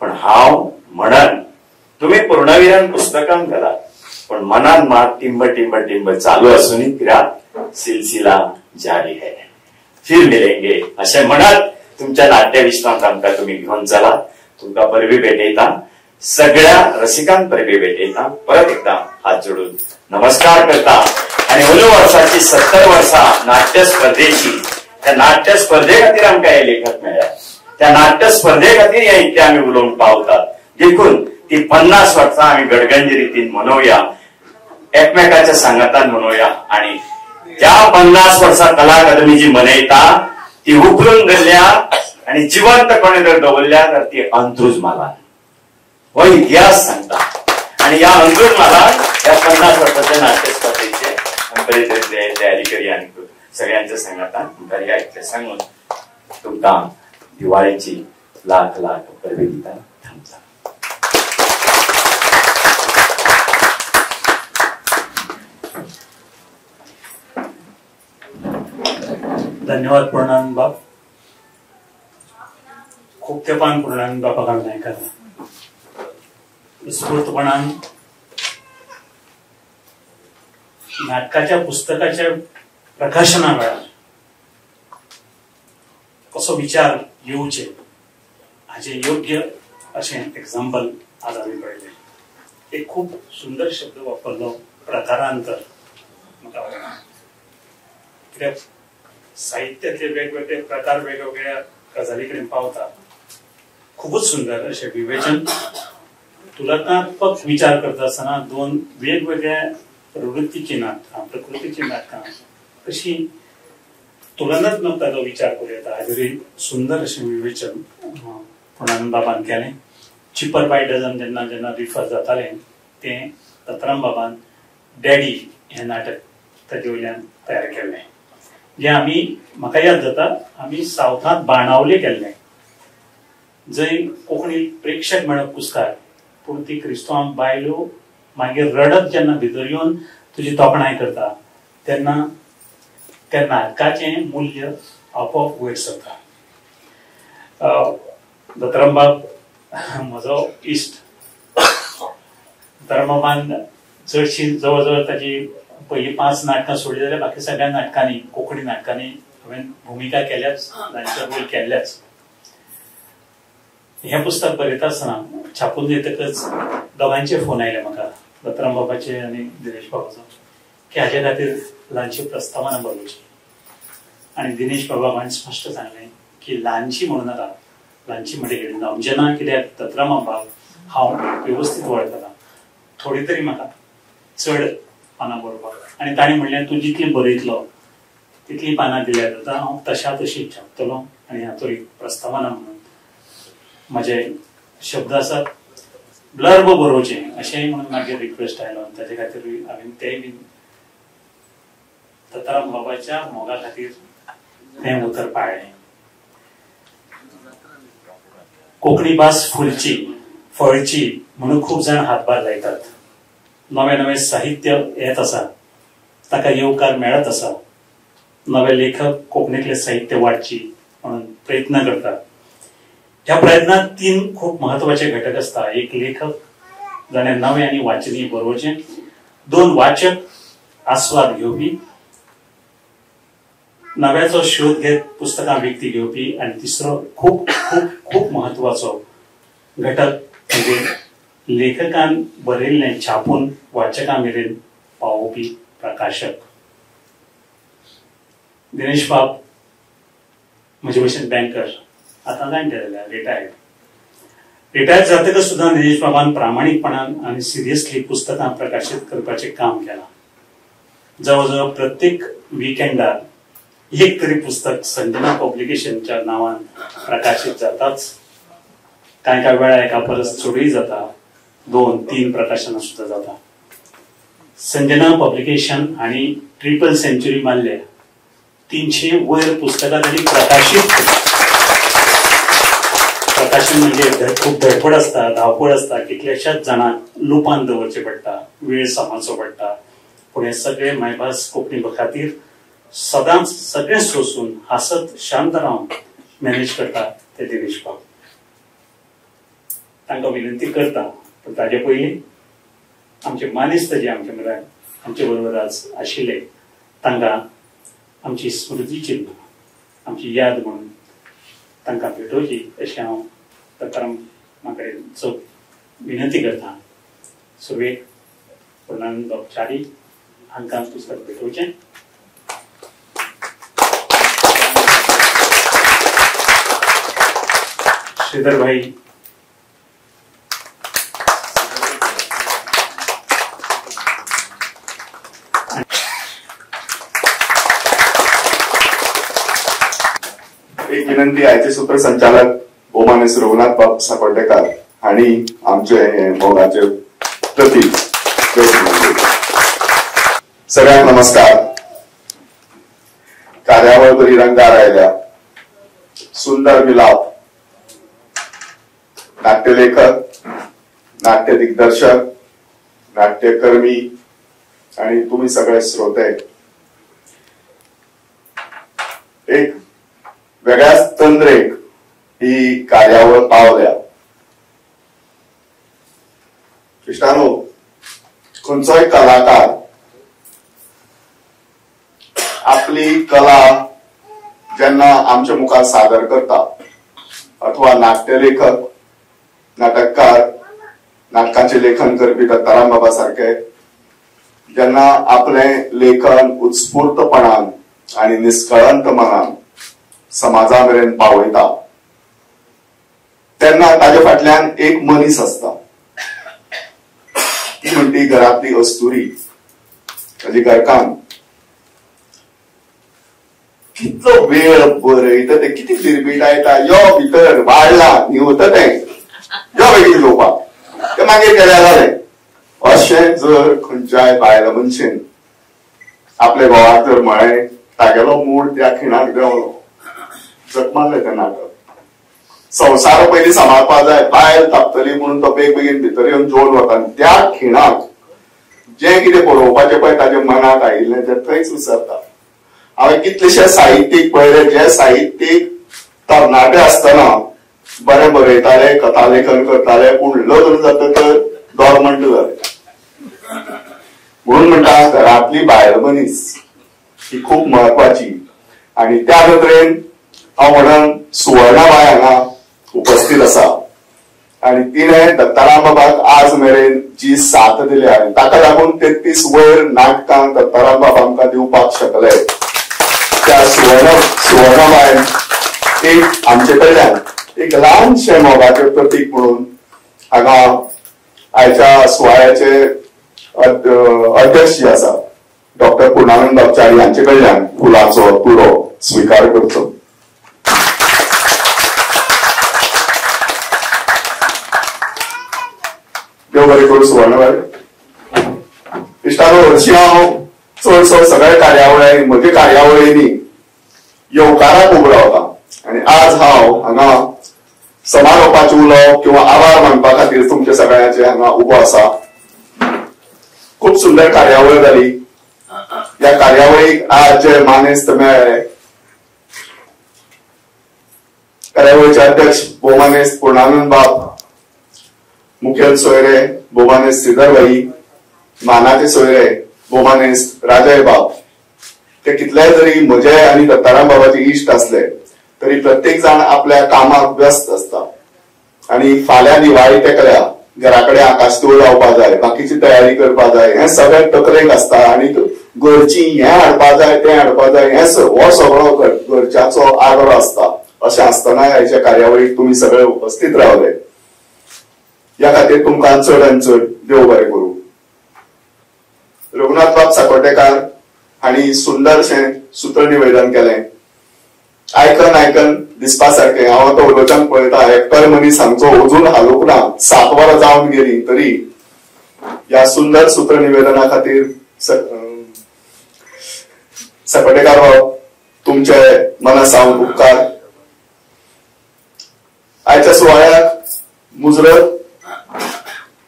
पण हांव म्हणन तुमी पूर्णविराम पुस्तकांत घालात, पण मनान मात टिंब टिंब टिंब चालू असूनही कित्याक सिलसिला जारी है, फिर मिलेंगे अशें म्हणत तुमच्या नाट्य विश्वांत आमकां तुमी घेवन चला. तुमकां परबी भेटयता, सगळ्या रसिकांक परबी भेटयता. परत एकदा हात जोडून नमस्कार करता आणि अंदू वर्साची 70 वर्सां नाट्य स्पर्धेची, त्या नाट्य स्पर्धे खातीर आमकां हे लेखक मेळ्ळ्या, त्या नाट्य स्पर्धे खातीर हे इतके आमी उलोवंक पावतात. देखून ती 50 वर्सां आमी गडगंज रितीन मनोवया, एकमेकाच्या सांगातान मनोवया. आणि ज्या 50 वर्सां कला अकादमी जी मनयता ती उखलून धरल्या आणि जिवंत कोणी जर दवरल्या तर ती अंत्रुज म्हालान हो इतिहास सांगता. आणि ह्या अंत्रुज म्हालान ह्या 50 वर्साच्या नाट्य स्पर्धेचे बरे तरेन तयारी करूया आनी सगळ्यांच्या सांगातान तुमकां ह्या इतलें सांगून तुमकां दिवाळेची लाख लाख परबी दिता. थांबता. धन्यवाद पूर्णानंद बाब. खूब तेंपान पूर्णानंद बाबाक हांवें आयकलां. उत्स्फूर्तपणान नाटकाच्या पुस्तकाच्या प्रकाशना वेळार कसो विचार येवचे हाचे योग्य अशें एग्जाम्पल आज आमी पळयलें. एक खूब सुंदर शब्द वापरलो, प्रकारांतर. म्हाका आवडटा कित्याक साहित्यातले वेगवेगळे प्रकार वेगवेगळ्या गजाली कडेन पावता. खूबच सुंदर अशें विवेचन, तुलनात्मक विचार करता आसतना दोन वेगवेगळ्या प्रवृत्तीची नाटकां, प्रकृतीची नाटकां कशी तुलनात्मक ताचो विचार करूं येता हाजेरूय सुंदर अशें विवेचन पूर्णानंद बाबान केलें. चिपर बाय डझन जेन्ना जेन्ना रिफर जातालें तें दत्तराम बाबान डॅडी हें नाटक ताजे वयल्यान तयार केल्लें, जें आमी, म्हाका याद जाता, आमी सावथांत बाणावले केल्लें, जंय कोंकणी प्रेक्षक मेळप कुस्तार, पूण ती क्रिस्तांव बायलो मागीर रडत जेन्ना भितर येवन तुजी तोखणाय करता तेन्ना त्या नाटकाचें मूल्य आपोआप वयर सरता. दत्तराम बाब म्हजो इश्ट. दत्तराम बाबान चडशी जवळ जवळ ताजी पयलीं 5 नाटकां सोडली जाल्यार बाकी सगळ्या नाटकांनी, कोंकणी नाटकांनी हांवें भुमिका केल्याच, तांचे रोल केल्ल्याच. हें पुस्तक बरयता आसतना छापून येतकच दोगांयचे फोन आयले म्हाका, दत्तराम बाबाचे आनी दिनेश बाबाचो, की हाजे खातीर ल्हानशी प्रस्तावना बरोवची. आनी दिनेश बाबा हांवें स्पश्ट सांगलें की ल्हानशी म्हणू नाका, ल्हानशी म्हणटा जावचें ना, कित्याक दत्तराम बाबाक हांव वेवस्थीत वळखता, थोडी तरी म्हाका चड पानां बरोवपाक. आनी ताणें म्हणलें, तूं जितलीं बरयतलो तितलीं पानां दिल्यार जाता, हांव तशा तशी छापतलो. आनी हातूंत एक प्रस्तावना म्हणून म्हजे शब्द आसात, ब्लर्ब बरोवचें अशेंय म्हणून मागीर रिक्वेस्ट आयलो. आनी ताजे खातीरूय हांवें तेंय बीन दत्तराम बाबाच्या मोगा खातीर तें उतर पाळ्ळें. कोंकणी भास फुलची फळची म्हणून खूब जाण हातभार लायतात. नवें नवें साहित्य येत आसा, ताका येवकार मेळत आसा. नवे लेखक कोंकणींतलें साहित्य वाडची म्हणून प्रयत्न करतात. ह्या प्रयत्नात 3 खूब महत्वाचे घटक आसता. एक, लेखक जाणें नवें आनी वाचनीय बरोवचें. 2, वाचक आस्वाद घेवपी, नव्याचो शोध घेत पुस्तकां विकती घेवपी. आनी तिसरो खूब खूब खूब महत्वाचो घटक म्हणजे लेखकान बरयल्लें छापून वाचकां मेरेन पावोवपी प्रकाशक. दिनेश बाब म्हजे भशेन बँकर, आतां जाणटे जाल्या, रिटायर्ड. रिटायर्ड जातकच सुद्दां दिनेश बाबान प्रामाणीकपणान आनी सिरियसली पुस्तकां प्रकाशीत करपाचें काम केलां. जवळ जवळ प्रत्येक विकेंडार एक तरी पुस्तक संजना पब्लिकेशनच्या नांवान प्रकाशीत जाताच. कांय कांय वेळा एका परस चडूय जाता, 2-3 प्रकाशनां सुद्दां जाता. संजना पब्लिकेशन आनी ट्रिपल सेंच्युरी मारले 300 वयर पुस्तकां तांणी प्रकाशीत केली. प्रकाशन म्हणजे खूब धडपड आसता, धांवपळ आसता, कितल्याशाच जाणांक लुपान दवरचें पडटा, वेळ सांबाळचो पडटा, पूण हे सगळे मायभास कोंकणी खातीर सदांच सगळें सोसून हांसत शांत रावन मॅनेज करता ते दिनेश बाब. तांकां विनंती करता, पूण ताजे पयलीं आमचे मानेस्त जे आमचे म्हळ्यार आमचे बरोबर आज आशिल्ले तांकां आमची स्मृती चिन्ह, आमची याद म्हणून तांकां भेटोवची अशें हांव दत्ताराम म्हाका विनंती करता. सुरवेक पूर्णानंद बाब च्यारी हांकां पुस्तक भेटोवचें. श्रीधर भाई, एक विनंती आयचे सूत्रसंचालक भोवमानेस्त रघुनाथ बाब साकोड्डेकार हांणी आमचे हे मोगाचे प्रतीक. सगळ्यांक नमस्कार. कार्यावळ बरी रंगार आयल्या, सुंदर मिलाप, नाट्यलेखक, नाट्य दिग्दर्शक, नाट्यकर्मी आणि तुम्ही सगळे श्रोते, एक वेगळ्याच तंद्रेक ही कार्यावळ पावल्या. इश्टानो, खंयचोय कलाकार आपली कला जेन्ना आमच्या मुखार सादर करता अथवा नाट्यलेखक, नाटककार, नाटकाचे लेखन करपी दत्ताराम बाबा सारखे जेन्ना आपले लेखन उत्स्फूर्तपणान आणि निष्कळंत मनान समाजा मेरेन पावयता तेन्ना ताजे फाटल्यान एक मनीस आसता. ती म्हणटी घरांतली अस्तुरी, ताजी घरकान्न. कितलो वेळ बरयता ते, किती बिरबिटायता, यो भितर वाडला न्हिवता तें, यो बेगीन जेवपाक, ते मागीर केल्यार जालें. अशें जर खंयच्याय बायल मनशेन आपल्या घोवाक जर म्हळें, तागेलो मूड त्या खिणाक देंवलो, जखमारलें तें नाटक. संवसार पयलीं सांबाळपा जाय, बायल तापतली म्हणून तो बेग बेगीन भितर येवन जेवन वता आनी त्या खिणाक जें कितें बरोवपाचें पळय ताज्या मनाक आयिल्लें तें थंयच विसरता. हांवें कितलेशे साहित्यीक पळयले जे साहित्यीक तरणाटे आसतना बरें बरयताले, कथा लेखन करताले, पूण लग्न जातकच डॉर्मंट जाले. म्हणून म्हणटा घरांतली बायल मनीस ही खूब म्हत्वाची आनी त्या नदरेन हांव म्हणून सुवर्णाबाय हांगा उपस्थित आसा आनी तिणें दत्ताराम बाबाक आज मेरेन जी साथ दिल्या आनी ताका लागून 33 वयर नाटकां दत्ताराम बाबा आमकां दिवपाक शकले. त्या सुवर्णाबायन एक आमचे कडल्यान एक ल्हानशें मोगाचें प्रतीक म्हणून हांगा आयच्या सुवाळ्याचे अध्यक्ष जे आसा डॉक्टर पूर्णानंद बाब च्यारी हांचे कडल्यान फुलाचो तुरो स्विकार करचो. देव बरें करूं सुवर्णबाय. इश्टानो, हरशीं हांव चडसो सगळ्या कार्यावळी म्हज्या कार्यावळींनी येवकाराक उबो रावता आनी आज हांव हांगा समारोपाचें उलोवप किंवा आभार मानपा खातीर तुमच्या सगळ्यांचे हांगा उबो आसा. खूब सुंदर कार्यावळ जाली. ह्या कार्यावळीक आज जे मानेस्त मेळ्ळे, कार्यावळीचे अध्यक्ष भोवमानेस्त पूर्णानंद बाब, मुखेल सोयरे भोवमानेस्त श्रीधर भाई, मानाचे सोयरे भोवमानेस्त राजय बाब, ते कितलेय जरी म्हजे आनी दत्ताराम बाबाचे इश्ट आसले तरी प्रत्येक जाण आपल्या कामाक व्यस्त आसता आनी फाल्यां दिवाळी तेकल्या घरा कडेन आकाशदिवो लावपा जाय, बाकीची तयारी करपा जाय, हें सगळें तकलेक आसता आनी घरची हें हाडपा जाय, तें हाडपा जाय, हें हो सगळो घरच्याचो आग्रो आसता. अशें आसतना आयच्या कार्यावळीक तुमी सगळे उपस्थित रावले ह्या खातीर तुमकां चड आनी चड देव बरें करूं. रघुनाथ बाब साकोड्डेकार हांणी सुंदरशें सूत्रनिवेदन केलें. आयकन आयकन दिसपा सारकें. हांव आतां उलोवच्यान पळयता एकटोय मनीस हांगचो अजून हालूंक ना, 7 वरां जावन गेली तरी ह्या सुंदर सूत्रनिवेदना खातीर साकोड्डेकार बाब तुमचे मना सावन उपकार. आयच्या सुवाळ्याक मुजरत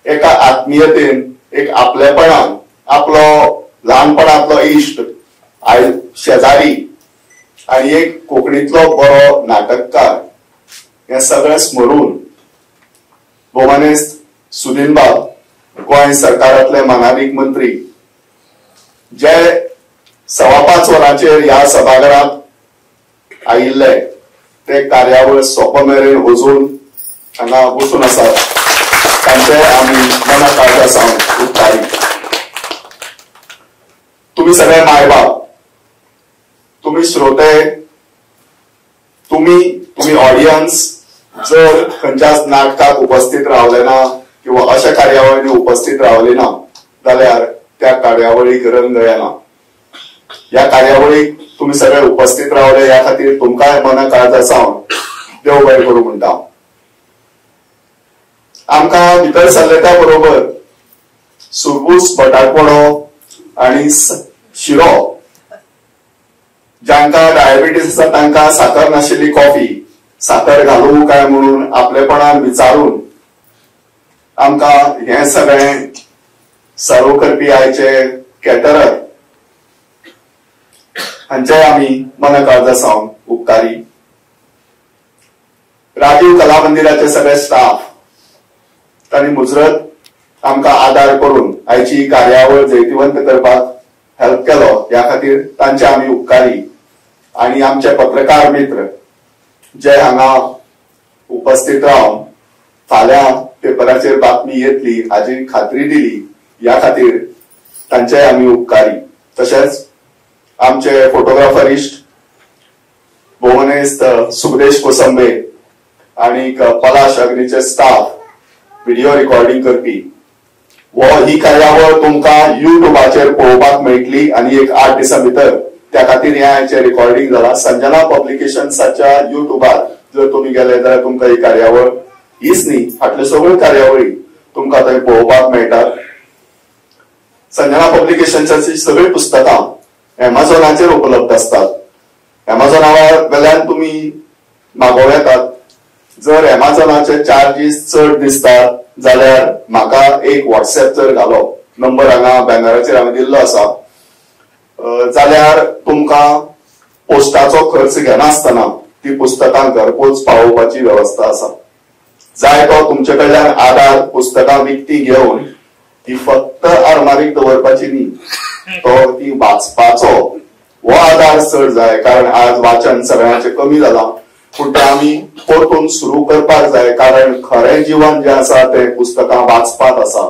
एका आत्मीयतेन, एक आपलेपणान आपलो ल्हान शेजारी आनी एक कोंकणीतलो बरो नाटककार हें सगळें स्मरून भोवमानेस्त सुदीनबाब, गोंय सरकारांतले मानादीक मंत्री, जे 5:15 वरांचेर ह्या सभाघरांत आयिल्ले ते कार्यावळ सोंप मेरेन वचून हांगा बसून आसात, तांचे आमी मना काळजा सावन उपकारी. तुमी सगळे मायबाप, तुमी श्रोते, तुमी ऑडियन्स जर खंयच्याच नाटकाक उपस्थित रावले ना किंवा अशा कार्यावळींनी उपस्थित रावले ना जाल्यार त्या कार्यावळीक रंग येना. ह्या कार्यावळीक तुमी सगळे उपस्थित रावले ह्या खातीर तुमकांय मना काळजा सावन देव बरें करूं म्हणटा. आमकां भितर सरले त्या बरोबर सुरबूस, बटाटवडो आनी शिरो, जांकां डायबिटीस आसा तांकां साकर नाशिल्ली कॉफी, साकर घालूं काय म्हणून आपलेपणान विचारून आमकां हें सगळें सर्व करपी आयचे कॅटरर हांचे आमी मना काळजा सावन उपकारी. राजीव कला मंदिराचे सगळे स्टाफ, तांणी मुजरत आमकां आदार करून आयची कार्यावळ जैतिवंत करपाक हेल्प केलो ह्या खातीर तांचे आमी उपकारी. आनी आमचे पत्रकार मित्र जे हांगा उपस्थित रावन फाल्यां पेपराचेर बातमी येतली हाची खात्री दिली ह्या खातीर तांचे आमी उपकारी. तशेंच आमचे फोटोग्राफर इश्ट भोवनेस्त सुखदेश कोसंबे आनी पलाश अग्नीचे स्टाफ व्हिडिओ रिकॉर्डिंग करपी, हो ही कार्यावळ तुमकां युट्यूबाचेर पळोवपाक मेळटली आनी एक 8 दिसां भितर. त्या खातीर हें आयचें रिकॉर्डिंग जाला. संजना पब्लिकेशन्साच्या युट्यूबार जर तुमी गेले जाल्यार तुमकां ही कार्यावळ हीच न्ही फाटल्यो सगळ्यो कार्यावळी तुमकां थंय पळोवपाक मेळटात. संजना पब्लिकेशन्साची सगळीं पुस्तकां एमेझॉनाचेर उपलब्ध आसतात. एमेझॉना वेल्यान तुमी मागोवं येतात. जर एमेझॉनाचे चार्जीस चड दिसतात जाल्यार म्हाका एक व्हॉट्सएप जर घालो, नंबर हांगा बॅनराचेर हांवें दिल्लो आसा, जाल्यार तुमकां पोस्टाचो खर्च घेनासतना ती पुस्तकां घरपोच पावोवपाची वेवस्था आसा. जाय तो तुमचे कडल्यान आदार पुस्तकां विकती घेवन ती फक्त आरमारीक दवरपाची न्ही, तो ती वाचपाचो हो आदार चड जाय. कारण आज वाचन सगळ्यांचें कमी जालां, पूण तें आमी परतून सुरू करपाक जाय. कारण खरें जिवन जें आसा तें पुस्तकां वाचपाक आसा.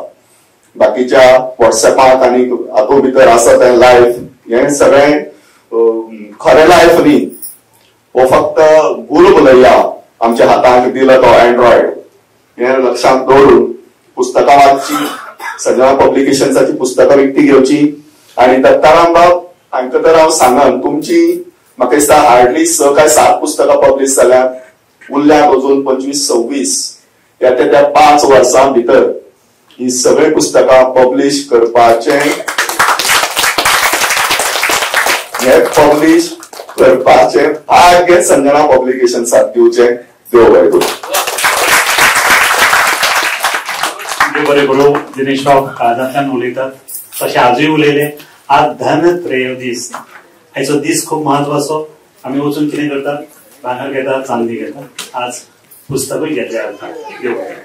बाकीच्या व्हॉट्सएपाक आनी हातूंत भितर आसा तें लायफ, हें सगळें खरें लायफ न्ही. हो फक्त गुल भुलैया आमच्या हाताक दिला तो एन्ड्रॉयड, हें लक्षांत दवरून पुस्तकां वाचची, संजना पब्लिकेशन्साची पुस्तकां विकती घेवची. आनी दत्ताराम बाब हांकां तर हांव सांगन, तुमची म्हाका दिसता हार्डली 6 काय 7 पुस्तकां पब्लिश जाल्यात, उरल्यात अजून 25-26. ह्या त्या 5 वर्सां भितर ही सगळीं पुस्तकां पब्लिश करपाचें, हे पब्लिश करपाचें भाग्य संजना पब्लिकेशन्साक दिवचें. देव बरें करूं. देव बरें करूं. दिनेश बाब काळजांतल्यान उलयतात तशें आजूय उलयले. आज धनत्रयोदीस, आयचो दीस खूब महत्वाचो. आमी वचून कितें करतात, भांगर घेतात, चांदी घेतात, आज पुस्तकूय घेतले वता. देव बरें.